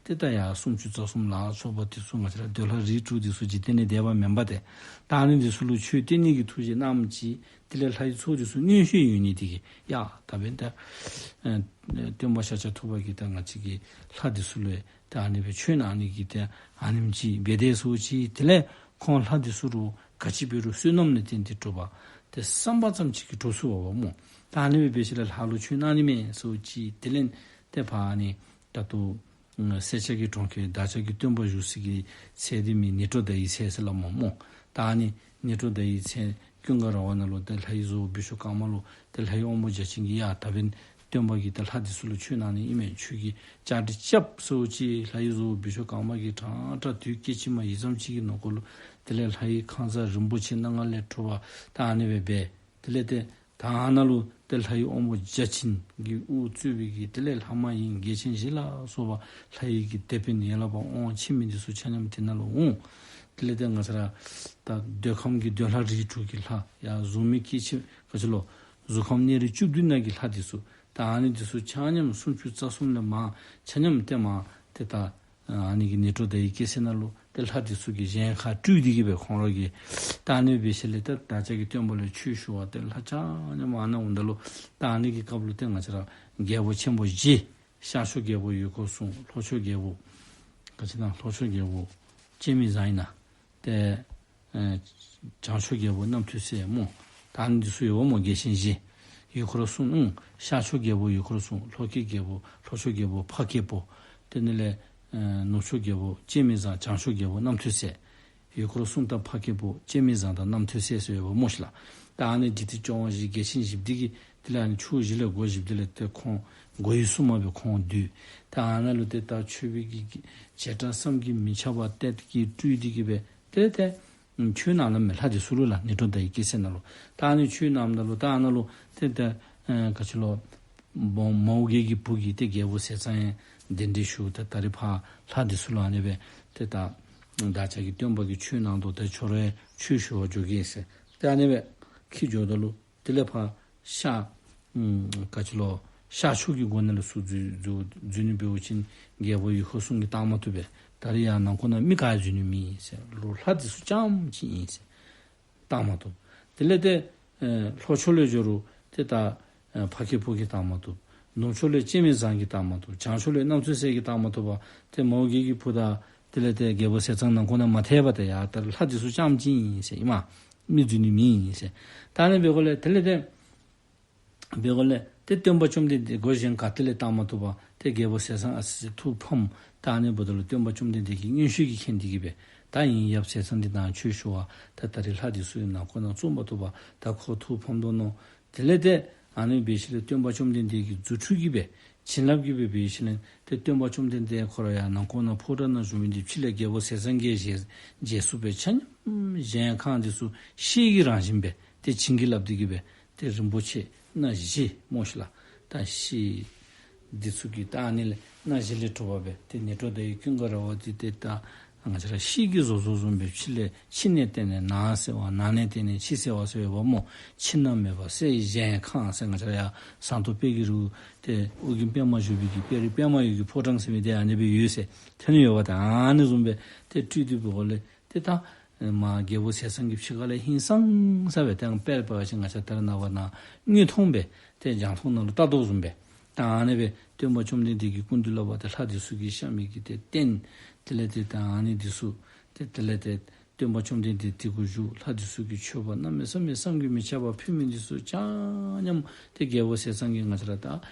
ཏེ་ད་ཡར་སུམ་ཅུ་རྩ་གསུམ་ལ་སོགས་པ་འདི་ཚུ་ང་བཅས་ར་འདོད་ལྷ་རིགས་དྲུག་འདི་ཚུ་འཇིག་རྟེན་ལས་འདས་པ་མེན་པ་ཏེ། ད་ཨ་ནི་འདི་ཚུ་ལུ་ཆོས་སྟོན་ནི་གི་ཐུགས་བཞེད་གནངམ་ཅིག་དེ་ལས་ལྷ་ཡི་ཚོགས་འདི་ཚུ་མངོན་ཤེས་ཡོད་ནི་འདི་གིས་ཡ་ད་འབདན་ད་ཨེ་སྟོན་པ་ཤཱཀྱ་ཐུབ་པ་གིས་ད་ང་བཅས་ཀྱི་ལྷ་འདི་ཚུ་ལུ་ད་ཨ་ནི་སྦེ་ཆོས་གནང་ནི་གི་ཏེ་ཨ་ནེམ་ཅིག་འབད་དེ་ཟེརཝ་ཅིག་དེ་ལས་ཁོང་ལྷ་འདི་ཚུ་རུང་ག་ཅི་འབད་རུང་བསོད་ནམས་ལས་བརྟེན་ཏེ་གྲུབ་པ་ཏེ་བསམ་པ་ཙམ་ཅིག་གིས་གྲུབ་ཚུགས་པ་སྨོ། ད་ཨ་ནི་སྦེ་འབད་ཞིནམ་ལས་ལྷ་ལུ་ཆོས་གནང་ནི་མས་ཟེརཝ་ཅིག་དེ་ལས་ཏེ་ཕར་ཨ་ནི་ད་ལྟོ་ཨ་སེར་སྐྱ་གི་གྲོང་ཁྱེར་བདག་ཅག་གི་སྟོན་པ་བཞུགས་ས་གི་ཚལ་འདི་མིང་ནཻ་ཊཱུརྻ་ཡི་ཚལ་ཟེར་སླབ་མས་སྨོ། ད་ཨ་ནི་ནཻ་ཊཱུརྻ་ཡི་ཚལ་ཀུན་དགའ་ར་བ་ནང་ལུ་ཏེ་ལྷ་ཡི་བཟོ་བོ་བི་ཤྭ་ཀརྨ་ལུ་ཏེ་ལྷ་ཡི་དབང་པོ་བརྒྱ་བྱིན་གྱིས་ཡ་ད་འབདན་ སྟོན་པ་གིས་ཏེ་ལྷ་འདི་ཚུ་ལུ་ཆོས་གནང་ནི་ཨིན་མས། ཁྱོད་ཀྱིས་བཅའ་སྒྲིག་རྐྱབ་ཟེརཝ་ཅིག་ལྷ་ཡི་བཟོ་བོ་བི་ཤྭ་ཀརྨ་གིས་ཕྲང་ཕྲང་དུས་སྐད་ཅིག་མ་ཡི་ཙམ་ཅིག་གི་ནང་འཁོད་ལུ་དེ་ལས་ལྷ་ཡི་ཁང་བཟང་རིན་པོ་ཆེ་སྣ་ལྔ་ལས་གྲུབ་པ་ད་ཨ་ནི་སྦེ་འབད། དེ་ལས་ཏེ་ད་ཨ་ནཱ་ལུ་ཏེ་ལྷ་ཡི་དབང་པོ་བརྒྱ་བྱིན་གྱིས་དབུ་གཙོས་པའི་གི་དེ་ལས་ལྷ་མ་ཡིན་རྒྱལ་ཆེན་བཞི་ལ་སོགས་པ་ལྷ་ཡི་གི་དེད་དཔོན་ཡན་ལག་པ་དབང་ཆེ་མི་འདི་ཚུ་ཆ་མཉམ་དེ་ནང་ལུ་འོང་། དེ་ལས་ཏེ་ང་བཅས་ར་ད་འདོད་ཁམས་ཀྱི་འདོད་ལྷ་རིགས་དྲུག་གི་ལྷ་ཡང་གཟུགས་མེད་སྐྱེ་མཆེད་ག་ཅི་ལོ། གཟུགས་ཁམས་གནས་རིས་བཅུ་བདུན་ནང་གི་ལྷ་འདི་ཚུ་ད་ཨ་ནི་འདི་ཚུ་ཆ་མཉམ་སུམ་ཅུ་རྩ་གསུམ་ལས་མར་ཆ་མཉམ་ཏེ་མར་ཏེ་ད་ཨ་ནི་གི་ནཻ་ཊོ་དྷ་ཡི་སྐྱེ་ས་ནང་ལུ་ཏེ་ལྷ་འདི་ཚུ་གིས་གཞལ་ཁང་སྤྲུལ་ཏེ་གི་སྦེ་ཁོང་ར་གིས་ད་ཨ་ནི་སྦེ་ཞིནམ་ལས་ཏེ་བདག་ཅག་གི་སྟོན་པ་ལུ་ཆོས་ཞུ་བར་ཏེ་ལྷ་ཆ་མཉམ་ཨ་ནཱ་འོངམ་ད་ལུ་ད་ཨ་ནི་གི་སྐབས་ལུ་ཏེ་ང་བཅས་ར་རྒྱལ་པོ་ཆེན་པོ་བཞི་ཤར་ཕྱོགས་རྒྱལ་པོ་ཡུལ་འཁོར་སྲུང་། ལྷོ་ཕྱོགས་རྒྱལ་པོ་ག་ཅི་ན་ལྷོ་ཕྱོགས་རྒྱལ་པོ་སྤྱན་མི་བཟང་ཨིན་ན། ཏེ་ཨེ་བྱང་ཕྱོགས་རྒྱལ་པོ་རྣམ་ཐོས་སྲས་སྨོ། ད་ཨ་ནི་འདི་ཚུ་ཡོདཔ་སྨོ། རྒྱལ་ཆེན་བཞི། ཡུལ་འཁོར་སྲུང་། ཨུམ་ཤར་ཕྱོགས་རྒྱལ་པོ་ཡུལ་འཁོར་སྲུང་། ལྷོ་ཕྱོགས་རྒྱལ་པོ་ལྷོ་ཕྱོགས་རྒྱལ་པོ་འཕགས་སྐྱེས་པོ། དེ་ནི་ལས་ཨེ་ནུབ་ཕྱོགས་རྒྱལ་པོ་སྤྱན་མི་བཟང་། བྱང་ཕྱོགས་རྒྱལ་པོ་རྣམ་ཐོས་སྲས། ཡུལ་འཁོར་སྲུང་དང་འཕགས་སྐྱེས་པོ་སྤྱན་མི་བཟང་དང་རྣམ་ཐོས་སྲས་ཟེར་ཡོདཔ་སྨོ་ཤིག་ལགས། ད་ཨ་ནི་འདི་ཏེ་སྐྱོང་བ་བཞི་རྒྱལ་ཆེན་བཞི་པོ་འདི་གིས་དེ་ལས་ཨ་ནི་ཕྱོགས་བཞི་ལས་སྒོ་བཞི་པོ་དེ་ལས་ཏེ་ཁོང་སྒོ་ཡི་སྲུང་མ་སྦེ་ཁོང་འདུས། ད་ཨ་ནཱ་ལུ་ཏེ་ད་མཆོད་པའི་གི་བྱེ་བྲག་བསམ་གྱིས་མི་ཁྱབ་པ་ཏེ་གིས་སྤྲུལ་ཏེ་གི་སྦེ་ཏེ་ཏེ་ཆོས་གནངམ་མས་ལྷ་འདི་ཚུ་ལུ་ལགས། ནཻ་ཊོ་དྷ་ཡི་སྐྱེ་ས་ནང་ལུ་ད་ཨ་ནི་ཆོས་གནངམ་ད་ལུ་ད་ཨ་ནཱ་ལུ་ཏེ་ཏེ་ཨེ་ག་ཅི་ལོ། མོའུ་འགལ་གྱི་བུ་གིས་ཏེ་རྒྱལ་པོ་ཟས་གཙང་ཡང་གདན་འདྲེན་ཞུ། ད་ད་རིས་ཕར་ལྷ་འདི་ཚུ་ལུ་ཨ་ནི་སྦེ་ཏེ་ད་བདག་ཅག་གི་སྟོན་པ་གིས་ཆོས་གནང་དོ། ཏེ་ཁྱོད་ར་ཡང་ཆོས་ཞུ་བར་འགྱོ་གེ་ཟེར། ཏེ་ཨ་ནི་སྦེ་འཁྱིད་འགྱོཝ་ད་ལུ་དེ་ལས་ཕར་ཤར་ཨུམ་ག་ཅི་ལོ། ཤར་ཕྱོགས་ཀྱི་སྒོ་ནང་ལས་ཚུར་འཛུལ་འཛུལ་འཛུལ་ནི་འབད་བ་ཅིན་རྒྱལ་པོ་ཡུལ་འཁོར་སྲུང་གིས་བཏང་མ་བཏུབ་པས། ད་རིས་ཡང་ནང་འཁོད་ནང་མི་ག་ཡང་འཛུལ་ནི་མེད་ཟེར། ལྷོ་ལྷ་འདི་ཚུ་རྐྱངམ་ཅིག་ཨིན་ཟེར། བཏང་མ་བཏུབ། དེ་ལས་ཏེ་ཨེ་ལྷོ་ཕྱོགས་ལས་འགྱོ་རུང་ཏེ་ད་ཨེ་འཕགས་སྐྱེས་པོ་གིས་བཏང་མ་བཏུབ། ནུབ་ཕྱོགས་ལས་སྤྱན་མི་བཟང་གིས་བཏང་མ་བཏུབ། བྱང་ཕྱོགས་ལས་རྣམ་ཐོས་སྲས་ཀྱིས་བཏང་མ་བཏུབ་པར་ཏེ་མོའུ་འགལ་གྱི་བུ་དང་དེ་ལས་ཏེ་རྒྱལ་པོ་ཟས་གཙང་ནང་འཁོད་ནང་མ་ཐལ་བར་ཏེ་ཡར་ད་ལྷ་འདི་ཚུ་རྐྱངམ་ཅིག་ཨིན་ཟེར་ཨིན་མས། མི་འཛུལ་ནི་མེད་ཨིན་ཟེར། ད་ཨ་ནི་འབད་དགོཔ་ལས་དེ་ལས་ཏེ་འབད་དགོཔ་ལས་ཏེ་སྟོན་པ་བཅོམ་ལྡན་འདས་སྒོ་གཞན་ག་ཏེ་ལས་བཏང་མ་བཏུབ་པར་ཏེ་རྒྱལ་པོ་ཟས་གཙང་ཨ་ཙི་ཅིག་ཐུགས་ཕམ། ད་ཨ་ནི་འབདཝ་ད་ལུ་སྟོན་པ་བཅོམ་ལྡན་འདས་ཀྱིས་མངོན་ཤེས་ཀྱིས་མཁྱེན་ཏེ་གི་སྦེ་ད་ཨིན་ཡབ་ཟས་གཙང་འདི་ནཱ་ཆོས་ཞུ་བར་ད་ད་རིས་ལྷ་འདི་ཚུ་གིས་ནང་འཁོད་ནང་བཙུགས་མ་བཏུབ་པར་ད་ཁོ་ཐུགས་ཕམ་དོ་མནོ། དེ་ལས་ཏེ་ཨ་ནི་འབད་ཞིནམ་ལས་སྟོན་པ་བཅོམ་ལྡན་འདས་ཀྱིས་རྫུ་འཕྲུལ་གྱིས་སྦེ་བྱིན་རླབས་ཀྱིས་སྦེ་འབད་ཞིནམ་ལས་ཏེ་སྟོན་པ་བཅོམ་ལྡན་འདས་ཁོ་ར་ཡང་ནང་འཁོད་ནང་ཕོ་བྲང་ནང་བཞུགས་མི་འདི་ཕྱི་ལས་རྒྱལ་པོ་ཟས་གཙང་གིས་མཇལ་མཇལ་ཚུགསཔ་སྦེ་ཆ་མཉམ་གཞལ་ཁང་འདི་ཚུ་ཤེལ་གྱི་རང་བཞིན་སྦེ་ཏེ་བྱིན་གྱིས་བརླབས་ཏེ་གི་སྦེ་ཏེ་རིན་པོ་ཆེ་སྣ་བཞི་སྨོ་ཤིག་ལགས། ད་ཤེལ་འདི་ཚུ་གི་ད་ཨ་ནི་ལས་སྣ་བཞི་ལས་གྲུབ་པ་སྦེ་ཏེ་ནཻ་ཊོ་དྷ་ཡི་ཀུན་དགའ་ར་བ་འདི་ཏེ་ད་ང་བཅས་ར་ཤེལ་གྱིས་བཟོ་བཟོཝ་བཟུམ་སྦེ་ཕྱི་ལས་ཕྱི་ནས་བལྟས་ནས་ནང་གསལ་བ། ནང་ནས་བལྟས་ནས་ཕྱི་གསལ་བ་ཟེར་ཡོདཔ་སྨོ། ཕྱི་ནང་མེད་པ་གསལ་བའི་གཞལ་ཡས་ཁང་ཟེར། ང་བཅས་ར་ཡར་ཟངས་མདོག་དཔལ་གྱི་རི་བོ་ཏེ་ཨོ་རྒྱན་པདྨ་བཞུགས་པའི་གི་དཔལ་རི་པདྨ་འོད་ཀྱི་ཕོ་བྲང་ཟེར་མི་འདི་ཨ་ནི་སྦེ་ཡོད་ཟེར་ཐོན་ཡོདཔ་ད་ཨ་ནི་བཟུམ་སྦེ་ཏེ་སྤྲུལ་ཏེ་འབདཝ་ལས་ཏེ་ད་མར་རྒྱལ་པོ་ཟས་གཙང་གི་ཕྱི་ཁ་ལས་ཧིང་སངས་ས་སྦེ་ཏེ་དཔལ་འབད་བ་ཅིན་ང་བཅས་ད་རེས་ནངས་པ་ནཱ་དངོས་མཐོང་སྦེ་ཏེ་རྒྱང་མཐོང་ནང་ལུ་བལྟ་དོ་བཟུམ་སྦེ་ད་ཨ་ནི་སྦེ་སྟོན་པ་བཅོམ་ལྡན་འདས་ཀྱི་སྐུ་མདུན་ལུ་འབད་ཏེ་ལྷ་འདི་ཚུ་གིས་ཤར་མི་གི་ཏེ་རྟེན་དེ་ལས་ཏེ་ད་ཨ་ནི་འདི་ཚུ་ཏེ་དེ་ལས་ཏེ་སྟོན་པ་བཅོམ་ལྡན་འདས་དེ་གུ་བཞུགས། ལྷ་འདི་ཚུ་གིས་མཆོད་པ་གནམ་མེད་ས་མེད་བསམ་གྱིས་མི་ཁྱབ་པ་ཕུལ་མི་འདི་ཚུ་ཆ་མཉམ་ཏེ་རྒྱལ་པོ་ཟས་གཙང་གིས་ང་བཅས་ར་ད་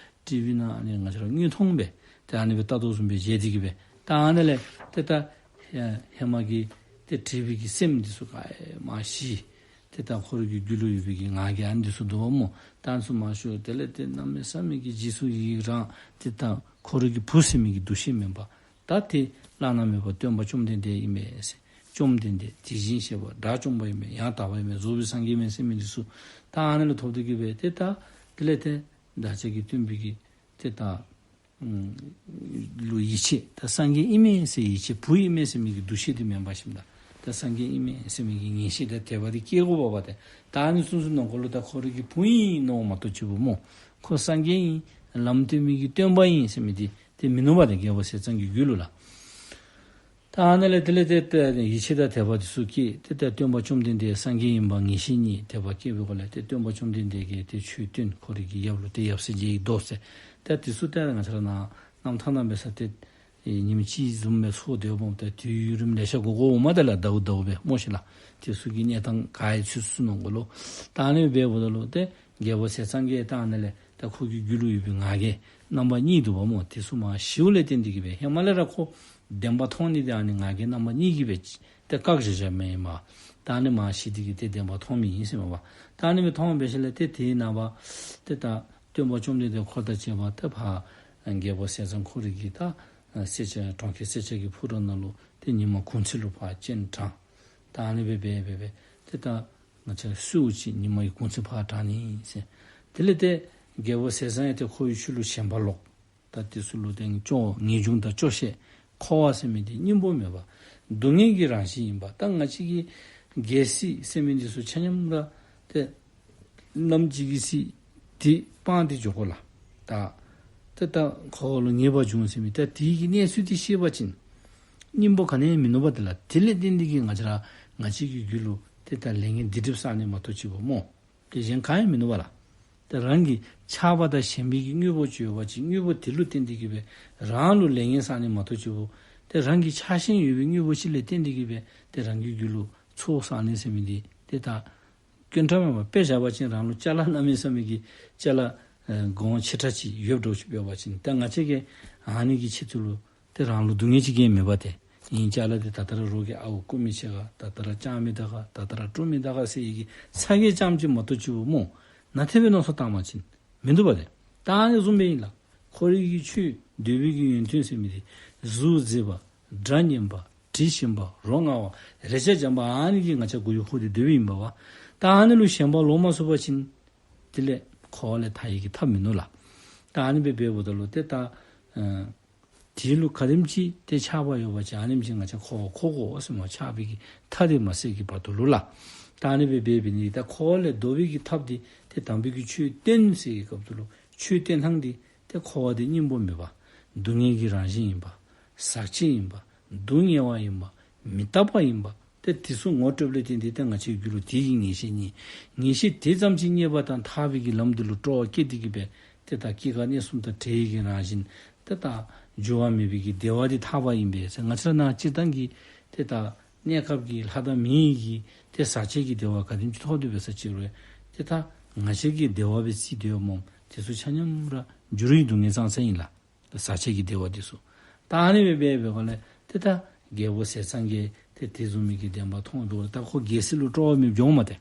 ཊི་བི་ནང་ཨ་ནི་ང་བཅས་ར་དངོས་མཐོང་སྦེ་ཏེ་ཨ་ནི་སྦེ་བལྟ་དོ་བཟུམ་སྦེ་མཇལ་ཏེ་གི་སྦེ་ད་ཨ་ནི་ལས་ཏེ་ད་ཧེ་མ་གི་ཏེ་བྲིས་པའི་གི་སེམས་འདི་ཚུ་ག་ཡང་མ་ཞི། ཏེ་ད་ཁོ་རའི་གི་རྒྱུད་ལུ་ཡོད་པའི་གི་ང་རྒྱལ་ཨ་ནི་འདི་ཚུ་འདུག་པ་སྨོ། ད་ཨ་ནི་ཚུ་མ་ཞི། དེ་ལས་ཏེ་གནམ་མེད་ས་མེད་ཀྱི་རྗེས་སུ་ཡི་རང་ཏེ་ད་ཁོ་རའི་གི་བུ་ཟེར་མི་གི་འདུ་ཤེས་མེན་པར་ད་ཏེ་བླ་ན་མེད་པ་སྟོན་པ་བཅོམ་ལྡན་འདས་ཨིན་མས་ཟེར། བཅོམ་ལྡན་འདས་དེ་བཞིན་གཤེགས་པ་དགྲ་བཅོམ་པ་ཨིན་མས། ཡང་དག་པ་ཨིན་མས། རྫོགས་པའི་སངས་རྒྱས་ཨིན་མས་ཟེར་མི་འདི་ཚུ་ད་ཨ་ནི་ལུ་ཐོབ་སྟེ་གི་སྦེ་ཏེ་ད་དེ་ལས་ཏེ་བདག་ཅག་གི་སྟོན་པའི་གི་ཏེ་ད་ཨུམ་ལུ་ཡིད་ཆེས་ད་སངས་རྒྱས་ཨིན་མས་ཟེར་ཡིད་ཆེས་བུ་ཨིན་མས་ཟེར་མི་གི་འདུ་ཤེས་འདི་མེན་པར་ཞིནམ་ད་ད་སངས་རྒྱས་ཨིན་མས་ཟེར་མི་གི་ངེས་ཤེས་དང་དད་པ་འདི་སྐྱེ་དགོ་པས་པ། ཏེ་ད་ཨ་ནི་ཚུན་ཚོད་ནང་འཁོད་ལུ་ད་ཁོ་རའི་གི་བུ་ཨིན་མནོཝ་མ་གཏོགས་ཅིག་པོ་སྨོ། ཁོ་སངས་རྒྱས་ཨིན་ལམ་སྟོན་མི་གི་སྟོན་པ་ཨིན་ཟེར་མི་འདི་ཏེ་མིན་ནུག་པ། ཏེ་རྒྱལ་པོ་ཟས་གཙང་གི་རྒྱུད་ལུ་ལགས། ད་ཨ་ནི་ལས་དེ་ལས་ཏེ་ཏེ་ཡིད་ཆེས་དང་དད་པ་འདི་ཚུ་སྐྱེས། ཏེ་ད་སྟོན་པ་བཅོམ་ལྡན་འདས་སངས་རྒྱས་ཨིནམ་ངེས་ཤེས་རྙེད། དད་པ་སྐྱེས་པའི་སྒོ་ལས་ཏེ་སྟོན་པ་བཅོམ་ལྡན་འདས་ཀྱིས་ཏེ་ཆོས་སྟོན། ཁོ་རའི་གི་ཡབ་ལུ་ཏེ་ཡབ་སྲས་མཇལ་ཡི་དོ་ཟེར། ད་འདི་ཚུ་ད་ང་བཅས་ར་ནཱ་རྣམ་ཐར་ནང་འབད་ས་ཏེ་ཨེ་ཉིནམ་གཅིག་བཟུམ་སྦེ་ཚོགས་སྡོདཔ་ད་དུས་ཡུན་རིངམོ་ལེ་ཤ་འགོར་འགོརཝ་མས། ད་ལགས་ཟླཝ་ཟླཝ་སྦེ་སྨོ་ཤིག་ལགས། དེ་ཚུ་གི་གནས་སྟངས་ག་ཡི་ཚུལ་ཚུལ་ནང་འཁོད་ལུ་ད་ཨ་ནི་འབདཝ་ད་ལུ་ཏེ་རྒྱལ་པོ་ཟས་གཙང་གིས་ད་ཨ་ནི་ལས་ད་ཁོ་གི་རྒྱུད་ལུ་ཡོད་པའི་ང་རྒྱལ་རྣམ་པ་གཉིས་འདུག་པ་སྨོ། དེ་ཚུ་མར་ཞིཝ་ལས་བརྟེན་ཏེ་གི་སྦེ་ཧེ་མ་ལས་ར་ཁོ་བདེན་པ་མཐོང་ནི་འདི་ཨ་ནི་ང་རྒྱལ་རྣམ་པ་གཉིས་ཀྱིས་སྦེ་ཏེ་བཀག་བཞག་བཞགཔ་མས་ཨིན་མས། ད་ཨ་ནི་མར་ཞི་སྟེ་གི་ཏེ་བདེན་པ་མཐོང་མི་ཨིན་ཟེར་མས་པ། ད་ཨ་ནི་སྦེ་མཐོང་འབད་ཞིནམ་ལས་ཏེ་དེའི་ནངས་པ་ཏེ་ད་ སྟོན་པ་བཅོམ་ལྡན་འདས་འཁོར་དང་བཅས་པ་ཏེ་ཕར་རྒྱལ་པོ་ཟས་གཙང་ཁོ་རའི་གི་ད་སེར་སྐྱ་གྲོང་ཁྱེར་སེར་སྐྱ་གི་ཕོ་བྲང་ནང་ལུ་ཏེ་ཉི་མ་གུང་ཚིགས་ལུ་ཕར་སྤྱན་དྲངས། ད་ཨ་ནི་སྦེ་འབད་འབད་འབད་ཏེ་ད་ང་བཅས་སྲུ་ཅིག་ཉི་མ་གི་གུང་ཚིགས་ཕར་དྲངས་ནི་ཟེར། དེ་ལས་ཏེ་རྒྱལ་པོ་ཟས་གཙང་ཡང་ཏེ་ཁོ་གི་ཤུལ་ལུ་ཞལ་འབག་ལོག། ད་དེ་ཚུ་ལུ་ཏེ་སྐྱོ་ངེས་འབྱུང་དང་སྐྱོ་ཤས། འཁོར་བ་ཟེར་མི་འདི་སྙིང་པོ་མེད་པ། སྡུག་བསྔལ་གྱི་རང་བཞིན་ཨིན་པ། ད་ང་བཅས་ཀྱི་རྒྱལ་སྲིད་ཟེར་མི་འདི་ཚུ་ཆ་མཉམ་ར་ཏེ་ནམ་ཅིག་གི་ཚེ་འདི་སྤངས་ཏེ་འགྱོ་དགོ་ལགས། ད་ཏེ་ད་འཁོར་བ་ལུ་ངེས་པར་འབྱུང་ཟེར་མི་ད་དེ་གི་གནས་ཚུལ་འདི་ཤེས་པ་ཅིན་སྙིང་པོ་ག་ནི་ཡང་མིན་ནུག་པ། དེ་ལ་དེ་ལས་བརྟེན་ཏེ་གིས་ང་བཅས་ར་ང་བཅས་ཀྱི་རྒྱུད་ལུ་ཏེ་ད་ལས་ངན་སྡིག་སྒྲིབ་བསགས་ནི་མ་གཏོགས་ཅིག་པོ་སྨོ། ཏེ་གཞན་གང་ཡང་མིན་ནུག་པ་ལགས། ཏེ་རང་གི་ཆགས་པ་དང་ཞེན་པའི་གི་དངོས་པོ་ཅིག་ཡོད་པ་ཅིན་དངོས་པོ་དེ་ལུ་བརྟེན་ཏེ་གིས་སྦེ་རང་ལུ་ལས་ངན་བསགས་ནི་མ་གཏོགས་ཅིག་པོ། ཏེ་རང་གི་ཆགས་ཞེན་ཡོད་པའི་དངོས་པོ་ཅིག་ལུ་བརྟེན་ཏེ་གིས་སྦེ་ཏེ་རང་གི་རྒྱུད་ལུ་ཚོགས་བསགས་ནི་ཟེར་མི་འདི་ཏེ་ད་དཀོན་དྲགས་མེན་པ། དཔེ་བཞག་པ་ཅིན་རང་ལུ་ཅ་ལ་གནམ་མེད་ས་མེད་ཀྱི་ཅ་ལ་གོང་ཆེ་དྲགས་ཅིག་ཡོདཔ་འདྲཝ་ཅིག་འབད་བ་ཅིན་ད་ང་བཅས་ཀྱིས་ཨ་ནི་གི་ཆེད་དུ་ལུ་ཏེ་རང་ལུ་སྡུག་བསྔལ་ཅིག་གིས་མེད་པ་ཏེ། ཨིན་ཅ་ལ་འདི་ད་ལྟོ་ར་རོགས་ཀྱིས་ཨརཝ་རྐུ་མི་ཆེ་ག། ད་ལྟོ་ར་ལྕང་མི་ད་ག། ད་ལྟོ་ར་དཀྲོག་མི་ད་ག་ཟེར་བའི་གི་ཚ་གྱང་རྐྱངམ་ཅིག་མ་གཏོགས་ཅིག་པོ་སྨོ། ནཱ་དེ་སྦེ་མནོ་བསམ་བཏང་བ་ཅིན་མིན་འདུག་པ་ཏེ། ད་ཨ་ནི་བཟུམ་སྦེ་ཨིན་ལགས། ཁོ་རའི་གི་ཆོས་འདོད་པའི་གི་ཡོན་ཏན་ཟེར་མི་འདི་གཟུགས་མཛེས་པ། སྒྲ་སྙན་པ། དྲི་ཞིམ་པ། རོ་མངར་བ། རེག་བྱ་འཇམ་པ། ཨ་ནི་གིས་ང་བཅས་མགུ་ཡུ་འཁོར་ཏེ་སྡོད་པའི་ཨིན་པ་བ། ད་ཨ་ནི་ལུ་ཞེན་པ་ལོག་མ་ཚུགས་པ་ཅིན་དེ་ལས་འཁོར་བ་ལས་ཐར་ནི་གི་ཐབས་མིན་ནུག་ལགས། ད་ཨ་ནི་སྦེ་འབདཝ་ད་ལུ་ཏེ་ད་ཨ་དེ་ལུ་ག་དེམ་ཅིག་ཏེ་ཆགས་པ་ཡོད་པ་ཅིན་ཨ་ནེམ་ཅིག་ང་བཅས་འཁོར་བ་འཁོར་དགོ་ཟེར་སྨོ། ཆགས་པའི་གི་མཐའ་དེ་མ་ཟད་ཀྱི་བར་དུ་ལུ་ལགས། ད་ཨ་ནི་སྦེ་འབད་འབད་ནི་ད་འཁོར་བ་ལས་ལྡོག་པའི་གི་ཐབས་འདི་ཏེ་དམ་པའི་གི་ཆོས་བསྟན་ཟེར་བའི་སྐབས་སུ་ལུ་ཆོས་བསྟན་ཐངས་འདི་ཏེ་འཁོར་བ་འདི་སྙིང་པོ་མེད་པ། སྡུག་བསྔལ་གྱི་རང་བཞིན་ཨིན་པ། ཟག་བཅས་ཨིན་པ། སྡུག་བསྔལ་བ་ཨིན་པ། མི་རྟག་པ་ཨིན་པ། ཏེ་དེ་ཚུ་ངོ་སྤྲོད་ལས་བརྟེན་ཏེ་ཏེ་ང་བཅས་རྒྱུད་ལུ་དེ་གི་ངེས་ཤེས་རྙེད། ངེས་ཤེས་དེ་ཙམ་ཅིག་རྙེད་པ་དང་ཐར་པའི་གི་ལམ་འདི་ལུ་སྤྲོ་བ་སྐྱེས་ཏེ་གིས་སྦེ་ཏེ་ད་སྐྱེ་རྒ་གནས་གསུམ་དང་བྲལ་བའི་གི་རང་བཞིན་ཏེ་ད་འགྱུར་བ་མེད་པའི་གི་བདེ་བ་འདི་ཐར་པ་ཨིན་པས་ཟེར། ང་བཅས་ར་ནཱ་སྤྱིར་བཏང་གི་ཏེ་ད་གནས་སྐབས་ཀྱི་ལྷ་དང་མི་ཡི་གི་ཏེ་ཟག་བཅས་ཀྱི་བདེ་བ་ག་དེམ་ཅིག་ཐོབ་སྟེ་འབད་ས་ཅིག་རུང་ཏེ་ད་ང་བཅས་ཀྱི་བདེ་བ་སྦེ་བརྩིས་ཏེ་ཡོདཔ་སྨོ། དེ་ཚུ་ཆ་མཉམ་ར་འགྱུར་བའི་སྡུག་བསྔལ་ཙང་ཙང་ཨིན་ལགས། ཟག་བཅས་ཀྱི་བདེ་བ་འདི་ཚུ། ད་ཨ་ནི་སྦེ་འབད་འབདཝ་ལས་ཏེ་ད་རྒྱལ་པོ་ཟས་གཙང་གིས་ཏེ་དེ་བཟུམ་མའི་གི་བདེན་པ་མཐོང་འབདཝ་ད་ཁོ་རྒྱལ་སྲིད་ལུ་སྤྲོ་བ་མེདཔ་འགྱོཝ་མས་ཏེ།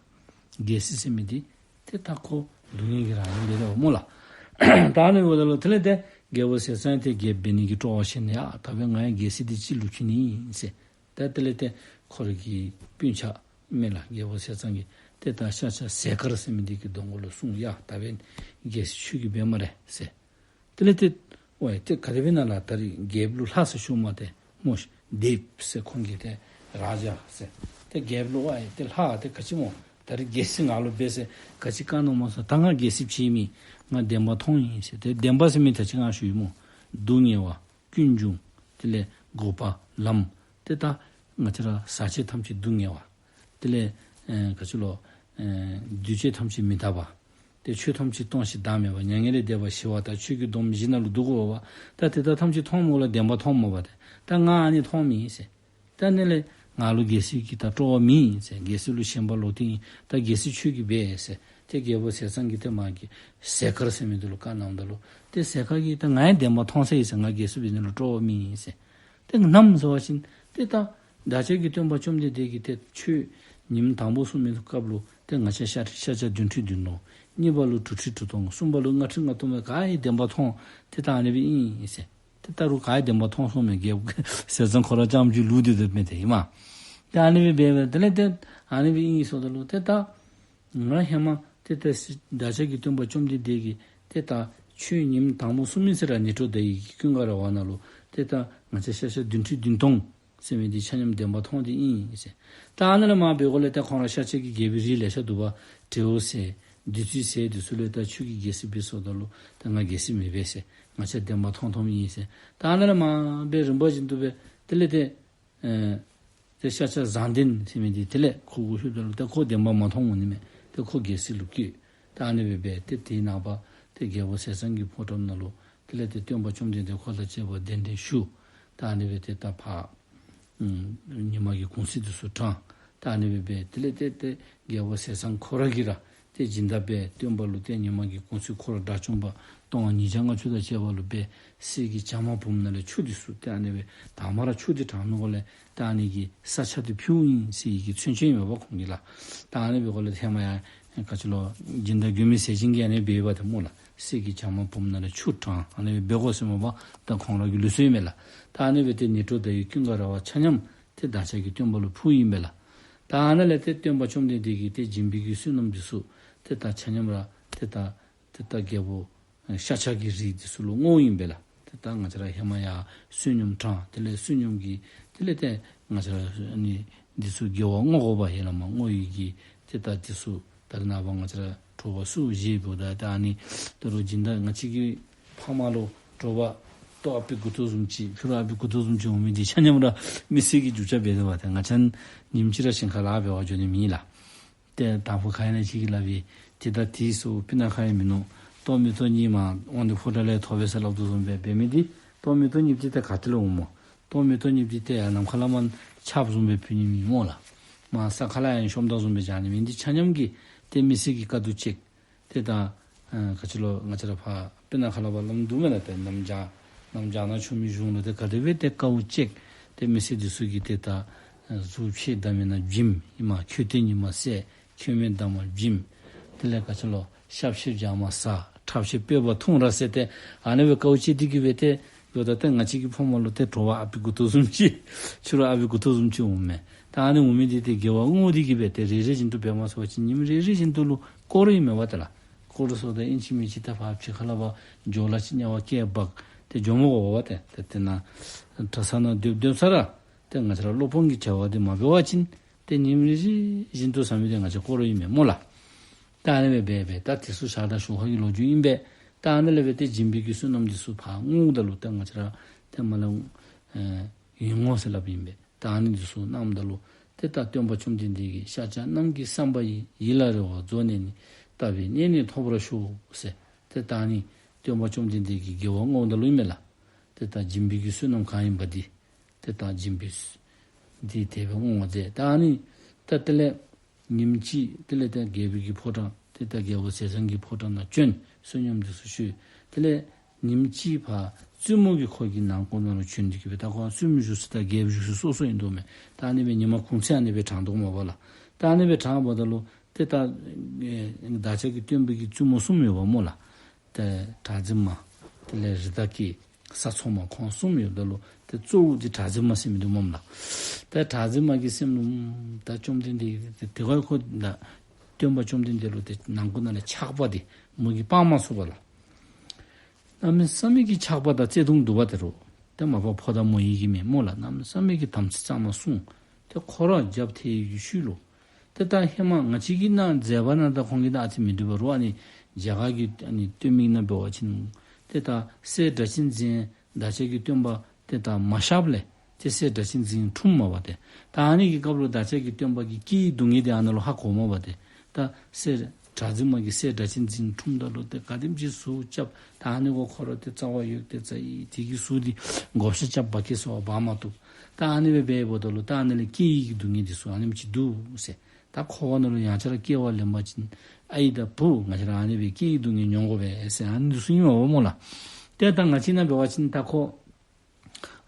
རྒྱལ་སྲིད་ཟེར་མི་འདི་ཏེ་ད་ཁོ་སྡུག་བསྔལ་གྱི་རང་བཞིན་འབད་དོ་སྨོ་ལགས། ད་ཨ་ནི་འབདཝ་ད་ལུ་དེ་ལས་ཏེ་རྒྱལ་པོ་ཟས་གཙང་ཏེ་རྒྱལཔོ་འབད་ནི་གི་སྤྲོ་བ་ཤར་ནི། ཡ་ད་འབདན་ང་ཡང་རྒྱལ་སྲིད་འདི་གཅིག་ལུ་བྱིན་ནི་ཨིན་ཟེར། ད་དེ་ལས་ཏེ་ཁོ་རའི་གི་སྤུན་ཆ་མས་ལགས། རྒྱལ་པོ་ཟས་གཙང་གིས་ཏེ་ད་ཤཱཀྱ་ཟས་དཀར་ཟེར་མི་འདི་གི་གདོང་ཁ་ལུ་གསུངས། ཡ་ད་འབདན་རྒྱལ་སྲིད་ཁྱོད་ཀྱིས་འབད་སྨ་རེ་ཟེར། དེ་ལས་ཏེ་ཝའི་ཏེ་ག་དེ་སྦེ་ཨིན་ན་ལགས། ད་རིས་རྒྱལཔོ་ལུ་ལྷག་ཟེར་ཞུཝ་མས་ཏེ་སྨོ། དེབ་ཟེར་ཁོང་གིས་ཏེ་རཱ་ཛ་ཟེར། ཏེ་རྒྱལཔོ་ལུ་ཝའི་ཏེ་ལྷག་ཏེ་ག་ཅི་སྨོ། ད་རིས་རྒྱལ་སྲིད་ང་ལུ་འབད་ཟེར་ག་ཅི་བཀའ་གནང་སྨོ་ཟེར། ད་ང་རྒྱལ་སྲིད་བྱིན་མི་ང་བདེན་པ་མཐོང་ཡི་ཟེར། ཏེ་བདེན་པ་ཟེར་མི་ད་ཅི་ང་ཞུ་ཡི་སྨོ། སྡུག་བསྔལ་བ། ཀུན་འབྱུང་། དེ་ལས་འགོག་པ་ལམ། ཏེ་ད་ང་བཅས་ར་ཟག་བཅས་ཐམས་ཅད་སྡུག་བསྔལ་བ། དེ་ལས་ཨེ་ག་ཅི་ལོ། ཨེ་འདུས་བྱས་ཐམས་ཅད་མི་རྟག་པ། ཏེ་ཆོས་ཐམས་ཅད་སྟོང་ཞིང་བདག་མེད་པ། མྱ་ངན་ལས་འདས་པ་ཞི་བ་དང་ཆོས་ཀྱི་སྡོམ་བཞི་ནང་ལུ་འདུ་དགོ་པ། ད་དེ་དག་ཐམས་ཅད་མཐོངམ་ལས་བདེན་པ་མཐོངམ་མས་པ། ཏེ་ད་ང་ཨ་ནི་མཐོང་མི་ཨིན་ཟེར། ད་ཨ་ནི་ལས་ང་ལུ་རྒྱལ་སྲིད་ཀྱི་ད་སྤྲོ་བ་མེད་ཟེར། རྒྱལ་སྲིད་ལུ་ཞེན་པ་ལོག་སྟེ་ཨིན། ད་རྒྱལ་སྲིད་ཁྱོད་ཀྱིས་འབད་ཟེར། ཏེ་རྒྱལ་པོ་ཟས་གཙང་གིས་ཏེ་མ་གི་ཟས་དཀར་ཟེར་མི་འདི་ལུ་བཀའ་གནངམ་ད་ལུ་ཏེ་ཟས་དཀར་གྱིས་ད་ང་ཡང་བདེན་པ་མཐོང་ས་ཨིན་ཟེར། ང་རྒྱལ་སྲིད་འབད་ནི་ལུ་སྤྲོ་བ་མེད་ཨིན་ཟེར། ཏེ་ནམ་ཟེར་བ་ཅིན་ཏེ་ད་བདག་ཅག་གི་སྟོན་པ་བཅོམ་ལྡན་འདས་ཀྱིས་ཏེ་ཆོས་ཉིནམ་དང་པོ་གསུངས་མི་སྐབས་ལུ་ཏེ་ང་བཅས་ཤཱཀྱ་ཤཱཀྱ་བདུན་ཁྲི་བདུན་སྟོང་། གཉིས་པ་ལུ་དྲུག་ཁྲི་དྲུག་སྟོང་། གསུམ་པ་ལུ་ལྔ་ཁྲི་ལྔ་སྟོང་སྦེ་ག་ཡང་བདེན་པ་མཐོང་། ཏེ་ད་ཨ་ནི་སྦེ་ཨིན་ཟེར། ཏེ་ད་རུང་ག་ཡང་བདེན་པ་མཐོང་སོང་མས། རྒྱལཔོ་ཟས་གཙང་ཁོ་ར་རྐྱངམ་ཅིག་ལུས་ཏེ་སྡོདཔ་མས་ཏེ་ཨིན་མས། ཏེ་ཨ་ནི་སྦེ་འབད་འབད་དེ་ལས་ཏེ་ཨ་ནི་སྦེ་ཨིན་ཟེརཝ་ད་ལུ་ཏེ་ད་ང་ཧེ་མ་ཏེ་ཏེ་བདག་ཅག་གི་སྟོན་པ་བཅོམ་ལྡན་འདས་ཀྱིས་ཏེ་ད་ཆོས་ཉིནམ་དང་པོ་གསུངས་མི་ཟེར་ར་ནཻ་ཊོ་དྷ་ཡི་གི་ཀུན་དགའ་ར་བ་ནང་ལུ་ཏེ་ད་ང་བཅས་ཤཱཀྱ་བདུན་ཁྲི་བདུན་སྟོང་ཟེར་མི་འདི་ཆ་མཉམ་བདེན་པ་མཐོང་སྟེ་ཨིན་ཟེར། ད་ཨ་ནཱ་ལས་མར་འབད་འགོ་ལས་ཏེ་ཁོང་ར་ཤཱཀྱ་གི་རྒྱལ་པོའི་རིགས་ལེ་ཤ་འདུག་པ། དྲེའུ་ཟེར་བདུད་རྩི་ཟེར་འདི་ཚུ་ལས་ད་ཁྱོད་ཀྱིས་རྒྱལ་སྲིད་འབད་ཟེརཝ་ད་ལུ་ད་ང་རྒྱལ་སྲིད་མི་འབད་ཟེར། ང་བཅས་བདེན་པ་མཐོང་མཐོངམ་ཨིན་ཟེར། ད་ཨ་ནཱ་ལས་མར་འབད་རིམ་པ་བཞིན་དུ་སྦེ་དེ་ལས་ཏེ་ཨེ་ཏེ་ཤཱཀྱ་བཟང་ལྡན་ཟེར་མི་འདི་དེ་ལས་ཁོ་གུ་ལྷོདཔ་ད་ལུ་ཏེ་ཁོ་བདེན་པ་མ་མཐོང་འོང་ནི་མས། ཏེ་ཁོ་རྒྱལ་སྲིད་ལུ་བཀོད། ད་ཨ་ནི་སྦེ་འབད་ཏེ་དེའི་ནངས་པ་ཏེ་རྒྱལ་པོ་ཟས་གཙང་གི་ཕོ་བྲང་ནང་ལུ་དེ་ལས་ཏེ་སྟོན་པ་བཅོམ་ལྡན་འདས་འཁོར་དང་བཅས་པ་གདན་འདྲེན་ཞུ། ད་ཨ་ནི་སྦེ་ཏེ་ད་ཕར་ཨུམ་ཉི་མ་གི་གུང་ཚིགས་འདི་ཚུ་དྲངས། ད་ཨ་ནི་སྦེ་འབད་དེ་ལས་ཏེ་ཏེ་རྒྱལ་པོ་ཟས་གཙང་ཁོ་ར་གིས་ར་ཏེ་སྦྱིན་བདག་འབད་སྟོན་པ་ལུ་ཏེ་ཉི་མ་གི་གུང་ཚིགས་འཁོར་དགྲ་བཅོམ་པ་སྟོང་ཉིས་བརྒྱ་ལྔ་བཅུ་དང་བཅས་པ་ལུ་འབད་གསེར་གྱི་བྱ་མ་བུམ་ནང་ལས་ཆུ་འདི་ཚུ་ཏེ་ཨ་ནི་སྦེ་དང་པ་ར་ཆུ་འདི་དྲངས་ནུག་གོ་ལས་ད་ཨ་ནི་གི་ས་ཆ་འདི་ཕུལཝ་ཨིན་ཟེར་གྱི་མཚོན་བྱེད་ཡོདཔ་ཁོང་གིས་ལགས། ད་ཨ་ནི་སྦེ་གོ་ལས་ཧེ་མ་ཡང་ ག་ཅི་ལོ་སྦྱིན་བདག་མགོན་མེད་ཟས་སྦྱིན་གྱིས་ཨ་ནི་སྦེ་འབདཝ་ད་སྨོ་ལགས། གསེར་གྱི་བྱ་མ་བུམ་ནང་ལས་ཆུ་དྲངས་ཨ་ནི་སྦེ་འབད་དགོ་ཟེར་སྨོ་པ། ད་ཁོང་ར་གི་ལུགས་སྲོལ་ཨིན་མས་ལགས། ད་ཨ་ནི་སྦེ་ཏེ་ནྱ་གྲོ་དྷ་ཡི་ཀུན་དགའ་ར་བ་ཆ་མཉམ་ཏེ་བདག་ཅག་གི་སྟོན་པ་ལུ་ཕུལཝ་ཨིན་པས་ལགས། ད་ཨ་ནཱ་ལས་ཏེ་སྟོན་པ་བཅོམ་ལྡན་འདས་ཀྱིས་ཏེ་སྦྱིན་པའི་གི་བསོད་ནམས་འདི་ཚུ་ཏེ་ད་ཆ་མཉམ་ར་ཏེ་ད་ཏེ་ད་རྒྱལ་པོ་ཤཱཀྱ་གི་རིགས་འདི་ཚུ་ལུ་བསྔོཝ་ཨིན་པས་ལགས། ཏེ་ད་ང་བཅས་ར་ཧེ་མ་ཡང་བསོད་སྙོམས་དྲངས། དེ་ལས་བསོད་སྙོམས་ཀྱི་དེ་ལས་ཏེ་ང་བཅས་ར་ཨ་ནི་འདི་ཚུ་དགེ་བ་བསྔོ་དགོ་པ་ཡེ་ལ་མ་བསྔོ་ཡི་གི་ཏེ་ད་འདི་ཚུ་ད་རེས་ནངས་པ་ང་བཅས་ར་དྲོ་པ་བསུ་བཞེས་འབདཝ་ད་ད་ཨ་ནི་ད་རུང་སྦྱིན་བདག་ང་བཅས་ཀྱི་ཕ་མ་ལུ་དྲོ་པ་ལྟོ་ཨ་པའི་མགུ་ཏོ་བཟུམ་ཅིག་ཕྱི་རུ་ཨ་པའི་མགུ་ཏོ་བཟུམ་ཅིག་འོང་མི་འདི་ཆ་མཉམ་ར་མི་སེར་གྱི་རྒྱུ་ཆ་འབད་དེ་བ་ཏེ་ང་བཅས་ཉིནམ་གཅིག་ར་ཞིང་ཁ་ལཱ་འབད་བར་འགྱོ་ནི་མེད་ལགས། ཏེ་དང་ཕུ་ཁ་ཡ་ནི་ཅིག་གིས་སླབ་པས། ཏེ་ད་དེ་ཚུ་སྤུ་ན་ཁ་ཡ་མིན་ནུག། ལྟོ་མེ་ཏོག་གཉིས་མ་དབང་འདུས་ཕོ་བྲང་ལས་ཐོབ་པས་ཟེར་སླབ་དོ་བཟུམ་སྦེ་འབད་མི་འདི་ལྟོ་མེ་ཏོག་གཉིས་འདི་ཏེ་ག་ཏེ་ལས་འོང་སྨོ། ལྟོ་མེ་ཏོག་གཉིས་འདི་ཏེ་ཡར་ནམ་མཁའ་ལས་མར་ཆརཔ་བཟུམ་སྦེ་ཕུལ་ནི་མེན་སྨོ་ལགས། མར་ས་ཁ་ལས་ཡར་ཤོམ་ད་བཟུམ་སྦེ་འཇགས་ནི་མེན། འདི་ཆ་མཉམ་གྱིས་ཏེ་མི་སེར་གྱི་དཀའ་སྡུག་བཅད། ཏེ་ད་ཨ་ག་ཅི་ལོ་ང་བཅས་ར་ཕར་སྤུ་ན་ཁ་ལས་ཕར་སླབ་འདུག་མེན་ན། ཏེ་གནམ་བྱཱར་གནམ་བྱཱར་ནང་ཆུ་མིག་གཞུང་ལུ་ཏེ་ག་དེ་སྦེ་ཏེ་དཀའཝ་སྤྱད། ཏེ་མི་སེར་འདི་ཚུ་གིས་ཏེ་ད་ཨ་གཟུགས་ཕྱེད་བསྡམས་ན་བྱིནམ་ཨིན་མས། མཁལ་རྡོག་གཉིས་མ་བསལ། མཁལ་མ་བསྡམས་ན་བྱིནམ། དེ་ལས་ག་ཅི་ལོ་ཤ་ཕྱེད་བྱས་མ་ཟ། ཁྲག་ཕྱེད་སྤོས་པ་འཐུང་ར་ཟེར་ཏེ་ཨ་ནི་སྦེ་དཀའཝ་སྤྱད་དེ་གིས་སྦེ་ཏེ་ཡོད། ད་ཏེ་ང་བཅས་ཀྱི་ཕོ་མ་ལུ་ཏེ་དྲོ་པ་ཨ་པའི་མགུ་ཏོ་བཟུམ་ཅིག་ཕྱི་རུ་ཨ་པའི་མགུ་ཏོ་བཟུམ་ཅིག་འོངམ་མས། ད་ཨ་ནི་འོང་མི་འདི་ཏེ་དགེ་བ་བསྔོ་སྟེ་གིས་སྦེ་ཏེ་རེ་རེ་བཞིན་དུ་འབད་མ་ཚུགས་པ་ཅིན་ཉིནམ་རེ་རེ་བཞིན་དུ་ལུ་བསྐོར་རུང་ཨིན་མས་པ་ཏེ་ལགས། བསྐོར་སོང་ད་ཨིན་ཅི་མིན་ཅི་ད་ཕར་ཕྱི་ཁ་ལས་ཕར་སྦྱོར་ལ་ཅིག་དམྱལ་བ་སྐྱེལ་འབག་ཏེ་འགྱོ་མི་དགོ་པས་པ་ཏེ། ཏེ་དེ་ནང་གྲྭ་ས་ནང་སྡོད་སྡོད་ས་ར་ཏེ་ང་བཅས་ར་སློབ་དཔོན་གྱི་བྱ་བ་འདི་མ་འབད་བ་ཅིན་ཏེ་ཉིནམ་རེ་རེ་བཞིན་དུ་ཟ་མི་འདི་ང་བཅས་བསྐོར་རུང་ཨིན་མས་སྨོ་ལགས། ད་ཨ་ནི་སྦེ་འབད་འབད་ད་དེ་ཚུ་ཞག་དང་ཞོགས་ཀ་གི་ལོ་རྒྱུས་ཨིན་པས། ད་ཨ་ནི་ལས་འབད་ཏེ་སྦྱིན་པའི་གི་བསོད་ནམས་འདི་ཚུ་ཕར་བསྔོཝ་ད་ལུ་ཏེ་ང་བཅས་ར་ཏེ་མ་ལ་ཨེ་ཡིད་བསྔོ་ཟེར་སླབ་ཨིན་པས། ད་ཨ་ནི་འདི་ཚུ་གནངམ་ད་ལུ་ཏེ་ད་སྟོན་པ་བཅོམ་ལྡན་འདས་ཀྱིས་ཤཱཀྱ་རྣམས་ཀྱི་བསམ་པ་ཡིས། ཡིད་ལ་རེ་བ་རྫོགས་ནས་ནི། ལྟ་བའི་གནས་ནི་ཐོབ་པར་ཤོག་ཟེར། ཏེ་ད་ཨ་ནི་སྟོན་པ་བཅོམ་ལྡན་འདས་ཀྱི་དགེ་བ་བསྔོཝ་ད་ལུ་ཨིན་མས་ལགས། ཏེ་ད་སྦྱིན་པའི་གི་བསོད་ནམས་གང་ཨིན་པ་འདི་ཏེ་ད་སྦྱིན་པའི་འདི་དེ་སྦེ་བསྔོ་བ་མཛད། ད་ཨ་ནི་ད་དེ་ལས་ཉིནམ་གཅིག་དེ་ལས་ཏེ་རྒྱལ་པོའི་གི་ཕོ་བྲང་ཏེ་ད་རྒྱལ་པོ་ཟས་གཙང་གི་ཕོ་བྲང་ནང་བྱོན། བསོད་སྙོམས་འདི་ཚུ་ཞུ། དེ་ལས་ཉིནམ་གཅིག་ཕར་བཙུན་མོ་གིས་ཁོ་གི་ནང་འཁོད་ནང་ལུ་བྱོན་ཏེ་གིས་སྦེ་ད་ཁོ་བཙུན་མོའི་བཞུགས་ས་དང་རྒྱལ་པོའི་བཞུགས་ས་སོ་སོ་ཨིན་དོ་མས། ད་ཨ་ནི་སྦེ་ཉི་མ་གུང་ཚིགས་ཨ་ནི་སྦེ་དྲངས་དོ་མས་པ་ལགས། ད་ཨ་ནི་སྦེ་དྲངསམ་ད་ལུ་ཏེ་ད་ཨེ་བདག་ཅག་གི་སྟོན་པའི་གི་བཙུན་མོ་གསུམ་ཡོདཔ་སྨོ་ལགས། ཏེ་གྲགས་འཛིན་མ་དེ་ལས་རི་དྭགས་སྐྱེས་ས་འཚོ་མ་ཁོང་གསུམ་ཡོདཔ་ད་ལུ་ཏེ་གཙོ་བོ་འདི་གྲགས་འཛིན་མ་ཟེར་མི་འདི་སྨོ་ལགས། ཏེ་གྲགས་འཛིན་མ་གི་སེམས་ལུ་ད་བཅོམ་ལྡན་འདས་ཏེ་དེ་ཁར་ཁོ་ད་སྟོན་པ་བཅོམ་ལྡན་འདས་ལུ་ཏེ་ནང་ཁོག་ནང་ལས་ཆགས་པ་འདི་མོ་གིས་སྤང་མ་ཚུགས་པ་ལགས། གནམ་མེད་ས་མེད་ཀྱི་ཆགས་པ་དང་བརྩེ་གདུང་འདུག་པ་དེ་རུ་ཏེ་མ་པ་ཕོ་དང་མོ་ཡིན་གྱི་མེད་སྨོ་ལགས། གནམ་མེད་ས་མེད་ཀྱི་དམ་ཚིག་གཙང་མ་བསྲུང་། ཏེ་ཁོ་ར་རྒྱབ་ཐལ་ཡི་ཤུལ་ལུ་ཏེ་ད་ཧེ་མ་ང་བཅས་ཀྱིས་གནང་མཛད་པ་ནང་ད་ཁོང་གིས་ད་ཨ་ཙི་མི་འདུག་པ་རུང་ཨ་ནི་རྒྱ་གར་གྱི་ཨ་ནི་སྟོན་མི་ནང་འབད་བ་ཅིན་ཏེ་ད་སྲས་སྒྲ་གཅན་འཛིན་བདག་ཅག་གི་སྟོན་པ་ཏེ་ད་མ་གཤགསཔ་ལས་ཏེ་སྲས་སྒྲ་གཅན་འཛིན་འཁྲུངསམ་མས་པ་ཏེ། ད་ཨ་ནི་གི་སྐབས་ལུ་བདག་ཅག་གི་སྟོན་པ་གིས་སྐྱེ་བའི་སྡུག་བསྔལ་འདི་ཨ་ནཱ་ལུ་ཧ་གོཝ་མས་པ་ཏེ། ད་སྲས་གྲགས་འཛིན་མ་གིས་སྲས་སྒྲ་གཅན་འཛིན་འཁྲུངསམ་ད་ལུ་ཏེ་ག་དེམ་ཅིག་ཟུག་རྐྱབ། ད་ཨ་ནི་གུ་ཁོ་ར་ཏེ་རྩ་བ་ཡོད་དེ་རྩ་ཡི་དེ་གི་ཟུག་འདི་བགོ་བཤའ་རྐྱབ་འབག་གེ་ཟེར་བ་འབག་མ་བཏུབ། ད་ཨ་ནི་སྦེ་འབདཝ་ད་ལུ་ད་ཨ་ནི་ལས་སྐྱེ་བའི་གི་སྡུག་བསྔལ་འདི་ཚུ་ཨ་ནེམ་ཅིག་འདུག་ཟེར། ད་འཁོར་བ་ནང་ལུ་ཡང་བསྐྱར་སྐྱེ་བ་ལེན་པ་ཅིན་ཨའི་དང་བུ་ང་བཅས་ར་ཨ་ནི་སྦེ་སྐྱེ་བའི་སྡུག་བསྔལ་མྱོང་དགོ་པས་ཟེར་ཨ་ནི་འདི་ཚུ་ཨིན་མས་པ་སྨོ་ལགས། ཏེ་ད་ང་བཅས་ནང་འབད་བ་ཅིན་ད་ཁོ་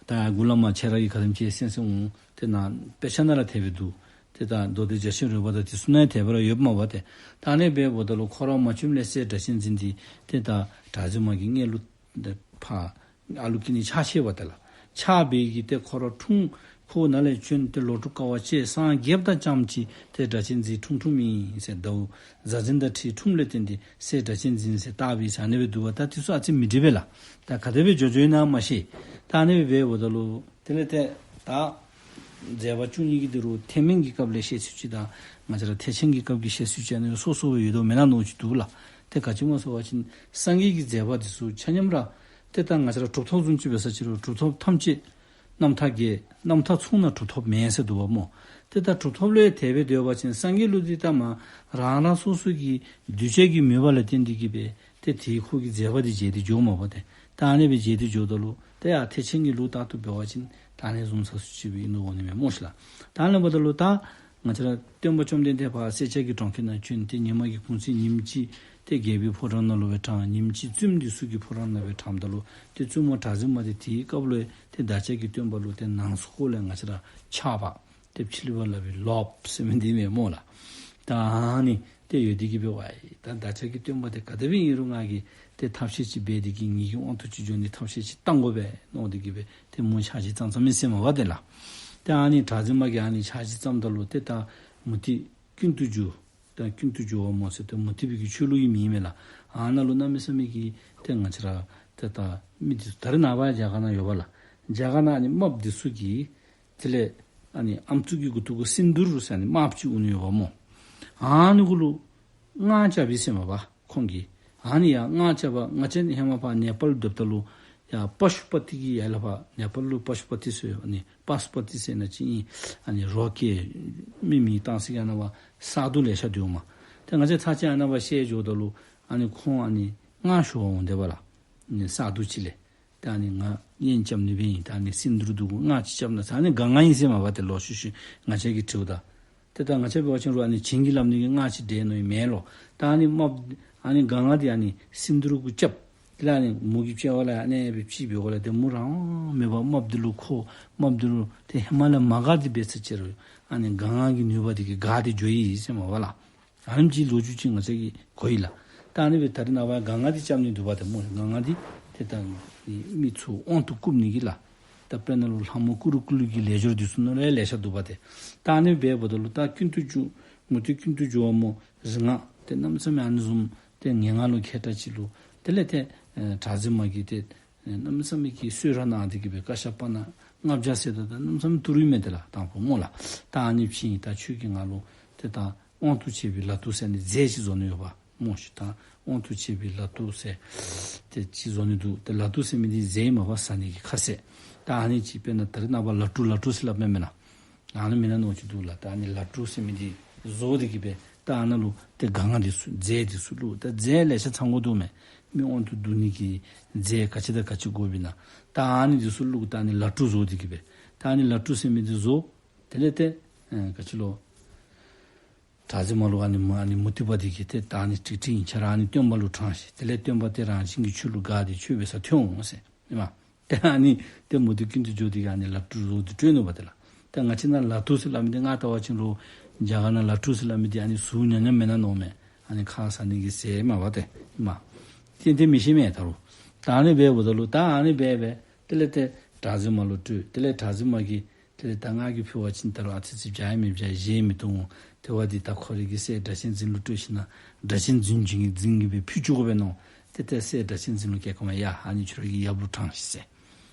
ད་མགུ་ལས་མར་ཁྱེད་ར་གིས་ག་དེམ་ཅིག་གསན་གསན་འོང་། ཏེ་ནཱ་དཔེ་ཆ་ནང་ར་དེ་སྦེ་འདུག། ཏེ་ད་མདོ་སྡེ་རྒྱ་ཆེར་རོལ་པ་དང་དེ་ཚུ་ནང་དེ་སྦེ་ར་ཡོདཔ་མས་པ་ཏེ། ད་ཨ་ནི་སྦེ་འབདཝ་ད་ལུ་ཁོ་ར་མ་བྱོནམ་ལས་སྲས་སྒྲ་གཅན་འཛིན་འདི་ཏེ་ད་གྲགས་འཛིན་མ་གི་མངལ་ལུ་ཏེ་ཕར་ཨ་ལུ་སྐྱེ་ནི་ཆགས་ཆགསཔ་ད་ལགས། ཆགས་པའི་གི་ཏེ་ཁོ་ར་འཁྲུངས་ཁོ་ནཱ་ལས་བྱོན་ཏེ་ལོ་དྲུག་དཀའ་བ་སྤྱད་སངས་རྒྱསཔ་དང་ཙམ་ཅིག་ཏེ་སྒྲ་གཅན་འཛིན་འཁྲུངས་འཁྲུངསམ་ཨིན་ཟེར། ཟླཝ་གཟའ་འཛིན་དང་འཁྲིལ་འཁྲུངསམ་ལས་བརྟེན་ཏེ་སྲས་སྒྲ་གཅན་འཛིན་ཟེར་བཏགས་པས་ཟེར་ཨ་ནི་སྦེ་འདུག་པ། ད་དེ་ཚུ་ཨ་ཙི་མི་འགྲིག་པས་ལགས། ད་ག་དེ་སྦེ་འགྱོ་འགྱོཝ་ཨིན་ན་མ་ཤེས། ད་ཨ་ནི་སྦེ་འབདཝ་ད་ལུ་དེ་ལས་ཏེ་ད་མཛད་པ་བཅུ་གཉིས་ཀྱི་འདི་རུ་ཐེག་དམན་གྱི་སྐབས་ལས་བཤད་ཚུལ་ཅིག་དང་ང་བཅས་ར་ཐེག་ཆེན་གྱི་སྐབས་ཀྱི་བཤད་ཚུལ་ཅིག་ཨ་ནི་སོ་སོ་སྦེ་ཡོད་དོ་མེན་ན་མནོ་ཅིག་འདུག་ལགས། ཏེ་ག་ཅི་སྨོ་ཟེར་བ་ཅིན་སངས་རྒྱས་ཀྱི་མཛད་པ་འདི་ཚུ་ཆ་མཉམ་ར་ཏེ་ད་ང་བཅས་ར་གྲུབ་ཐོབ་བཟུམ་ཅིག་འབད་ས་ཅིག་རུང་གྲུབ་ཐོབ་ཐམས་ཅད་རྣམ་ཐར་རྒྱས། རྣམ་ཐར་ཚུ་ནང་གྲུབ་ཐོབ་མེད་ཟེར་འདུག་པ་སྨོ། ཏེ་ད་གྲུབ་ཐོབ་ལས་དེ་སྦེ་སྡོད་པ་ཅིན་སངས་རྒྱས་ལུ་འདི་ད་མ་རང་རང་སོ་སོ་གི་གདུལ་བྱ་གི་མོས་པ་ལ་བརྟེན་ཏེ་གིས་སྦེ་ཏེ་དེའི་ཁོ་གི་མཛད་པ་འདི་མཇལ་ཏེ་འགྱོཝ་མས་པ་ཏེ། ད་ཨ་ནི་སྦེ་མཇལ་ཏེ་འགྱོཝ་ད་ལུ་ཏེ་ཡར་ཐེག་ཆེན་གྱི་ལུགས་ལྟར་དུ་འབད་བ་ཅིན་ད་ཨ་ནི་བཟུམ་ས་སུ་ཅིག་སྦེ་ཨིན་དོ་འོང་ནི་མས་སྨོ་ཤིག་ལགས། ད་ཨ་ནི་འབདཝ་ད་ལུ་ད་ང་བཅས་ར་སྟོན་པ་བཅོམ་ལྡན་འདས་ཕར་སེར་སྐྱ་གི་གྲོང་ཁྱེར་ནང་བྱོན་ཏེ་ཉི་མ་གི་གུང་ཚིགས་ཉིནམ་གཅིག་ཏེ་རྒྱལ་པོའི་ཕོ་བྲང་ནང་ལུ་སྦེ་དྲངས། ཉིནམ་གཅིག་བཙུནམོ་འདི་ཚུ་གི་ཕོ་བྲང་ནང་སྦེ་དྲངསམ་ད་ལུ་ཏེ་བཙུནམོ་གྲགས་འཛིན་མ་འདི་དེའི་སྐབས་ལུ་ཏེ་བདག་ཅག་གི་སྟོན་པ་ལུ་ཏེ་ནང་ཁོག་ལས་ང་བཅས་ར་ཆགས་པ་ཏེ་ཕྱི་ལུ་ཕར་སླབ་པའི་ལོབ་ཟེར་མི་འདི་མས་སྨོ་ལགས། ད་ཨ་ནི་ ཏེ་ཡོད་དེ་གིས་སྦེ་ཝའི་ད་བདག་ཅག་གི་སྟོན་པ་དེ་ག་དེ་སྦེ་ཨིན་རུང་ང་གིས་ཏེ་ཐབས་ཤེས་ཅིག་འབད་དེ་གིས་ངེ་གི་དབང་དུ་ཅིག་འགྱོ་ནི་ཐབས་ཤེས་ཅིག་བཏང་དགོ་པས་མནོ་སྟེ་གིས་སྦེ་ཏེ་མོ་ཕྱག་ཕྱིད་བརྩམས་བརྩམསམ་ཨིན་ཟེར་མས་པ་དེ་ལགས། ཏེ་ཨ་ནི་གྲགས་འཛིན་མ་གིས་ཨ་ནི་ཕྱག་ཕྱིད་བརྩམསཔ་ད་ལུ་ཏེ་ད་མུ་སྟེགས་ཀུན་ཏུ་རྒྱུ་ད་ཀུན་ཏུ་རྒྱུ་བ་མོ་ཟེར་ཏེ་མུ་སྟེགས་པའི་གི་ཆོས་ལུགས་ཨིན་མི་མས་ལགས། ཨ་ནཱ་ལུ་གནམ་མེད་ས་མེད་ཀྱི་ཏེ་ང་བཅས་ར་ཏེ་ད་མི་འདི་ཚུ་ད་རེས་ནངས་པ་རྒྱ་གར་ནང་ཡོད་པ་ལགས། རྒྱ་གར་ནང་ཨ་ནི་དམགཔ་འདི་ཚུ་གིས་དེ་ལས་ཨ་ནི་ཨམ་སྲུ་གི་མགུ་ཏོ་གུ་སིནྡྷུར་ཟེར་ཨ་ནི་དམརཔོ་ཅིག་འོང་ནི་ཡོདཔ་སྨོ། ཨ་ནི་གུ་ལུ་སྔགས་རྐྱབ་པས་ཟེར་མས་པ་ཁོང་གིས། ཨ་ནི་ཡང་སྔགས་རྐྱབ་པ་ང་བཅས་ནི་ཧེ་མ་ཕར་ནེ་པཱལ་སྡོདཔ་ད་ལུ་ཡར་པ་ཤུ་པ་ཏི་གི་ཡར་ལས་ཕར་ནེ་པཱལ་ལུ་པ་ཤུ་པ་ཏི་ཟེར་ཨ་ནི་པ་སུ་པ་ཏི་ཟེར་ཨ་ནི་ཅིག་ཨིན། ཨ་ནི་རོ་སྐྱེས་མི་མི་བཏང་ས་གི་ཨ་ནཱ་ཕར་ས་རྡོ་ལེ་ཤ་འདུག་མས། ཏེ་ང་བཅས་ཚར་གཅིག་ཨ་ནཱ་ཕར་བཤལ་འགྱོཝ་ད་ལུ་ཨ་ནི་ཁོང་ཨ་ནི་སྔགས་ཞུ་བར་འོང་དེས་པ་ལགས། ཨ་ནི་ས་རྡོ་ཅིག་ལས། ད་ཨ་ནི་ང་གཉེན་རྐྱབ་ནི་སྦེ་ཨིན། ད་ཨ་ནི་སིནྡྷུར་འདི་གུ་སྔགས་ཅིག་རྐྱབ་གནང་ཟེར། ཨ་ནི་ག་ང་ཨིན་ཟེར་མས་པ་ཏེ་ལོག་ཤུལ་ཤུལ་ང་བཅས་ཀྱིས་དྲིཝ་ད། ཏེ་ད་ང་བཅས་འབད་བ་ཅིན་རུང་ཨ་ནི་བྱིན་གྱིས་བརླབས་ནི་གི་སྔགས་ཅིག་འདྲེན་ནི་མེད་ལོ། ད་ཨ་ནི་དམགཔ་ཨ་ནི་ག་ང་འདི་ཨ་ནི་སིནྡྷུར་གུ་རྐྱབ། དེ་ལས་ཨ་ནི་མོ་གི་དཔྱལ་བ་ལས་ཨ་ནི་སྦེ་ཕྱིས་པའི་སྒོ་ལས་ཏེ་མོ་རང་དབང་མེད་པར་དམགཔ་འདི་ལུ་ཁོ་དམགཔ་འདི་ལུ་ཏེ་ཧེ་མ་ལས་མ་དགའ་སྟེ་འབད་ཚར་ཅི་རུང་ཨ་ནི་ག་ང་གི་ནུས་པ་འདི་གིས་དགའ་སྟེ་འགྱོ་ཡི་ཟེར་མས་པ་ལགས། ཨ་ནེམ་ཅིག་ལོ་རྒྱུས་ཅིག་ང་བཅས་ཀྱིས་གོ་ཡི་ལགས། ད་ཨ་ནི་སྦེ་ད་རེས་ནངས་པ་ག་ང་འདི་རྐྱབ་ནི་འདུག་པ་ཏེ་སྨོ། ག་ང་འདི་ཏེ་ད་མི་ཚུ་དབང་དུ་བཀུག་ནི་གི་ལགས། ད་དཔེར་ན་ལུ་ལྷ་མོ་ཀུ་རུ་ཀུ་ལུ་གི་ལས་སྦྱོར་འདི་ཚུ་ནང་ལས་ལེ་ཤ་འདུག་པ་ཏེ། ད་ཨ་ནི་སྦེ་འབདཝ་ད་ལུ་ད་ཀུན་ཏུ་རྒྱུ་མུ་སྟེགས་ཀུན་ཏུ་རྒྱུ་བ་མོ་རིག་སྔགས་ཏེ་གནམ་མེད་ས་མེད་ཨ་ནི་བཟུམ་ཏེ་ངན་སྔགས་ལུ་མཁས་དྲགས་ཅིག་ལུ་དེ་ལས་ཏེ་ཨེ་གྲགས་འཛིན་མ་གིས་ཏེ་ཨེ་གནམ་མེད་ས་མེད་ཀྱི་གསོལ་རས་གནང་སྟེ་གིས་སྦེ་ཀཱ་ཤ་པ་ཎ་ལྔ་བརྒྱ་ཟེརཝ་ད་ད་གནམ་མེད་ས་མེད་བཏུབ་རུང་མས་ཏེ་ལགས་དང་ཕུ་སྨོ་ལགས། ད་ཨ་ནི་ཕྱིན་ད་ཁྱོད་ཀྱིས་ང་ལུ་ཏེ་ད་དབང་དུ་བྱས་པའི་ལག་ཏུ་ཟེར་ནི་རྫས་ཅིག་བཟོ་ནི་ཡོདཔ་སྨོ་ཤིག། ད་དབང་དུ་བྱས་པའི་ལག་ཏུ་ཟེར་ཏེ་ཅིག་བཟོ་ནི་འདུག། ཏེ་ལག་ཏུ་ཟེར་མི་འདི་རྫས་ཨིན་མས་པ། ཟ་ནི་གི་ཁ་ཟས། ད་ཨ་ནི་ཅིག་དཔེར་ན་ད་རེས་ནངས་པ་ལ་ཀྲུ་ལ་ཀྲུ་ཟེར་སླབ་མས་མེན་ན། ཨ་ནི་མེན་ན་མནོ་ཅིག་འདུག་ལགས། ད་ཨ་ནི་ལ་ཀྲུ་ཟེར་མི་འདི་བཟོ་སྟེ་གིས་སྦེ་ད་ཨ་ནཱ་ལུ་ཏེ་ག་ང་འདི་ཚུ་རྫས་འདི་ཚུ་བླུགས། ད་རྫས་ལེ་ཤ་ཚང་དགོ་འདུག་མས། མི་དབང་དུ་བསྡུ་ནི་གི་རྫས་ག་ཅི་དང་ག་ཅི་དགོ་པས་ན། ད་ཨ་ནི་འདི་ཚུ་བླུགས། ད་ཨ་ནི་ལ་ཀྲུ་བཟོ་སྟེ་གིས་སྦེ་ད་ཨ་ནི་ལ་ཀྲུ་ཟེར་མི་འདི་བཟོ། དེ་ལས་ཏེ་ཨེ་ག་ཅི་ལོ། གྲགས་འཛིན་མ་ལུ་ཨ་ནི་མུ་ཨ་ནི་མུ་སྟེགས་པ་འདི་གིས་ཏེ་ད་ཨ་ནི་ཀྲིག་ཀྲི་ཨིན། ཁྱོད་ར་ཨ་ནི་སྟོན་པ་ལུ་དྲངས་ཤིག། དེ་ལས་སྟོན་པ་ཏེ་རང་བཞིན་གྱིས་ཁྱོད་ལུ་དགའ་སྟེ་ཁྱོད་འབད་སར་ཐོན་འོང་ཟེར་ཨིན་མས། ཏེ་ཨ་ནི་ཏེ་མུ་སྟེགས་ཀུན་ཏུ་རྒྱུ་འདི་གིས་ཨ་ནི་ལ་ཀྲུ་བཟོ་སྟེ་སྤྲོད་ནུག་པ་ཏེ་ལགས། ཏེ་ང་བཅས་ནཱ་ལ་ཀྲུ་ཟེར་སླབ་མི་འདི་ང་བལྟ་བ་ཅིན་རུང་རྒྱ་གར་ནང་ལ་ཀྲུ་ཟེར་སླབ་མི་འདི་ཨ་ནི་ཟུག་ཉམས་ཉམས་མེན་ན་མནོཝ་མས། ཨ་ནི་ཁ་ཟ་ནི་གི་ཟས་མས་པ་ཏེ་ཨིན་མས། ཏེ་ཏེ་མི་ཤེས་མས་ད་རུང་། ད་ཨ་ནི་སྦེ་འབདཝ་ད་ལུ་ད་ཨ་ནི་སྦེ་སྦེ་དེ་ལས་ཏེ་གྲགས་འཛིན་མ་ལུ་སྤྲོད། དེ་ལས་གྲགས་འཛིན་མ་གིས་དེ་ལས་ད་ང་གིས་ཕུལ་བ་ཅིན་ད་རུང་ཨ་ཙི་ཙི་བྱ་ཡང་མི་བྱ་བཞེས་མི་གཏང་འོང་། དེ་བ་འདི་ད་ཁོ་རའི་གི་སྲས་སྒྲ་གཅན་འཛིན་ལུ་སྤྲོད་ཞིནམ་ལས་སྒྲ་གཅན་འཛིན་གྱིས་འཛིན་གྱིས་སྦེ་ཕུལ་བཅུག་དགོ་པས་མནོ། ཏེ་ཏེ་སྲས་སྒྲ་གཅན་འཛིན་ལུ་སྐྱེལ་ཁ་མ་ཡ་ཨ་ནི་ཁྱོད་ར་གི་ཡབ་ལུ་དྲངས་ཤིག་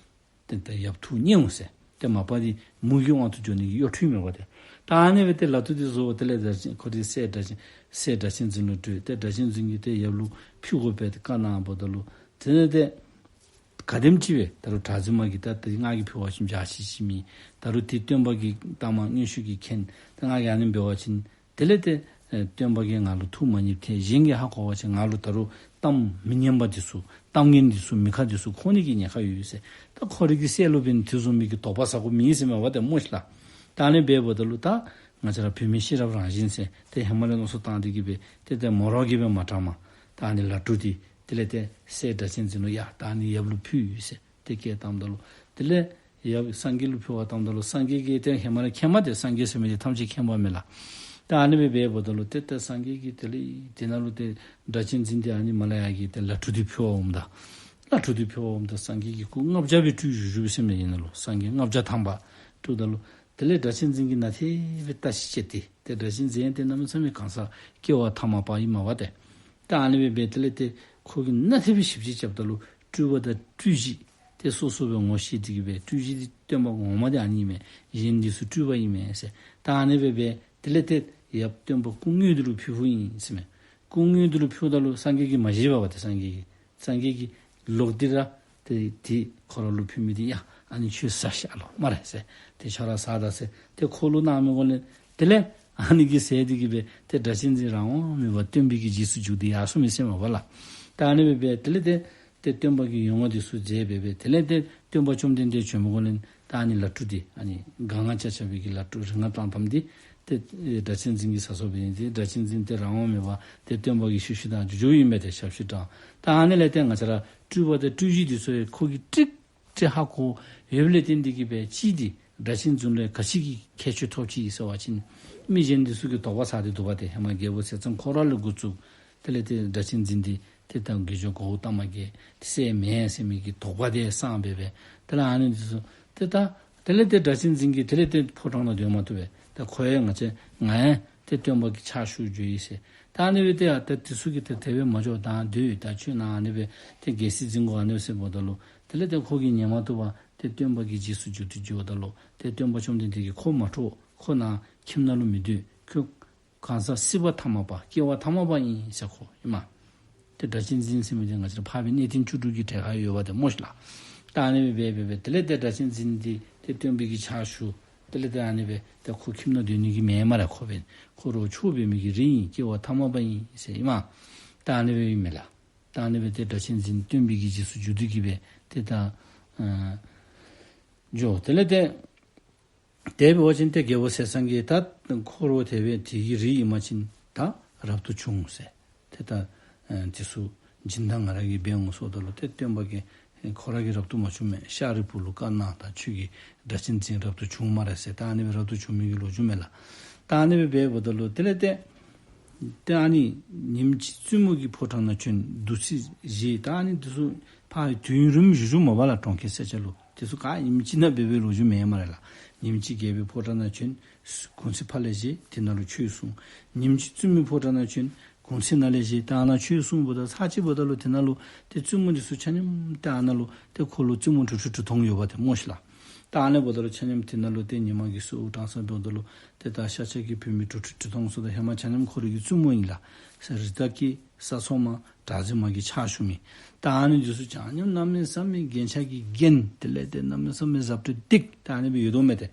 ཟེར། ཏེ་ད་ཡབ་ཐུགས་མཉེས་འོང་ཟེར། ཏེ་མ་པ་འདི་མོ་གི་དབང་དུ་འགྱོ་ནི་གི་གཡོ་འཕྲུལ་མས་པ་ཏེ། ད་ཨ་ནི་སྦེ་ཏེ་ལ་ཀྲུ་འདི་བཟོ། དེ་ལས་སྒྲ་གཅན་ཁོ་རའི་སྲས་སྒྲ་གཅན་སྲས་སྒྲ་གཅན་འཛིན་ལུ་སྤྲོད། ཏེ་སྒྲ་གཅན་འཛིན་གྱིས་ཏེ་ཡབ་ལུ་ཕུལ་དགོ་པས་ཏེ་བཀའ་གནངམ་ད་ལུ་དེ་ལས་ཏེ་ག་དེམ་ཅིག་སྦེ་ད་རུང་གྲགས་འཛིན་མ་གིས་ད་ཏེ་ང་གིས་ཕུལ་བ་ཅིན་བྱ་ཅི་ཅི་མེད། ད་རུང་ཏེ་སྟོན་པ་གི་གཏམ་མངོན་ཤེས་ཀྱིས་མཁྱེན། ད་ང་གིས་ཨ་ནི་འབད་བ་ཅིན་དེ་ལས་ཏེ་ཨེ་སྟོན་པ་གིས་ང་ལུ་ཐུགས་མ་མཉེསཔ་ཐལ། གཞན་གྱིས་ཧ་གོ་བ་ཅིན་ང་ལུ་ད་རུང་གཏམ་མི་སྙན་པ་འདི་ཚུ་གཏམ་ངན་འདི་ཚུ་མི་ཁ་འདི་ཚུ་གོ་ནི་གི་ཉེན་ཁ་ཡོད་ཟེར། ད་ཁོ་རའི་གི་སྲས་ལུ་འབད་ནི་དེ་བཟུམ་མའི་གི་དོགས་པ་ཟ་དགོཔ་མེད་ཟེར་མས་པ་ཏེ་སྨོ་ཤིག་ལགས། ད་ཨ་ནི་སྦེ་འབདཝ་ད་ལུ་ད་ང་བཅས་ར་བུད་མེད་ཤེས་རབ་རང་བཞིན་ཟེར་ཏེ་ཧེ་མ་ལས་མནོ་བསམ་བཏང་སྟེ་གིས་སྦེ་ཏེ་ཏེ་མོ་ར་གིས་སྦེ་མ་དྲངམ་ད་ཨ་ནི་ལ་ཀྲུ་འདི་དེ་ལས་ཏེ་སྲས་སྒྲ་གཅན་འཛིན་ལུ་ཡ་ད་ཨ་ནི་ཡབ་ལུ་ཕུལ་ཟེར། ཏེ་སྐད་བཏངམ་ད་ལུ་དེ་ལས་ཡབ་སངས་རྒྱས་ལུ་ཕུལ་བར་བཏངམ་ད་ལུ་སངས་རྒྱས་ཀྱིས་ཏེ་ཧེ་མ་ར་མཁྱེནམ་ཏེ་སངས་རྒྱས་ཟེར་མི་འདི་ཐམས་ཅད་མཁྱེན་པ་མས་ལགས། ད་ཨ་ནི་སྦེ་འབདཝ་ད་ལུ་ཏེ་ཏེ་སངས་རྒྱས་ཀྱིས་དེ་ལས་དེ་ནང་ལུ་ཏེ་སྒྲ་གཅན་འཛིན་འདི་ཨ་ནི་མ་ལ་ཡ་གི་ཏེ་ལ་ཀྲུ་འདི་ཕུལ་བར་འོངམ་ད། ལ་ཀྲུ་འདི་ཕུལ་བར་འོངམ་ད་སངས་རྒྱས་ཀྱིས་སྐུ་ལྔ་བརྒྱ་སྦེ་སྤྲུལ་བཞུགས་བཞུགསཔ་ཟེར་མས། ཨིན་ན་ལོ་སངས་རྒྱས་ལྔ་བརྒྱ་ཐམ་པ་སྤྲུལཝ་ད་ལུ་དེ་ལས་སྒྲ་གཅན་འཛིན་གྱིས་ནན་ཏན་སྦེ་བརྟག་ཞིབ་བྱས་ཏེ་ཏེ་སྒྲ་གཅན་འཛིན་ཏེ་གནམ་མེད་ས་མེད་གང་ཟག་སྐྱེ་བ་ཐ་མ་པ་ཨིན་མས་པ་ཏེ། ད་ཨ་ནི་སྦེ་འབད་དེ་ལས་ཏེ་ཁོ་གིས་ནན་ཏན་སྦེ་ཞིབ་དཔྱད་རྐྱབ་ད་ལུ་སྤྲུལ་པ་དང་སྤྲུལ་གཞི་ཏེ་སོ་སོ་སྦེ་ངོ་ཤེས་ཏེ་གིས་སྦེ་སྤྲུལ་གཞི་འདི་སྟོན་པ་ངོ་མ་འདི་ཨ་ནི་ཨིན་མས། གཞན་འདི་ཚུ་སྤྲུལ་པ་ཨིན་མས་ཟེར། ད་ཨ་ནི་སྦེ་འབད་དེ་ལས་ཏེ་ཡབ་སྟོན་པ་སྐུ་དངོས་འདི་ལུ་ཕུལ་ཕུལཝ་ཨིན་ཟེར་མས། སྐུ་དངོས་འདི་ལུ་ཕུལཝ་ད་ལུ་སངས་རྒྱས་ཀྱིས་མ་བཞེས་པས་པ་ཏེ། སངས་རྒྱས་ཀྱིས་སངས་རྒྱས་ཀྱིས་ལོག་སྟེ་ར་ཏེ་ཏེ་ཁོ་ར་ལུ་ཕུལ་མི་འདི་ཡ་ཨ་ནི་ཁྱོད་ཟ་ཤིག་ཨ་ལོ་སྨ་རེ་ཟེར། ཏེ་ཁྱོད་ར་ཟ་ད་ཟེར་ཏེ་ཁོ་ལུ་གནང་མི་སྒང་ལས་དེ་ལས་ཨ་ནི་གི་ཟས་འདི་གིས་སྦེ་ཏེ་སྒྲ་གཅན་འཛིན་རང་དབང་མེད་པར་སྟོན་པའི་གི་རྗེས་སུ་འཇུག་སྟེ་ཡར་སོང་མི་ཟེར་མས་པ་ལགས། ད་ཨ་ནི་སྦེ་འབད་དེ་ལས་ཏེ་ཏེ་སྟོན་པ་གི་ཡོན་བདག་འདི་ཚུ་མཛད་སྦེ་འབད་དེ་ལས་ཏེ་སྟོན་པ་བཅོམ་ལྡན་འདས་བྱོན་མི་སྒང་ལས་ད་ཨ་ནི་ལ་ཀྲུ་འདི་ཨ་ནི་ག་ང་ཅ་ཆ་བའི་གི་ལ་ཀྲུ་རིག་སྔགས་བཏང་ཐངས་འདི་ཏེ་སྒྲ་གཅན་འཛིན་གྱིས་ཟ་སོང་སྦེ་ཨིན། ཏེ་སྒྲ་གཅན་འཛིན་ཏེ་རང་དབང་མེད་པར་ཏེ་སྟོན་པ་གི་ཤུལ་ཤུལ་དང་རྒྱུ་རྒྱུ་ཨིན་མས། ཏེ་ཞབས་ཕྱི་དྲངས། ད་ཨ་ནི་ལས་ཏེ་ང་བཅས་ར་སྤྲུལ་པ་དང་སྤྲུལ་གཞི་འདི་ཚུ་ཁོ་གིས་ཀྲིག་ཀྲི་ཧ་གོ་ཡོདཔ་ལས་བརྟེན་ཏེ་གིས་སྦེ་ཅིག་འདི་ སྒྲ་གཅན་འཛིན་ལས་ག་ཅི་གི་ཁྱད་ཆོས་ཐོབ་ཅི་ཟེར་བ་ཅིན་མི་གཞན་འདི་ཚུ་གིས་དོགས་པ་ཟ་སྟེ་འདུག་པ་ཏེ། ཧེ་མ་རྒྱལ་པོ་ཟས་གཙང་ཁོ་ར་ལས་འགོ་བཙུགས། དེ་ལས་ཏེ་སྒྲ་གཅན་འཛིན་འདི་ཏེ་ད་དགེ་སྦྱོར་གོའུ་ཏ་མ་གིས་ཏེ་བསད་མེན་ཟེར་མི་གི་དོགས་པ་དེ་སངས་སྦེ་སྦེ། དེ་ལས་ཨ་ནི་འདི་ཚུ་ཏེ་ད་དེ་ལས་ཏེ་སྒྲ་གཅན་འཛིན་གྱིས་དེ་ལས་ཏེ་ཕོ་བྲང་ནང་སྡོད་མ་བཏུབ་པས། ད་ཁོ་ཡང་ང་བཅས་ང་ཡང་ཏེ་སྟོན་པ་གི་ཕྱག་ཞུ་འགྱོ་ཡི་ཟེར། ད་ཨ་ནི་སྦེ་ཏེ་ཡ་ཏེ་དེ་ཚུ་གིས་ཏེ་དེ་སྦེ་མ་འགྱོ། ད་སྡོད། ད་ཁྱོད་ནཱ་ཨ་ནི་སྦེ་ཏེ་རྒྱལ་སྲིད་འཛིན་དགོ་ཨ་ནི་སྦེ་ཟེརཝ་ད་ལུ་དེ་ལས་ཏེ་ཁོ་གིས་ཉན་མ་བཏུབ་པར་ཏེ་སྟོན་པ་གི་རྗེས་སུ་འཇུག་སྟེ་འགྱོཝ་ད་ལུ་ཏེ་སྟོན་པ་བཅོམ་ལྡན་འདས་ཀྱིས་ཁོ་མ་འཕྲོག། ཁོ་ནཱ་ཁྱིམ་ནང་ལུ་མི་སྡོད། ཁོ་གང་ཟག་སྲིད་པ་ཐ་མ་པ་སྐྱེ་བ་ཐ་མ་པ་ཨིན་ཟེར། ཁོ་ཨིན་མས། ཏེ་སྒྲ་གཅན་འཛིན་ཟེར་མི་འདི་ང་བཅས་ར་འཕགས་པའི་གནས་བརྟན་བཅུ་དྲུག་གི་གྲལ་ཁར་ཡོདཔ་ཏེ་སྨོ་ཤིག་ལགས། ད་ཨ་ནི་སྦེ་སྦེ་སྦེ་དེ་ལས་ཏེ་སྒྲ་གཅན་འཛིན་འདི་ཏེ་སྟོན་པའི་གི་ཕྱག་ཞུ། དེ་ལས་ཏེ་ཨ་ནི་སྦེ་ཏེ་ཁོ་ཁྱིམ་ནང་སྡོད་ནི་གི་མེན་མས་ར། ཁོ་སྦེ་ཁོ་རོགས་ཆོས་འབད་མི་གི་རིགས་ཨིན། སྐྱེ་བ་ཐ་མ་པ་ཨིན་ཟེར་ཨིན་མས། ད་ཨ་ནི་སྦེ་ཨིན་མས་ལགས། ད་ཨ་ནི་སྦེ་ཏེ་སྒྲ་གཅན་འཛིན་སྟོན་པའི་གི་རྗེས་སུ་འཇུག་སྟེ་གི་སྦེ་ཏེ་ད་ཨ་འགྱོ། དེ་ལས་ཏེ་དེ་འབད་བ་ཅིན་ཏེ་རྒྱལ་པོ་ཟས་གཙང་གིས་ད་ཁོ་རོགས་དེ་སྦེ་དེ་གི་རིགས་ཨིན་པ་ཅིན་ད་རབ་ཏུ་བྱུང་ཟེར། ཏེ་ད་ཨ་དེ་ཚུ་སྦྱིན་བདག་ང་ར་གིས་འབད་འོང་ཟེརཝ་ད་ལུ་ཏེ་སྟོན་པ་གིས་ཁོ་ར་གིས་རབ་ཏུ་མ་བྱུང་མས། ཤཱ་རིའི་བུ་ལུ་བཀའ་གནང་། ད་ཁྱོད་ཀྱི་སྒྲ་གཅན་འཛིན་རབ་ཏུ་བྱུང་སྨ་རེ་ཟེར། ད་ཨ་ནི་སྦེ་རབ་ཏུ་བྱུང་མི་གི་ལོ་རྒྱུས་མས་ལགས། ད་ཨ་ནི་སྦེ་འབདཝ་ད་ལུ་དེ་ལས་ཏེ་ཏེ་ཨ་ནི་ཉིནམ་གཅིག་བཙུན་མོ་གི་ཕོ་བྲང་ནང་བྱོན། བདུད་རྩི་བཞེས། ད་ཨ་ནི་དེ་ཚུ་ཕར་དུས་ཡུན་རིངམོ་བཞུགས་བཞུགསཔ་མས་པ་ལགས། གྲོང་ཁྱེར་སེར་སྐྱ་ལུ་དེ་ཚུ་ག་ཉིནམ་གཅིག་ནང་འབད་བའི་ལོ་རྒྱུས་མེན་སྨ་རེ་ལགས། ཉིནམ་གཅིག་རྒྱལ་པོའི་ཕོ་བྲང་ནང་བྱོན། གུང་ཚིགས་ཕར་ལས་བཞེས། དེ་ནང་ལུ་ཆོས་གསུངས། ཉིནམ་གཅིག་བཙུན་མོའི་ཕོ་བྲང་ནང་བྱོན། གུང་ཚིགས་ནཱ་ལས་བཞེས། ད་ནཱ་ཆོས་གསུངསམ་ད་ཚར་གཅིག་འབདཝ་ད་ལུ་དེ་ནང་ལུ་ཏེ་བཙུན་མོ་འདི་ཚུ་ཆ་མཉམ་ཏེ་ཨ་ནཱ་ལུ་ཏེ་ཁོ་ལུ་བཙུན་མོ་དྲུག་ཁྲི་དྲུག་སྟོང་ཡོདཔ་ཏེ་སྨོ་ཤིག་ལགས། ད་ཨ་ནི་འབདཝ་ད་ལུ་ཆ་མཉམ་དེ་ནང་ལུ་ཏེ་ཉི་མ་གི་གསོལཝ་དྲངས་ས་འབདཝ་ད་ལུ་ཏེ་ད་ཤཱཀྱ་གི་བུད་མེད་དྲུག་ཁྲི་དྲུག་སྟོང་ཚུ་ད་ཧེ་མ་ཆ་མཉམ་ཁོ་རའི་གི་བཙུན་མོ་ཨིན་ལགས། ས་རི་དྭགས་ཀྱི་ས་འཚོ་མ་གྲགས་འཛིན་མ་གིས་ཕྱག་ཞུ་མི། ད་ཨ་ནི་འདི་ཚུ་ཆ་མཉམ་གནམ་མེད་ས་མེད་རྒྱན་ཆ་གིས་བརྒྱན། དེ་ལས་ཏེ་གནམ་མེད་ས་མེད་གཟབ་སྤྲོས་ཏིག་ད་ཨ་ནི་སྦེ་ཡོད་དོ་མས་ཏེ།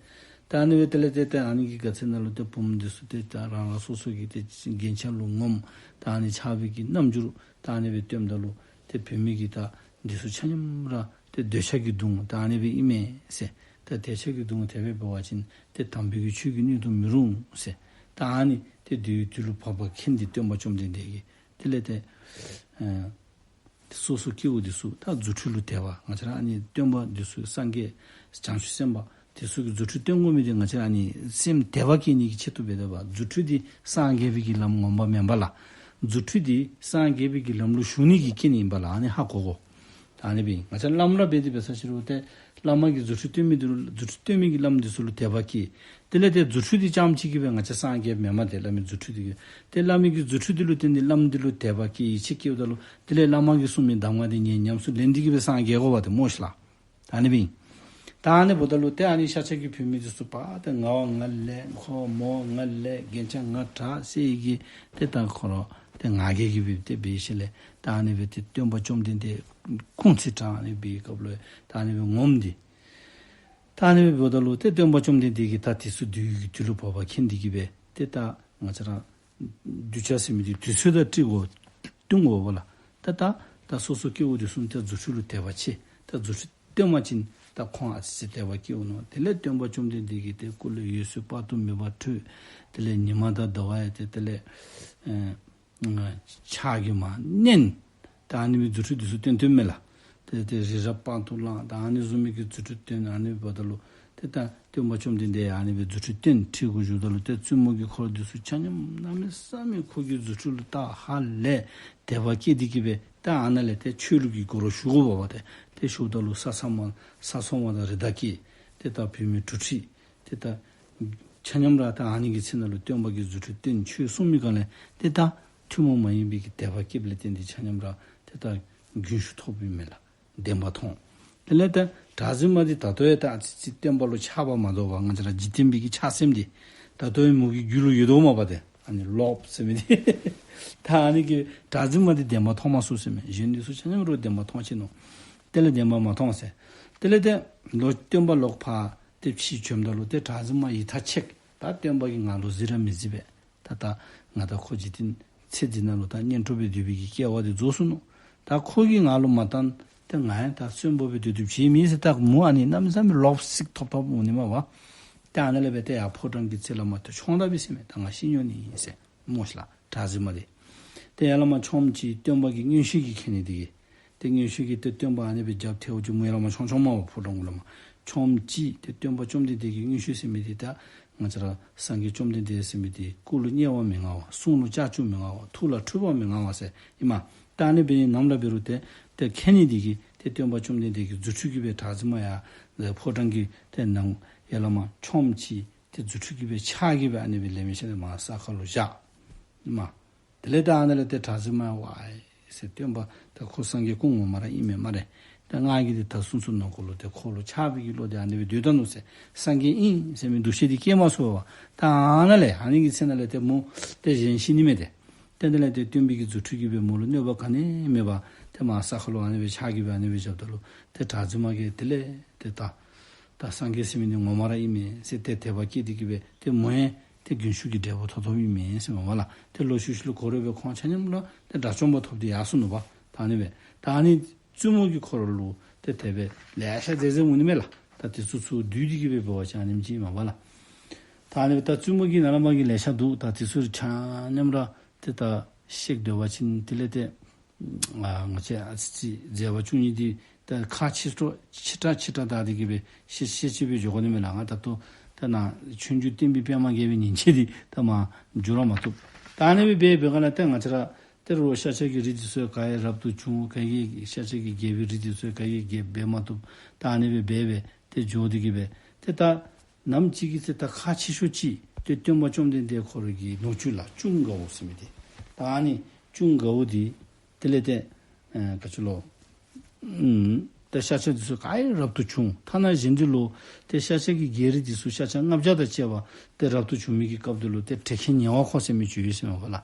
ད་ཨ་ནི་སྦེ་དེ་ལས་ཏེ་ཏེ་ཨ་ནི་གི་དགའ་ཚལ་ནང་ལུ་ཏེ་བུམོ་འདི་ཚུ་ཏེ་ད་རང་རང་སོ་སོ་གི་ཏེ་རྒྱན་ཆ་ལུ་ངོམ། ད་ཨ་ནི་ཆགས་པའི་གི་རྣམ་འགྱུར་ད་ཨ་ནི་སྦེ་སྟོནམ་ད་ལུ་ཏེ་བུད་མེད་ཀྱིས་ད་འདི་ཚུ་ཆ་མཉམ་ར་ཏེ་འདོད་ཆགས་ཀྱི་སྡུག་བསྔལ་ད་ཨ་ནི་སྦེ་ཨིན་མས་ཟེར། ད་འདོད་ཆགས་ཀྱི་སྡུག་བསྔལ་དེ་སྦེ་འབད་བ་ཅིན་ཏེ་དམ་པའི་གི་ཆོས་ཀྱི་སྣོད་དུ་མི་རུང་ཟེར། ད་ཨ་ནི་ཏེ་དུས་དུས་ལུ་བབ་པ་མཁྱེན་ཏེ་སྟོན་པ་བཅོམ་ལྡན་འདས་ཀྱིས་དེ་ལས་ཏེ་ཨ་སོ་སོ་སྐྱེ་བོ་འདི་ཚུ་ད་རྫུ་འཕྲུལ་ལུ་དད་པ། ང་བཅས་ར་ཨ་ནི་སྟོན་པ་འདི་ཚུ་སངས་རྒྱས་བྱང་ཆུབ་སེམས་དཔའ་འདི་ཚུ་གིས་རྫུ་འཕྲུལ་སྟོན་དགོ་མི་འདི་ང་བཅས་ར་ཨ་ནི་སེམས་དད་པ་སྐྱེ་ནི་གི་ཆེད་དུ་འབད་དེ་འབད། རྫུ་འཕྲུལ་འདི་སངས་རྒྱས་པའི་གི་ལམ་ངོམ་པ་མེན་པ་ལགས། རྫུ་འཕྲུལ་འདི་སངས་རྒྱས་པའི་གི་ལམ་ལུ་ཞུགས་ནི་གི་རྐྱེན་ཨིན་པ་ལགས། ཨ་ནི་ཧ་གོ་དགོ། ཨ་ནི་སྦེ་ང་བཅས་བླམ་ར་འབད་དེ་འབད་ས་ཅིག་རུང་ཏེ་བླ་མ་གིས་རྫུ་འཕྲུལ་སྟོན་མི་འདི་ལུ་རྫུ་འཕྲུལ་སྟོན་མི་གི་བླམ་འདི་ཚུ་ལུ་དད་པ་སྐྱེ། དེ་ལས་ཏེ་རྫུ་འཕྲུལ་འདི་རྐྱངམ་ཅིག་གིས་སྦེ་ང་བཅས་སངས་རྒྱསཔ་མེན་མས་ཏེ། བླ་མའི་རྫུ་འཕྲུལ་འདི་གིས་ཏེ་བླ་མའི་གི་རྫུ་འཕྲུལ་འདི་ལུ་བརྟེན་ཏེ་བླམ་འདི་ལུ་དད་པ་སྐྱེ་ཡིད་ཆེས་སྐྱེཝ་ད་ལུ་དེ་ལས་བླ་མ་གིས་གསུངས་མི་གདམས་ངག་འདི་ཉན་ཉམས་སུ་ལེན་ཏེ་གི་སྦེ་སངས་རྒྱས་དགོཔ་ཏེ་སྨོ་ཤིག་ལགས། ད་ཨ་ནི་སྦེ་ཨིན། ད་ཨ་ནི་འབདཝ་ད་ལུ་ཏེ་ཨ་ནི་ཤཱཀྱ་གི་བུད་མེད་འདི་ཚུ་པ་ཏེ་ངག་དབང་ང་ལེགས་ཁོ་མོ་ང་ལེགས་རྒྱན་ཆ་ང་དྲག་ཟེར་གི་ཏེ་ད་ཁོ་ར་ཏེ་ང་རྒྱལ་གྱིས་སྦེ་ཏེ་འབད་ཞིནམ་ལས་ད་ཨ་ནི་སྦེ་ཏེ་སྟོན་པ་བཅོམ་ལྡན་འདས་གུང་ཚིགས་དྲངས་ནི་སྦེ་སྐབས་ལུ་ད་ཨ་ནི་སྦེ་ངོམ་སྟེ། ད་ཨ་ནི་སྦེ་འབདཝ་ད་ལུ་ཏེ་སྟོན་པ་བཅོམ་ལྡན་འདས་ཀྱིས་ད་དེ་ཚུ་དུས་ཀྱི་དུས་ལུ་བབ་པ་མཁྱེན་ཏེ་གི་སྦེ་ཏེ་ད་ང་བཅས་ར་གདུལ་བྱ་ཟེར་མི་འདི་དུས་ཚོད་དང་འཁྲིལ་དགོ། བསྟུན་དགོ་པས་ལགས། ད་ད་ད་སོ་སོ་སྐྱེ་བོ་འདི་ཚུ་ཏེ་རྫུ་འཕྲུལ་ལུ་དད་པ་ཆེ། ད་རྫུ་འཕྲུལ་སྟོན་པ་ཅིན་ད་ཁོང་ཨ་ཙི་ཙི་དད་པ་སྐྱེ་འོང་མནོ། དེ་ལས་སྟོན་པ་བཅོམ་ལྡན་འདས་ཀྱིས་ཏེ་སྐུ་ལས་འོད་ཟེར་དཔག་ཏུ་མེད་པ་འཕྲོས། དེ་ལས་ཉི་མ་དང་ཟླ་བ་ཡང་ཏེ་དེ་ལས་ཨ་ཕྱག་གིས་མར་མནན། ད་ཨ་ནི་སྦེ་རྫུ་འཕྲུལ་འདི་ཚུ་སྟོན་སྟོནམ་མས་ལགས། ཏེ་ཏེ་རི་རབ་པང་དུ་བསླངས། ད་ཨ་ནི་བཟུམ་མའི་གི་རྫུ་འཕྲུལ་སྟོན། ཨ་ནི་འབདཝ་ད་ལུ་ཏེ་ད་སྟོན་པ་བཅོམ་ལྡན་འདས་ཨ་ནི་སྦེ་རྫུ་འཕྲུལ་སྟོན་ཁྲི་གུ་བཞུགསཔ་ད་ལུ་ཏེ་བཙུན་མོ་གི་འཁོར་འདི་ཚུ་ཆ་མཉམ་གནམ་མེད་ས་མེད་ཁོ་གི་རྫུ་འཕྲུལ་ལུ་ད་ཧ་ལས་དད་པ་སྐྱེས་ཏེ་གི་སྦེ་ད་ཨ་ནཱ་ལས་ཏེ་ཆོས་ལུགས་ཀྱི་སྒོ་རུ་ཞུགས་དགོ་པས་ཏེ། ཏེ་ཞུགསཔ་ད་ལུ་ས་འཚོ་མ་ས་འཚོ་མ་དང་རི་དྭགས་ཀྱི་ཏེ་ད་བུད་མེད་དྲུག་ཁྲི་ཏེ་ད་ཆ་མཉམ་ར་ད་ཨ་ནི་གི་ཚེ་ནང་ལུ་སྟོན་པ་གིས་རྫུ་འཕྲུལ་སྟོན་ཆོས་གསུངས་མི་སྒང་ལས་ཏེ་ད་ཐུན་མོང་མ་ཡིན་པའི་གི་དད་པ་སྐྱེསཔ་ལས་བརྟེན་ཏེ་ཆ་མཉམ་ར་ཏེ་ད་རྒྱུན་ཞུགས་ཐོབ་ཨིན་མས་ལགས། བདེན་པ་མཐོང་། དེ་ལས་ད་གྲགས་འཛིན་མ་འདི་ད་ལྟོ་ཡང་ད་ཨ་ཙི་ཙི་སྟོན་པ་ལུ་ཆགས་པ་མ་དོ་བར་ང་བཅས་ར་འཇིག་རྟེན་པའི་གི་ཆགས་སེམས་འདི་ད་ལྟོ་ཡང་མོ་གི་རྒྱུད་ལུ་ཡོད་དོ་མས་པ་ཏེ། ཨ་ནི་ལོག་ཟེར་མི་འདི། ད་ཨ་ནི་གི་གྲགས་འཛིན་མ་འདི་བདེན་པ་མཐོང་མ་ཚུགས་ཟེར་མས། གཞན་འདི་ཚུ་ཆ་མཉམ་ར་བདེན་པ་མཐོང་ཅི་ནུག། དེ་ལས་བདེན་པ་མ་མཐོང་ཟེར། དེ་ལས་ཏེ་ལོག་སྟོན་པ་ལོག་ཕར་ཏེ་ཕྱིར་བྱོནམ་ད་ལུ་ཏེ་གྲགས་འཛིན་མ་ཡིད་ཐག་ཆད། ད་སྟོན་པ་གིས་ང་ལུ་གཟིགས་ར་མི་གཟིགས་པས། ད་ད་ང་ད་ཁོ་འཇིག་རྟེན་ཚེ་འདི་ནང་ལུ་ད་གཉན་ཁྲོད་སྦེ་སྡོད་པའི་གི་སྐལ་བ་འདི་རྫོགས་སོ་ནུག། ད་ཁོ་གིས་ང་ལུ་མ་བཏང་ཏེ་ང་ཡང་ད་གསོན་པོ་སྦེ་སྡོད་སྡོདཔ་ཅིག་མེད་ཟེར། ད་མོ་ཨ་ནི་གནམ་མེད་ས་མེད་ལོག་སི་ཐོབ་ཐོབ་འོང་ནི་མས་པ། ཏེ་ཨ་ནཱ་ལས་སྦེ་ཏེ་ཡར་ཕོ་བྲང་གི་རྩེ་ལས་མར་ཏེ་མཆོངས་ད་པས་ཟེར་མས། ད་ང་ཤི་འགྱོ་ནི་ཨིན་ཟེར་སྨོ་ཤིག་ལགས། གྲགས་འཛིན་མ་འདི་ཏེ་ཡར་ལས་མར་མཆོངམ་ཅིག་སྟོན་པ་གིས་མངོན་ཤེས་ཀྱིས་མཁྱེན་ནི་འདི་གིས། ཏེ་མངོན་ཤེས་ཀྱིས་ཏེ་སྟོན་པ་ཨ་ནི་སྦེ་རྒྱབ་ཐལཝ་ཅིག་མོ་ཡར་ལས་མར་མཆོངས་མཆོངམ་མས་པ། ཕོ་བྲང་གུ་ལས་མར་ ཆོམ་ཅིག་ཏེ་སྟོན་པ་བཅོམ་ལྡན་འདས་ཀྱི་མངོན་ཤེས་ཟེར་མི་འདི་ད་ང་བཅས་ར་སངས་རྒྱས་བཅོམ་ལྡན་འདས་ཟེར་མི་འདི་སྐུ་ལུ་བསྙེལ་བ་མི་མངའ་བ། གསུང་ལུ་ལྕགས་ཀྱུ་མི་མངའ་བ། ཐུགས་ལ་འཁྲུལ་པ་མི་མངའ་བ་ཟེར་ཨིན་མས། ད་ཨ་ནི་འབད་ནི་ནམ་ར་འབད་རུང་ཏེ་ཏེ་མཁྱེན་ནི་འདི་གིས་ཏེ་སྟོན་པ་བཅོམ་ལྡན་འདས་ཀྱི་རྫུ་འཕྲུལ་གྱིས་སྦེ་བྲག་རྫི་མ་ཡར་ཕོ་བྲང་གི་ཏེ་ནང་ཡར་ལས་མར་ཆོམ་ཅིག་ཏེ་རྫུ་འཕྲུལ་གྱིས་སྦེ་ཕྱག་གིས་སྦེ་ཨ་ནི་སྦེ་ལེན་མི་ཅིག་ནི་མར་ས་ཁ་ལུ་བཞག་ཨིན་མས། དེ་ལས་ད་ཨ་ནཱ་ལས་ཏེ་བྲག་རྫི་མ་ཝའི་ཟེར་སྟོན་པ་ད་ཁོ་སངས་རྒྱས་སྐུ་ངོ་མ་ར་ཨིན་མས་སྨ་རེ། ད་ང་གིས་འདི་ད་གསུངས་གསུངསམ་ནང་འཁོད་ལུ་ཏེ་ཁོ་ལུ་ཆགས་པའི་གི་བློ་འདི་ཨ་ནི་སྦེ་སྡོད་ད་ནུག་ཟེར། སངས་རྒྱས་ཨིན་ཟེར་མི་འདུ་ཤེས་འདི་སྐྱེ་མ་ཚུགས་པར་ད་ཨ་ནཱ་ལས་ཨ་ནི་གི་ཚེ་ནང་ལས་ཏེ་མོ་ཏེ་གཞན་ཤེས་ནི་མས་ཏེ། ཏེ་དེ་ལས་ཏེ་སྟོན་པའི་གི་རྫུ་འཕྲུལ་གྱིས་སྦེ་མོ་ལུ་གནོད་པ་ག་ནི་མེད་པར་ཏེ་མར་ས་ཁ་ལུ་ཨ་ནི་སྦེ་ཕྱག་གིས་སྦེ་ཨ་ནི་སྦེ་བཞགཔ་ད་ལུ་ཏེ་བྲག་རྫི་མ་གིས་དེ་ལས་ཏེ་ད་ད་སངས་རྒྱས་ཟེར་མི་འདི་ངོ་མ་ར་ཨིན་མས་ཟེར་ཏེ་དད་པ་སྐྱེས་ཏེ་གི་སྦེ་ཏེ་མོ་ཡང་ཏེ་རྒྱུན་ཞུགས་ཀྱི་འབྲས་བུ་ཐོབ་ཐོབཔ་ཨིན་མས་ཟེར་མས་པ་ལགས། ཏེ་ལོག་ཤུལ་ཤུལ་ལུ་ཁོ་ར་སྦེ་ཁོང་ཆ་མཉམ་ར་ཏེ་དགྲ་བཅོམ་པ་ཐོབ་སྟེ་ཡར་སོ་ནུག་པ། ད་ཨ་ནི་སྦེ་ད་ཨ་ནི་བཙུན་མོ་གིས་ཁོ་ར་ལུ་ཏེ་དེ་སྦེ་ལེ་ཤ་མཛད་མཛདཝ་ཨིན་མས་ལགས། ད་དེ་ཚུ་ཚུར་བསྡུས་ཏེ་གི་སྦེ་འབད་བ་ཅིན་ཨ་ནེམ་ཅིག་ཨིན་མས་པ་ལགས། ད་ཨ་ནི་སྦེ་ད་བཙུན་མོ་གི་ནང་ལས་མར་གྱི་ལེ་ཤ་འདུག། ད་དེ་ཚུ་ཆ་མཉམ་ར་ཏེ་ད་བཤད་སྡོད་པ་ཅིན་དེ་ལས་ཏེ་ཨ་ང་བཅས་ཨ་ཙི་ཙི་མཛད་པ་བཅུ་གཉིས་འདི་ད་ཁག་ཆེ་ཏོག་ཆེ་དྲགས་ཆེ་དྲགས་བལྟ་སྟེ་གི་སྦེ་བཤད་བཤད་ཅིག་སྦེ་འགྱོ་དགོ་ནི་མས་ལགས། ང་ད་ལྟོ་ད་ནཱ་ཆོས་འབྱུང་བསྟན་པའི་པདྨ་རྒྱས་པའི་ཉིན་བྱེད་འདི་ད་མར་མཇུག་ར་མ་བཏུབ། ད་ཨ་ནི་སྦེ་འབད་འབད་ག་ལགས། ཏེ་ང་བཅས་ར་ཏེ་རོགས་ཤཱཀྱ་གི་རིགས་འདི་ཚུ་ག་ར་རབ་ཏུ་བྱུང་། ག་གིས་ཤཱཀྱ་གི་རྒྱལ་པོའི་རིགས་འདི་ཚུ་ག་གིས་རྒྱལ་འབད་མ་བཏུབ། ད་ཨ་ནི་སྦེ་འབད་སྦེ་ཏེ་འགྱོ་སྟེ་གི་སྦེ་ཏེ་ད་ནམ་ཅིག་གི་ཚེ་ད་ཁག་ཆེ་ཤོས་ཅིག་ཏེ་སྟོན་པ་བཅོམ་ལྡན་འདས་ཁོ་རའི་གི་ནུ་གཅུང་ལགས། གཅུང་དགའ་བོ་ཟེར་མི་འདི། ད་ཨ་ནི་གཅུང་དགའ་བོ་འདི་དེ་ལས་ཏེ་ཨེ་ག་ཅི་ལོ། ཨུམ། ཏེ་ཤཱཀྱ་འདི་ཚུ་ག་ར་རབ་ཏུ་བྱུང་། ཐ་ན་གཞན་འདི་ལུ་ཏེ་ཤཱཀྱ་གི་རྒྱལ་རིགས་འདི་ཚུ་ཤཱཀྱ་ལྔ་བརྒྱ་དང་བཅས་པ་ཏེ་རབ་ཏུ་བྱུང་མི་གི་སྐབས་འདི་ལུ་ཏེ་བྲེ་ཁེ་ཉེ་བ་ཁོ་ཟེར་མི་ཅིག་ཡོད་ཟེར་མས་པ་ལགས།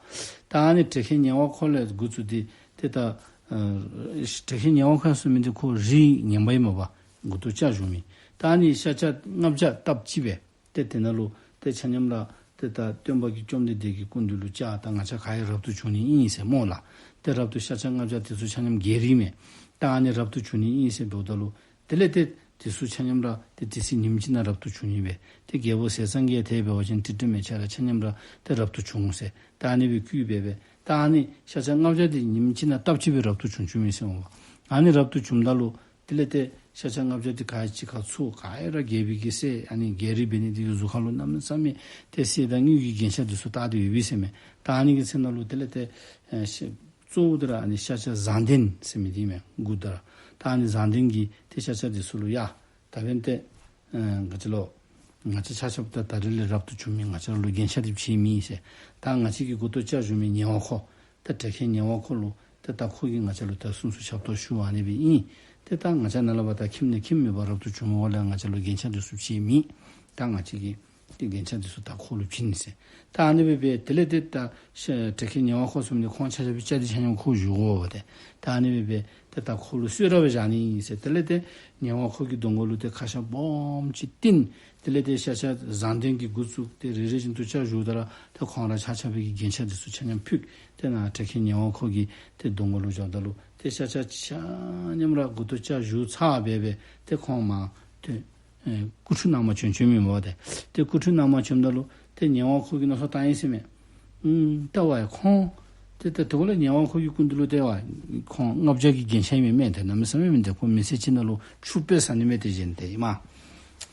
ད་ཨ་ནི་བྲེ་ཁེ་ཉེ་བ་ཁོ་ལས་འགོ་བཙུགས་ཏེ་ཏེ་ད་ཨེ་བྲེ་ཁེ་ཉེ་བ་ཁོ་ཟེར་མི་འདི་ཁོ་རིགས་ངན་པ་ཨིན་མས་པ། མགུ་ཏོ་སྐྱ་བཞར་མི། ད་ཨ་ནི་ཤཱཀྱ་ལྔ་བརྒྱ་སྟབས་གཅིག་སྦེ་ཏེ་དེ་ནང་ལུ་ཏེ་ཆ་མཉམ་ར་ཏེ་ད་སྟོན་པ་གིས་བཅོམ་ལྡན་འདས་ཀྱི་སྐུ་མདུན་ལུ་བཅར། ད་ང་བཅས་ག་ར་རབ་ཏུ་བྱུང་ནི་ཨིན་ཟེར་སྨོ་ལགས། ཏེ་རབ་ཏུ་ཤཱཀྱ་ལྔ་བརྒྱ་དེ་ཚུ་ཆ་མཉམ་རྒྱལ་རིགས་མས། ད་ཨ་ནི་རབ་ཏུ་བྱུང་ནི་ཨིན་ཟེར་འབདཝ་ད་ལུ་དེ་ལས་ཏེ་དེ་ཚུ་ཆ་མཉམ་ར་ཏེ་དེ་ཚེ་ཉིནམ་གཅིག་ནང་རབ་ཏུ་བྱུང་ནི་སྦེ་ཏེ་རྒྱལ་པོ་ཟས་གཙང་གིས་ཡང་དེ་སྦེ་འབད་བ་ཅིན་ཏིལ་ཏིལ་མེ་ལྕེ་ར་ཆ་མཉམ་ར་ཏེ་རབ་ཏུ་བྱུང་ཟེར། ད་ཨ་ནི་སྦེ་བསྐུལ་འབད་སྦེ་ད་ཨ་ནི་ཤཱཀྱ་ལྔ་བརྒྱ་འདི་ཉིནམ་གཅིག་ནང་སྟབས་གཅིག་སྦེ་རབ་ཏུ་བྱུང་བྱུངམ་ཨིན་ཟེར་མས་པ། ཨ་ནི་རབ་ཏུ་བྱུངམ་ད་ལུ་དེ་ལས་ཏེ་ཤཱཀྱ་ལྔ་བརྒྱ་འདི་ག་ར་གཅིག་ཁར་ཚུད། ག་ར་རྒྱལ་པོའི་གི་སྲས་ཨ་ནི་རྒྱལ་རིགས་འབད་ནི་འདི་གི་གཟུགས་ཁ་ལུ་གནམ་མེད་ས་མེད་ཏེ་གསེར་དང་དངུལ་གྱི་རྒྱན་ཆ་འདི་ཚུ་བཏགས་ཏེ་ཡོད་པས་ཟེར་མས། ད་ཨ་ནི་གི་ཚེ་ནང་ལུ་དེ་ལས་ཏེ་ཨེ་ཤ་གཙོ་བོ་འདི་ར་ཨ་ནི་ཤཱཀྱ་བཟང་ལྡན་ཟེར་མི་འདི་མས། མགུ་ཏོ་ར་ད་ཨ་ནི་བཟང་ལྡན་གྱིས་ཏེ་ཤཱཀྱ་འདི་ཚུ་ལུ་ཡ་ད་འབདན་ཏེ་ཨེ་ག་ཅི་ལོ། ང་བཅས་ཆ་ཁྱབ་ད་ད་རིས་ལས་རབ་ཏུ་བྱུང་མི་ང་བཅས་ར་ལུ་རྒྱན་ཆ་འདི་བྱིན་མི་ཨིན་ཟེར། ད་ང་བཅས་ཀྱི་མགུ་ཏོ་སྐྱ་བཞར་མི་ཉེ་བ་ཁོ་ད་བྲེ་ཁེ་ཉེ་བ་ཁོ་ལུ་ཏེ་ད་ཁོ་གིས་ང་བཅས་ལུ་ད་སུན་གཙེར་ཞབས་ཏོག་ཞུ་ཨ་ནི་སྦེ་ཨིན། ཏེ་ད་ང་བཅས་ནཱ་ལས་ཕར་ད་ཁྱིམ་ནང་ཁྱིམ་མེད་པར་རབ་ཏུ་བྱུང་མི་འོག་ལས་ང་བཅས་ལུ་རྒྱན་ཆ་འདི་ཚུ་བྱིན་མི། ད་ང་བཅས་ཀྱིས་ཏེ་རྒྱན་ཆ་འདི་ཚུ་ད་ཁོ་ལུ་བྱིན་ཟེར། ད་ཨ་ནི་སྦེ་འབད་དེ་ལས་ཏེ་ད་ཤ་བྲེ་ཁེ་ཉེ་བ་ཁོ་ཟེར་མི་འདི་ཁོང་ཆ་ཁྱབ་ཀྱི་སྐྱ་འདི་ཆ་མཉམ་ཁོ་བཞར་འོང་པ་ཏེ། ད་ཨ་ནི་སྦེ་འབད་ཏེ་ད་ཁོ་ལུ་གསོལ་རས་སྦེ་བཞག་ནི་ཨིན་ཟེར། དེ་ལས་ཏེ་ཉེ་བ་ཁོ་གི་གདོང་ཁ་ལུ་ཏེ་ཁ་ཤ་སྦོམ་ཅིག་བཏིང་། དེ་ལས་ཏེ་ཤཱཀྱ་བཟང་ལྡན་གྱིས་འགོ་བཙུགས་ཏེ་རེ་རེ་བཞིན་དུ་སྐྱ་བཞརཝ་ད་ར་ཏེ་ཁོང་ར་ཆ་ཁྱབ་ཀྱིས་རྒྱན་ཆ་འདི་ཚུ་ཆ་མཉམ་ཕུད། ཏེ་ནཱ་བྲེ་ཁེ་ཉེ་བ་ཁོ་གི་ཏེ་གདོང་ཁ་ལུ་བཞགཔ་ད་ལུ་ཏེ་ཤཱཀྱ་ཆ་མཉམ་ར་མགུ་ཏོ་སྐྱ་བཞར་ཚར་སྦེ་སྦེ་ཏེ་ཁོང་མར་ཏེ་ཨེ་སྐུ་ཁྲུས་གནང་མ་བྱོན་བྱོནམ་ཨིན་པ་ཏེ། ཏེ་སྐུ་ཁྲུས་གནང་མ་བྱོནམ་ད་ལུ་ཏེ་ཉེ་བ་ཁོ་གིས་མནོ་བསམ་བཏང་ཡི་ཟེར་མས། ཨུམ་ད་ཝའི་ཁོང་ཏེ་ཏེ་དེ་ཁོ་ལས་ཉེ་བ་ཁོ་གི་སྐུ་མདུན་ལུ་ཏེ་ཝའི་ཁོང་ལྔ་བརྒྱ་གི་རྒྱན་ཆ་ཨིན་མས། མེན་ཏེ་གནམ་མེད་ས་མེད་མེན་ཏེ་ཁོ་མི་ཚེ་གཅིག་ནང་ལུ་ཕྱུག་པོ་ཟ་ནི་མས་ཏེ་གཞན་ཏེ་ཨིན་མས།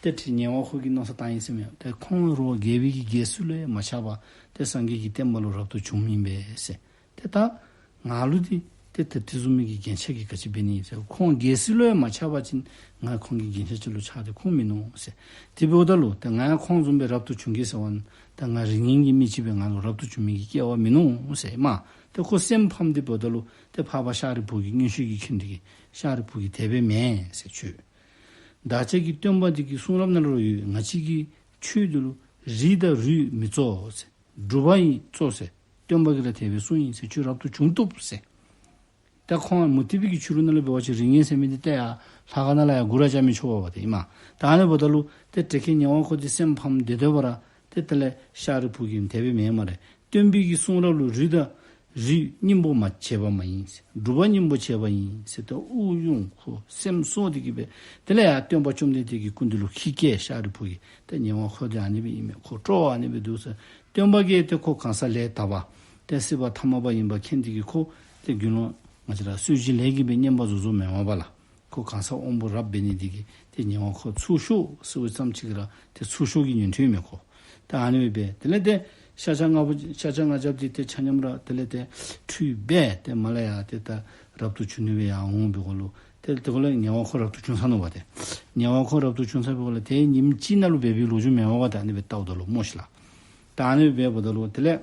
ཏེ་ཏེ་ཉེ་བ་ཁོ་གིས་མནོ་བསམ་བཏང་ཡི་ཟེར་མས། ཏེ་ཁོང་རོགས་རྒྱལ་པོའི་གི་རྒྱལ་སྲིད་ལུ་ཡང་མ་ཆགས་པར་ཏེ་སངས་རྒྱས་ཀྱི་བསྟན་པ་ལུ་རབ་ཏུ་བྱུངམ་ཨིན་པས་ཟེར། ཏེ་ད་ང་ལུ་འདི་ཏེ་ཏེ་དེ་བཟུམ་མའི་གི་རྒྱན་ཆ་གིས་ག་ཅི་འབད་ནི་ཟེར། ཁོང་རྒྱལ་སྲིད་ལུ་ཡང་མ་ཆགས་པ་ཅིན་ང་ཁོང་གི་རྒྱན་ཆ་ཅིག་ལུ་ཆགས་ཏེ་ཁུངས་མིན་ནུག་ཟེར། དེ་འབདཝ་ད་ལུ་ཏེ་ང་ཡང་ཁོང་བཟུམ་སྦེ་རབ་ཏུ་བྱུང་གེ་ཟེར་བ་ན་ད་ང་རིགས་ངན་གྱི་མི་ཅིག་སྦེ་ང་ལུ་རབ་ཏུ་བྱུང་མི་གི་སྐལ་བ་མིན་ནུག་ཟེར་མས། ཏེ་ཁོ་སེམས་ཕམ་སྟེ་འབདཝ་ད་ལུ་ཏེ་འཕགས་པ་ཤཱ་རིའི་བུ་གིས་མངོན་ཤེས་ཀྱིས་མཁྱེན་ཏེ་གིས་ཤཱ་རིའི་བུ་གིས་དེ་སྦེ་མེན་ཟེར་ཆོས། བདག་ཅག་གི་སྟོན་པ་འདི་གི་གསུང་རབ་ནང་ལུ་ཡོད། ང་བཅས་ཀྱི་ཆོས་འདི་ལུ་རིགས་དང་རུས་མི་གཙོ་ཟེར། སྒྲུབ་པ་ཡིས་གཙོ་ཟེར། སྟོན་པ་གིས་ར་དེ་སྦེ་གསུངས་ཡི་ཟེར། ཁྱོད་རབ་ཏུ་བྱུང་བཏུབ་ཟེར། ད་ཁོང་མུ་སྟེགས་པའི་གི་ཆོས་ལུགས་ནང་ལུ་འབད་བ་ཅིན་རིགས་ངན་ཟེར་མི་འདི་ཏེ་ཡར་ལྷ་ཁང་ནང་ལུ་ཡང་མགུ་ར་བཅག་མི་ཆོག་པ་ཏེ་ཨིན་མས། ད་ཨ་ནི་འབདཝ་ད་ལུ་ཏེ་བྲེ་ཁེ་ཉེ་བ་ཁོ་འདི་སེམས་ཕམ་སྟེ་སྡོད་པ་ར་ཏེ་དེ་ལས་ཤཱ་རིའི་བུ་གིས་དེ་སྦེ་མེན་སྨ་རེ། སྟོན་པའི་གི་གསུང་རབ་ལུ་རུས་དང་རུས་སྙིང་པོ་མ་བྱས་པ་མ་ཡིན་ཟེར། སྒྲུབ་པ་སྙིང་པོ་བྱས་པ་ཡིན་ཟེར། ཏེ་དབུགས་དབྱུང་ཁོ་སེམས་གསོ་སྟེ་གིས་སྦེ་དེ་ལས་ཡར་སྟོན་པ་བཅོམ་ལྡན་འདས་ཀྱི་སྐུ་མདུན་ལུ་ཁྱི་སྐད་ཤཱ་རིའི་བུ་གིས་ཏེ་ཉེ་བ་ཁོ་འདི་ཨ་ནི་སྦེ་ཨིན་མས། ཁོ་སྤྲོ་བ་ཨ་ནི་སྦེ་འདུག་ཟེར། སྟོན་པ་གིས་ཏེ་ཁོ་གང་ཟག་ལས་དག་པ་ཏེ་སྲིད་པ་ཐ་མལ་པ་ཨིན་པ་མཁྱེན་ཏེ་གིས་ཁོ་ཏེ་དགེ་སློང་ང་བཅས་ར་གསོད་བྱེད་ལས་ཀྱིས་སྦེ་བསྙེན་པར་བཟོ་བཟོཝ་མེན་པ་ལགས། ཁོ་གང་ཟག་དབང་པོ་རབ་འབད་ནི་འདི་གིས་ཏེ་ཉེ་བར་འཁོར་ཚུར་ཤོག་ཟེར་བ་ཙམ་ཅིག་ར་ཏེ་ཚུར་ཤོག་གི་ཉན་ཐོས་མས་ཁོ། ད་ཨ་ནི་སྦེ་འབད། དེ་ལས་ཏེ་ཤཱཀྱ་ལྔ་པོ་ཤཱཀྱ་ལྔ་རྒྱལཔོ་འདི་ཏེ་ཆ་མཉམ་ར་དེ་ལས་ཏེ་ཁྲུས་འབད་ཏེ་མར་ལས་ཡར་ཏེ་ད་རབ་ཏུ་བྱུང་ནི་སྦེ་ཡར་འོང་བའི་སྐོར་ལུ་ཏེ་དེ་སྐོར་ལས་ཉེ་བར་འཁོར་རབ་ཏུ་བྱུང་ཚར་ནུག་པ་ཏེ། ཉེ་བར་འཁོར་རབ་ཏུ་བྱུང་ཚར་བའི་སྐོར་ལས་ཏེ་ཉིནམ་གཅིག་ནང་ལུ་འབད་བའི་ལོ་རྒྱུས་མེན་པ་ད་ཨ་ནི་སྦེ་བལྟཝ་ད་ལུ་སྨོ་ཤིག་ལགས། ད་ཨ་ནི་སྦེ་འབདཝ་ད་ལུ་དེ་ལས་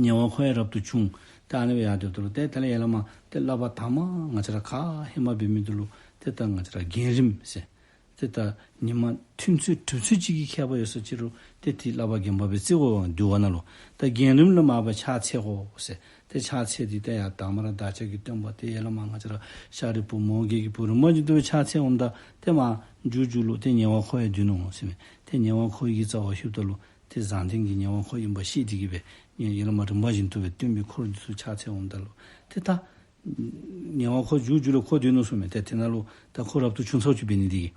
ཉེ་བར་འཁོར་ཡང་རབ་ཏུ་བྱུང་། ད་ཨ་ནི་སྦེ་ཡར་སྡོདཔ་ད་ལུ་ཏེ་དེ་ལས་ཡར་ལས་མར་ཏེ་བསླབ་པ་དང་པ་ང་བཅས་ར་ག་ཧེ་མ་འབད་མི་འདི་ལུ་ཏེ་ད་ང་བཅས་ར་རྒན་རིམ་ཟེར། ཏེ་ད་ཉི་མ་ཐུན་ཚོད་དྲུག་ཚོད་ཅིག་གི་ཁྱད་པར་ཡོད་ས་ཅིག་རུང་ཏེ་དེ་བསླབ་པ་རྒན་པ་སྦེ་བརྩི་དགོ་པས་འདུལ་བ་ནང་ལུ། ད་རྒན་རིམ་ལས་མར་སྦེ་ཕྱག་འཚལ་དགོ་ཟེར། ཏེ་ཕྱག་འཚལ་ཏེ་ཏེ་ཡར་དང་པ་ར་བདག་ཅག་གི་སྟོན་པ་ཏེ་ཡར་ལས་མར་ང་བཅས་ར་ཤཱ་རིའི་བུ་མོའུ་འགལ་གྱི་བུ་རིམ་པ་བཞིན་དུ་སྦེ་ཕྱག་འཚལ་འོངམ་ད་ཏེ་མར་མཇུག་མཇུག་ལུ་ཏེ་ཉེ་བར་འཁོར་ཡང་འདུས་ནུག་ཟེར་མས། ཏེ་ཉེ་བར་འཁོར་གྱི་རྩ་བར་ལྷོདཔ་ད་ལུ་ཏེ་བཟང་ལྡན་གྱིས་ཉེ་བར་འཁོར་ཨིན་པ་ཤེས་ཏེ་གིས་སྦེ་ཡར་ལས་མར་རིམ་པ་བཞིན་དུ་སྦེ་སྟོན་པའི་འཁོར་འདི་ཚུ་ཕྱག་འཚལ་འོངམ་ད་ལུ་ཏེ་ད་ཉེ་བར་འཁོར་མཇུག་མཇུག་ལུ་འཁོར་འདུས་ནུག་ཟེར་མས། ཏེ་དེ་ནང་ལུ་ད་འཁོར་རབ་ཏུ་བྱུང་ཚར་ཅིག་འབད་ནི་འདི་གིས་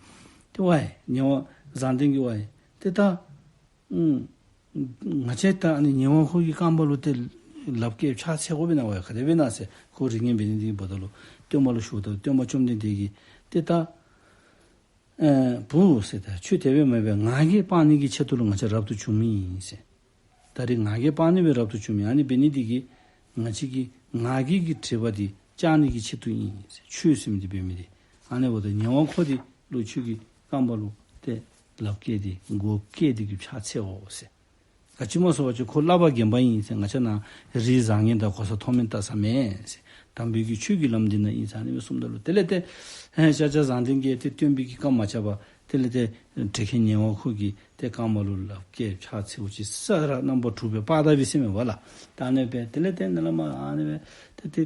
ཏེ་ཝའི་ཉེ་བར་བཟང་ལྡན་གྱིས་ཝའི་ཏེ་ད་ཨུམ་ང་བཅས་ད་ཨ་ནི་ཉེ་བར་འཁོར་གྱི་རྐང་པ་ལུ་ཏེ་ལགཔ་བཀལ་ཕྱག་འཚལ་དགོ་པས་ན་ཝའི་ག་དེ་སྦེ་ཨིན་ན་ཟེར་ཁོ་རིག་ངེས་འབད་ནི་འདི་གིས་འབདཝ་ད་ལུ་སྟོན་པ་ལུ་ཞུཝ་ད་སྟོན་པ་བཅོམ་ལྡན་འདས་ཀྱིས་ཏེ་ད་ཨེ་བུ་ཟེར་ད་ཁྱོད་དེ་སྦེ་མ་འབད། ང་རྒྱལ་སྤང་ནི་གི་ཆེད་དུ་ལུ་ང་བཅས་རབ་ཏུ་བྱུང་མི་ཨིན་ཟེར། ད་རེས་ང་རྒྱལ་སྤང་ནི་སྦེ་རབ་ཏུ་བྱུང་མི་ཨ་ནི་འབད་ནི་འདི་གིས་ང་བཅས་ཀྱི་ང་རྒྱལ་གྱི་དྲེགས་པ་འདི་བཅག་ནི་གི་ཆེད་དུ་ཨིན་ཟེར། ཆོས་ཟེར་མི་འདི་འབད་མི་འདི་ཨ་ནི་འབདཝ་ད་ཉེ་བར་འཁོར་འདི་ལུ་ཁྱོད་ཀྱི་རྐང་པ་ལུ་ཏེ་ལགཔ་བཀལ་ཏེ་མགུ་བཀལ་ཏེ་གིས་ཕྱག་འཚལ་དགོ་ཟེར། ག་ཅི་སྨོ་ཟེར་བ་ཅིན་ཁོ་བསླབ་པ་རྒན་པ་ཨིན་ཟེར། ང་བཅས་ནཱ་རིགས་བཟང་ངན་དང་གོ་ས་མཐོ་དམན་བལྟ་ས་མེད་ཟེར། དམ་པའི་གི་ཆོས་ཀྱི་ལམ་འདི་ནང་ཨིན་ཟེར་ཨ་ནི་སྦེ་གསུངམ་ད་ལུ་དེ་ལས་ཏེ་ཨེ་ཤཱཀྱ་བཟང་ལྡན་གྱིས་ཏེ་སྟོན་པའི་གི་བཀའ་མ་བཅག་པར་དེ་ལས་ཏེ་དྲེགས་ཁལ་ཉེ་བར་འཁོར་གྱི་ཏེ་རྐང་པ་ལུ་ལགཔ་བཀལ་ཕྱག་འཚལཝ་ཅིག་ས་ར་རྣམ་པ་དྲུག་སྦེ་པར་བཏབ་པས་ཟེར་མས་པ་ལགས། ད་ཨ་ནི་སྦེ་དེ་ལས་ཏེ་ནཱ་ལས་མར་ཨ་ནི་སྦེ་ཏེ་ཏེ་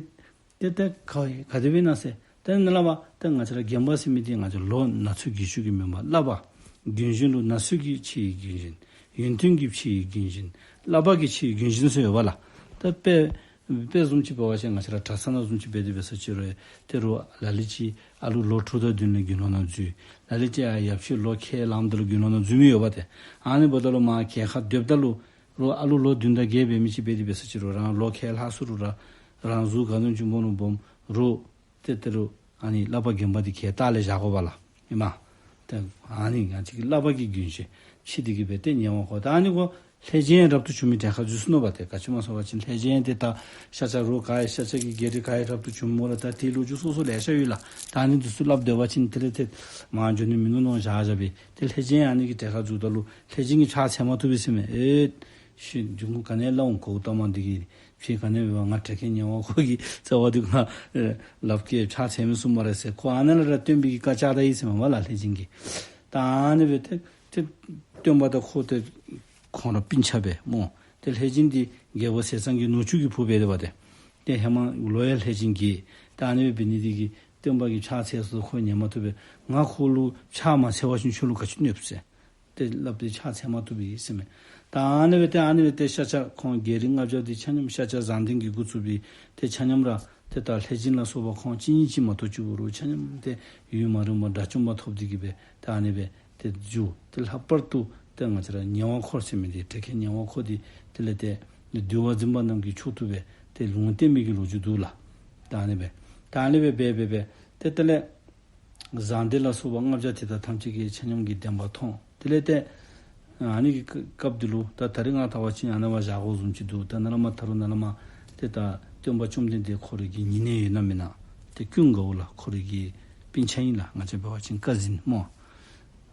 ཏེ་ད་ག་ག་དེ་སྦེ་ཨིན་ན་ཟེར། ཏེ་ནཱ་ལས་མར་ཏེ་ང་བཅས་ར་རྒན་པ་ཟེར་མི་འདི་ང་བཅས་ལོ་ན་ཚོད་རྒས་ཤོས་ཀྱིས་མེན་པར་བསླབ་པ་རྒན་གཞོན་ལུ་ན་ཚོད་ཀྱི་ཆེ་བའི་རྒན་གཞོན། ཡོན་ཏན་གྱི་ཆེ་བའི་རྒན་གཞོན། བསླབ་པ་གི་ཆེ་བའི་རྒན་གཞོན་ཟེར་ཡོད་པ་ལགས། ད་དཔེ་དཔེ་བཟུམ་ཅིག་འབད་བ་ཅིན་ང་བཅས་ར་གྲྭ་ས་ནང་བཟུམ་ཅིག་འབད་དེ་འབད་ས་ཅིག་རུང་ཏེ་རུང་ལ་ལུ་ཅིག་ཨ་ལུ་ལོ་དྲུག་དང་བདུན་ལུ་དགེ་སློང་ནང་འཛུལ། ལ་ལུ་ཅིག་ཨ་ཡབ་ཆེན་ལོ་ཁལ་ལངམ་ད་ལུ་དགེ་སློང་ནང་འཛུལ་མི་ཡོད་པ་ཏེ། ཨ་ནི་འབདཝ་ད་ལུ་མར་གྱལ་ཁར་སྡོདཔ་ད་ལུ་རུང་ཨ་ལུ་ལོ་བདུན་དང་བརྒྱད་འབད་མི་ཅིག་འབད་དེ་འབད་ས་ཅིག་རུང་རང་ལོ་ཁལ་ལྷག་སོང་རུང་ར་རང་གཟུགས་ག་དེམ་ཅིག་སྦོམ་རུང་སྦོམ་རུང་ཏེ་ཏེ་རུང་ཨ་ནི་བསླབ་པ་རྒན་པ་འདི་གྱལ་ལྟག་ལས་བཞག་དགོ་པས་ལགས། ཨིན་མས། ཏེ་ཨ་ནི་ང་བཅས་ཀྱི་བསླབ་པ་གི་རྒྱུན་ཞིག་ཕྱེ་སྟེ་གིས་སྦེ་ཏེ་ཉེ་བར་འཁོར་ད་ཨ་ནི་གོ་ལྷས་སྦྱིན་རབ་ཏུ་བྱུང་མི་གྲལ་ཁར་འཛུལ་སོ་ནུག་པ་ཏེ། ག་ཅི་སྨོ་ཟེར་བ་ཅིན་ལྷས་སྦྱིན་འདི་ད་ཤཱཀྱ་རོགས་ག་ཡང་ཤཱཀྱ་གི་རྒྱལ་རིགས་ག་ཡང་རབ་ཏུ་བྱུང་སྨོ་ལགས། ད་དེའི་ལོ་རྒྱུས་སོ་སོ་ལེ་ཤ་ཡོད་ལགས། ད་ཨ་ནི་འདི་ཚུ་སླབ་སྡོད་པ་ཅིན་དེ་ལས་ཏེ་མར་འགྱོ་ནི་མིན་ནུག་མནོ་བཞག་བཞགཔ་སྦེ་ཏེ་ལྷས་སྦྱིན་ཨ་ནི་གི་གྲལ་ཁར་འཛུལཝ་ད་ལུ་ལྷས་སྦྱིན་གྱིས་ཕྱག་འཚལ་མ་བཏུབ་པས་ཟེར་མས། ཨེ་ཤི་འབྱུང་ཁུངས་ག་ནི་ལས་འོང་གོ་ལྟ་མ་འདི་གིས་ཕྱི་ག་ནི་སྦེ་ང་དྲེགས་ཁལ་ཉེ་བར་འཁོར་གྱི་རྩ་བ་འདི་ང་ལགཔ་བཀལ་ཕྱག་འཚལ་མི་ཚུགས་སྨ་རེ་ཟེར་ཁོ་ཨ་ནཱ་ལས་ར་སྟོན་པའི་གི་བཀའ་བཅག་ད་ཡི་ཟེར་མས་པ་ལགས་ལྷས་སྦྱིན་གྱིས། ད་ཨ་ནི་སྦེ་ཏེ་ཏེ་སྟོན་པ་དང་ཁོ་ཏེ་ཁོང་ར་སྤུན་ཆ་སྦེ་སྨོ། ཏེ་ལྷས་སྦྱིན་འདི་རྒྱལ་པོ་ཟས་གཙང་གི་ནུ་གཅུང་གི་བུ་སྦེ་སྡོདཔ་ཏེ། ཏེ་ཧེ་མ་ལོ་ཡང་ལྷས་སྦྱིན་རྒས། ད་ཨ་ནི་སྦེ་འབད་ནི་འདི་གིས་སྟོན་པ་གིས་ཕྱག་འཚལ་སོ་ཁོ་ཉན་མ་བཏུབ་པས། ང་ཁོ་ལུ་ཕྱག་མ་འཚལ་བ་ཅིན་ཁྱོད་ལུ་ག་ཅི་གནོདཔ་ཟེར། ཏེ་སླབ་སྟེ་ཕྱག་འཚལ་མ་བཏུབ་པས་ཟེར་མས། ད་ཨ་ནི་སྦེ་ཏེ་ཨ་ནི་སྦེ་ཏེ་ཤཱཀྱ་ཁོང་རྒྱལ་རིགས་ལྔ་བརྒྱ་འདི་ཆ་མཉམ་ཤཱཀྱ་བཟང་ལྡན་གྱིས་འགོ་བཙུགས་སྦེ་ཏེ་ཆ་མཉམ་ར་ཏེ་ད་ལྷས་སྦྱིན་ལ་སོགས་པ་ཁོང་གཅིག་གཉིས་ཅིག་མ་གཏོགས་གཅིག་པུ་རུང་ཆ་མཉམ་ཏེ་ཡུན་མ་རིང་བར་དགྲ་བཅོམ་པ་ཐོབ་སྟེ་གིས་སྦེ་ད་ཨ་ནི་སྦེ་ཏེ་འགྱོ། ཏེ་ལྷག་པར་དུ་ཏེ་ང་བཅས་ར་ཉེ་བར་འཁོར་ཟེར་མི་འདི་དྲེགས་ཁལ་ཉེ་བར་འཁོར་འདི་དེ་ལས་ཏེ་འདུལ་བ་འཛིན་པ་རྣམས་ཀྱི་མཆོག་ཏུ་སྦེ་ཏེ་ལུང་བསྟན་མི་གི་ལོ་རྒྱུས་འདུག་ལགས། ད་ཨ་ནི་སྦེ་ད་ཨ་ནི་སྦེ་འབད་འབད་འབད་ཏེ་དེ་ལས་བཟང་ལྡན་ལ་སོགས་པ་ལྔ་བརྒྱ་དེ་དག་ཐམས་ཅད་ཀྱིས་ཆ་མཉམ་གྱིས་བདེན་པ་མཐོང་། དེ་ལས་ཏེ་ཨ་ནི་གི་སྐབས་འདི་ལུ་ད་ད་རིས་ང་བལྟ་བ་ཅིན་ཨ་ནཱ་བཞག་དགོཔ་བཟུམ་ཅིག་འདུག། ད་ནཱ་ལས་མར་ད་རུང་ནཱ་ལས་མར་ཏེ་ད་སྟོན་པ་བཅོམ་ལྡན་འདས་ཁོ་རའི་གི་ཉེ་གནས་ཡོད་ན་མེན་ན། ཏེ་ཀུན་དགའ་བོ་ལགས། ཁོ་རའི་གི་སྤུན་ཆ་ཨིན་ལགས། ང་བཅས་འབད་བ་ཅིན་ཀ་ཟིན་སྨོ།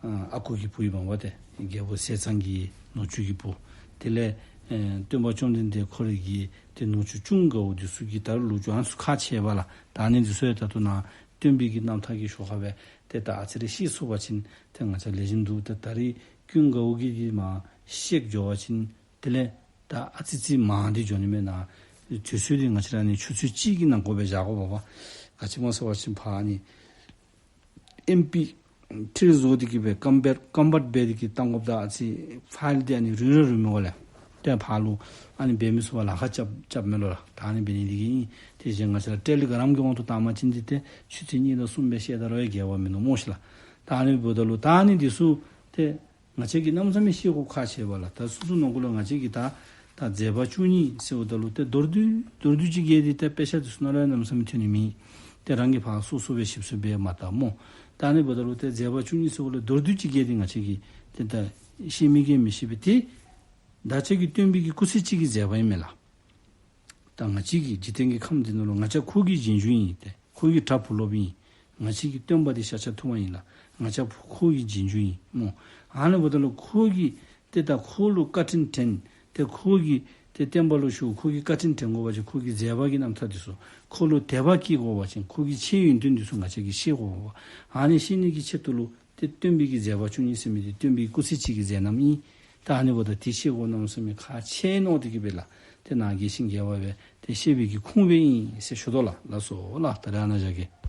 ཨ་ཨ་ཁུ་གི་བུ་ཨིན་པས་པ་ཏེ། རྒྱལ་པོ་ཟས་གཙང་གི་ནུ་གཅུང་གི་བུ། དེ་ལས་ཨེ་སྟོན་པ་བཅོམ་ལྡན་འདས་ཁོ་རའི་གི་ཏེ་ནུ་གཅུང་ཀུན་དགའ་བོ་འདི་ཚུ་གི་ད་རུང་ལོ་རྒྱུས་ཨ་ནི་ཚུ་ཁག་ཆེ་བས་ལགས། ད་ཨ་ནི་འདི་ཚུ་ཡང་ད་ལྟོ་ནཱ་སྟོན་པའི་གི་རྣམ་ཐར་གྱི་ཤོག་ཁ་སྦེ་ཏེ་ད་ཨ་ཙི་རེ་ཤེས་ཚུགས་པ་ཅིན་ཏེ་ང་བཅས་ལེགས་ཤོམ་འདུག། ཏེ་ད་རིས་ཀུན་དགའ་བོ་གི་འདི་མར་བཤད་འགྱོ་བ་ཅིན་དེ་ལས་ད་ཨ་ཙི་ཙི་མང་སྟེ་འགྱོ་ནི་མེན་ན། དུས་ཚོད་འདི་ང་བཅས་ར་ཨ་ནི་ཆུ་ཚོད་གཅིག་གི་ནང་འགོ་སྦེ་བཞག་དགོ་པས་པ། ག་ཅི་སྨོ་ཟེར་བ་ཅིན་ཕར་ཨ་ནི་ཨེམ་པི་ཐི་རི་བཟོ་སྟེ་གིས་སྦེ་ཀོན་བརཊ་ཀོན་བརཊ་འབད་དེ་གིས་བཏང་དགོཔ་ད་ཨ་ཙི་ཕའིལ་འདི་ཨ་ནི་རིང་ར་རིང་མས་གོ་ལགས། ཏེ་ཕར་ལུ་ཨ་ནི་འབད་མི་ཚུགས་པར་ལཱ་ཁག་རྐྱབ་རྐྱབ་མས་ལོ་ལགས། ད་ཨ་ནི་འབད་ནི་འདི་གིས་ཨིན། དེ་བཞིན་ང་བཅས་ར་ཊེ་ལི་ག་རམ་གྱི་དབང་དུ་བཏང་བ་ཅིན་འདི་ཏེ་ཆུ་ཚོད་གཉིས་དང་གསུམ་སྦེ་བཤད་ད་རུང་ཡང་འགལ་བ་མིན་ནུག་སྨོ་ཤིག་ལགས། ད་ཨ་ནི་འབདཝ་ད་ལུ་ད་ཨ་ནི་འདི་ཚུ་ཏེ་ང་བཅས་ཀྱིས་གནམ་མེད་ས་མེད་ཤེས་དགོཔ་ཁག་ཆེ་བས་ལགས། ད་སོ་སོ་ནང་འཁོད་ལུ་ང་བཅས་ཀྱིས་ད་ད་མཛད་པ་བཅུ་གཉིས་ཟེརཝ་ད་ལུ་ཏེ་མདོར་བསྡུས་མདོར་བསྡུས་ཅིག་གིས་འདི་ཏེ་དཔེ་ཆ་འདི་ཚུ་ནང་ལུ་ཡང་གནམ་མེད་ས་མེད་ཐོན་ནི་མེད། ཏེ་རང་གིས་ཕར་སོ་སོ་སྦེ་ཞིབ་འཚོལ་འབད་མ་བལྟ་སྨོ། ད་ཨ་ནི་འབདཝ་ད་ལུ་ཏེ་མཛད་པ་བཅུ་གཉིས་ཟེརཝ་ལས་མདོར་བསྡུས་ཅིག་གིས་འདི་ང་བཅས་ཀྱིས་ཏེ་ད་ཤེས་མི་གིས་མི་ཤེས་པས། ཏེ་བདག་ཅག་གི་སྟོན་པའི་གི་སྐུ་ཚེ་གཅིག་གི་མཛད་པ་ཨིན་མས་ལགས། ད་ང་བཅས་ཀྱི་འཇིག་རྟེན་གྱི་ཁམས་འདི་ནང་ལུ་ང་བཅས་ཁོ་གི་རྗེས་འཇུག་ཨིན། ཏེ་ཁོ་གི་གྲྭ་བུ་སློབ་ཨིན། ང་བཅས་ཀྱི་སྟོན་པ་འདི་ཤཱཀྱ་ཐུབ་པ་ཨིན་ལགས། ང་བཅས་ཁོ་གི་རྗེས་འཇུག་ཨིན་སྨོ། ཨ་ནི་འབདཝ་ད་ལུ་ཁོ་གིས་ཏེ་ད་ཁོ་ལུ་བཀའ་དྲིན་དྲན། ཏེ་ཁོ་གིས་ཏེ་བསྟན་པ་ལུ་ཞུགས། ཁོ་གིས་བཀའ་དྲིན་དྲན་དགོ་པ་ཅིན་ཁོ་གི་མཛད་པ་གི་རྣམ་ཐར་འདི་ཚུ་ཁོ་ལུ་དད་པ་སྐྱེ་དགོ་པ་ཅིན་ཁོ་གི་ཆེ་ཡོན་ཏན་འདི་ཚུ་ང་བཅས་ཀྱིས་ཤེས་དགོ་པ། ཨ་ནི་ཤེས་ནི་གི་ཆེད་དུ་ལུ་ཏེ་སྟོན་པའི་གི་མཛད་པ་བཅུ་གཉིས་ཟེར་མི་འདི་སྟོན་པའི་སྐུ་ཚེ་གཅིག་གི་མཛད་རྣམ་ཨིན། ད་ཨ་ནི་འབདཝ་ད་དེ་ཤེས་དགོ་མནོ་བསམ་མི་ཁག་ཆེ་ནོ་དེ་གིས་སྦེ་ལགས། ཏེ་ནཱ་གི་ཤིང་རྒྱལ་བ་སྦེ་ཏེ་བཤད་པའི་གི་ཁུངས་སྦེ་ཨིན་ཟེར་ཞུ་དོ་ལགས། ལགས་སོ་ལགས། ད་རེས་ཨ་ནཱ་བཞག་གེ།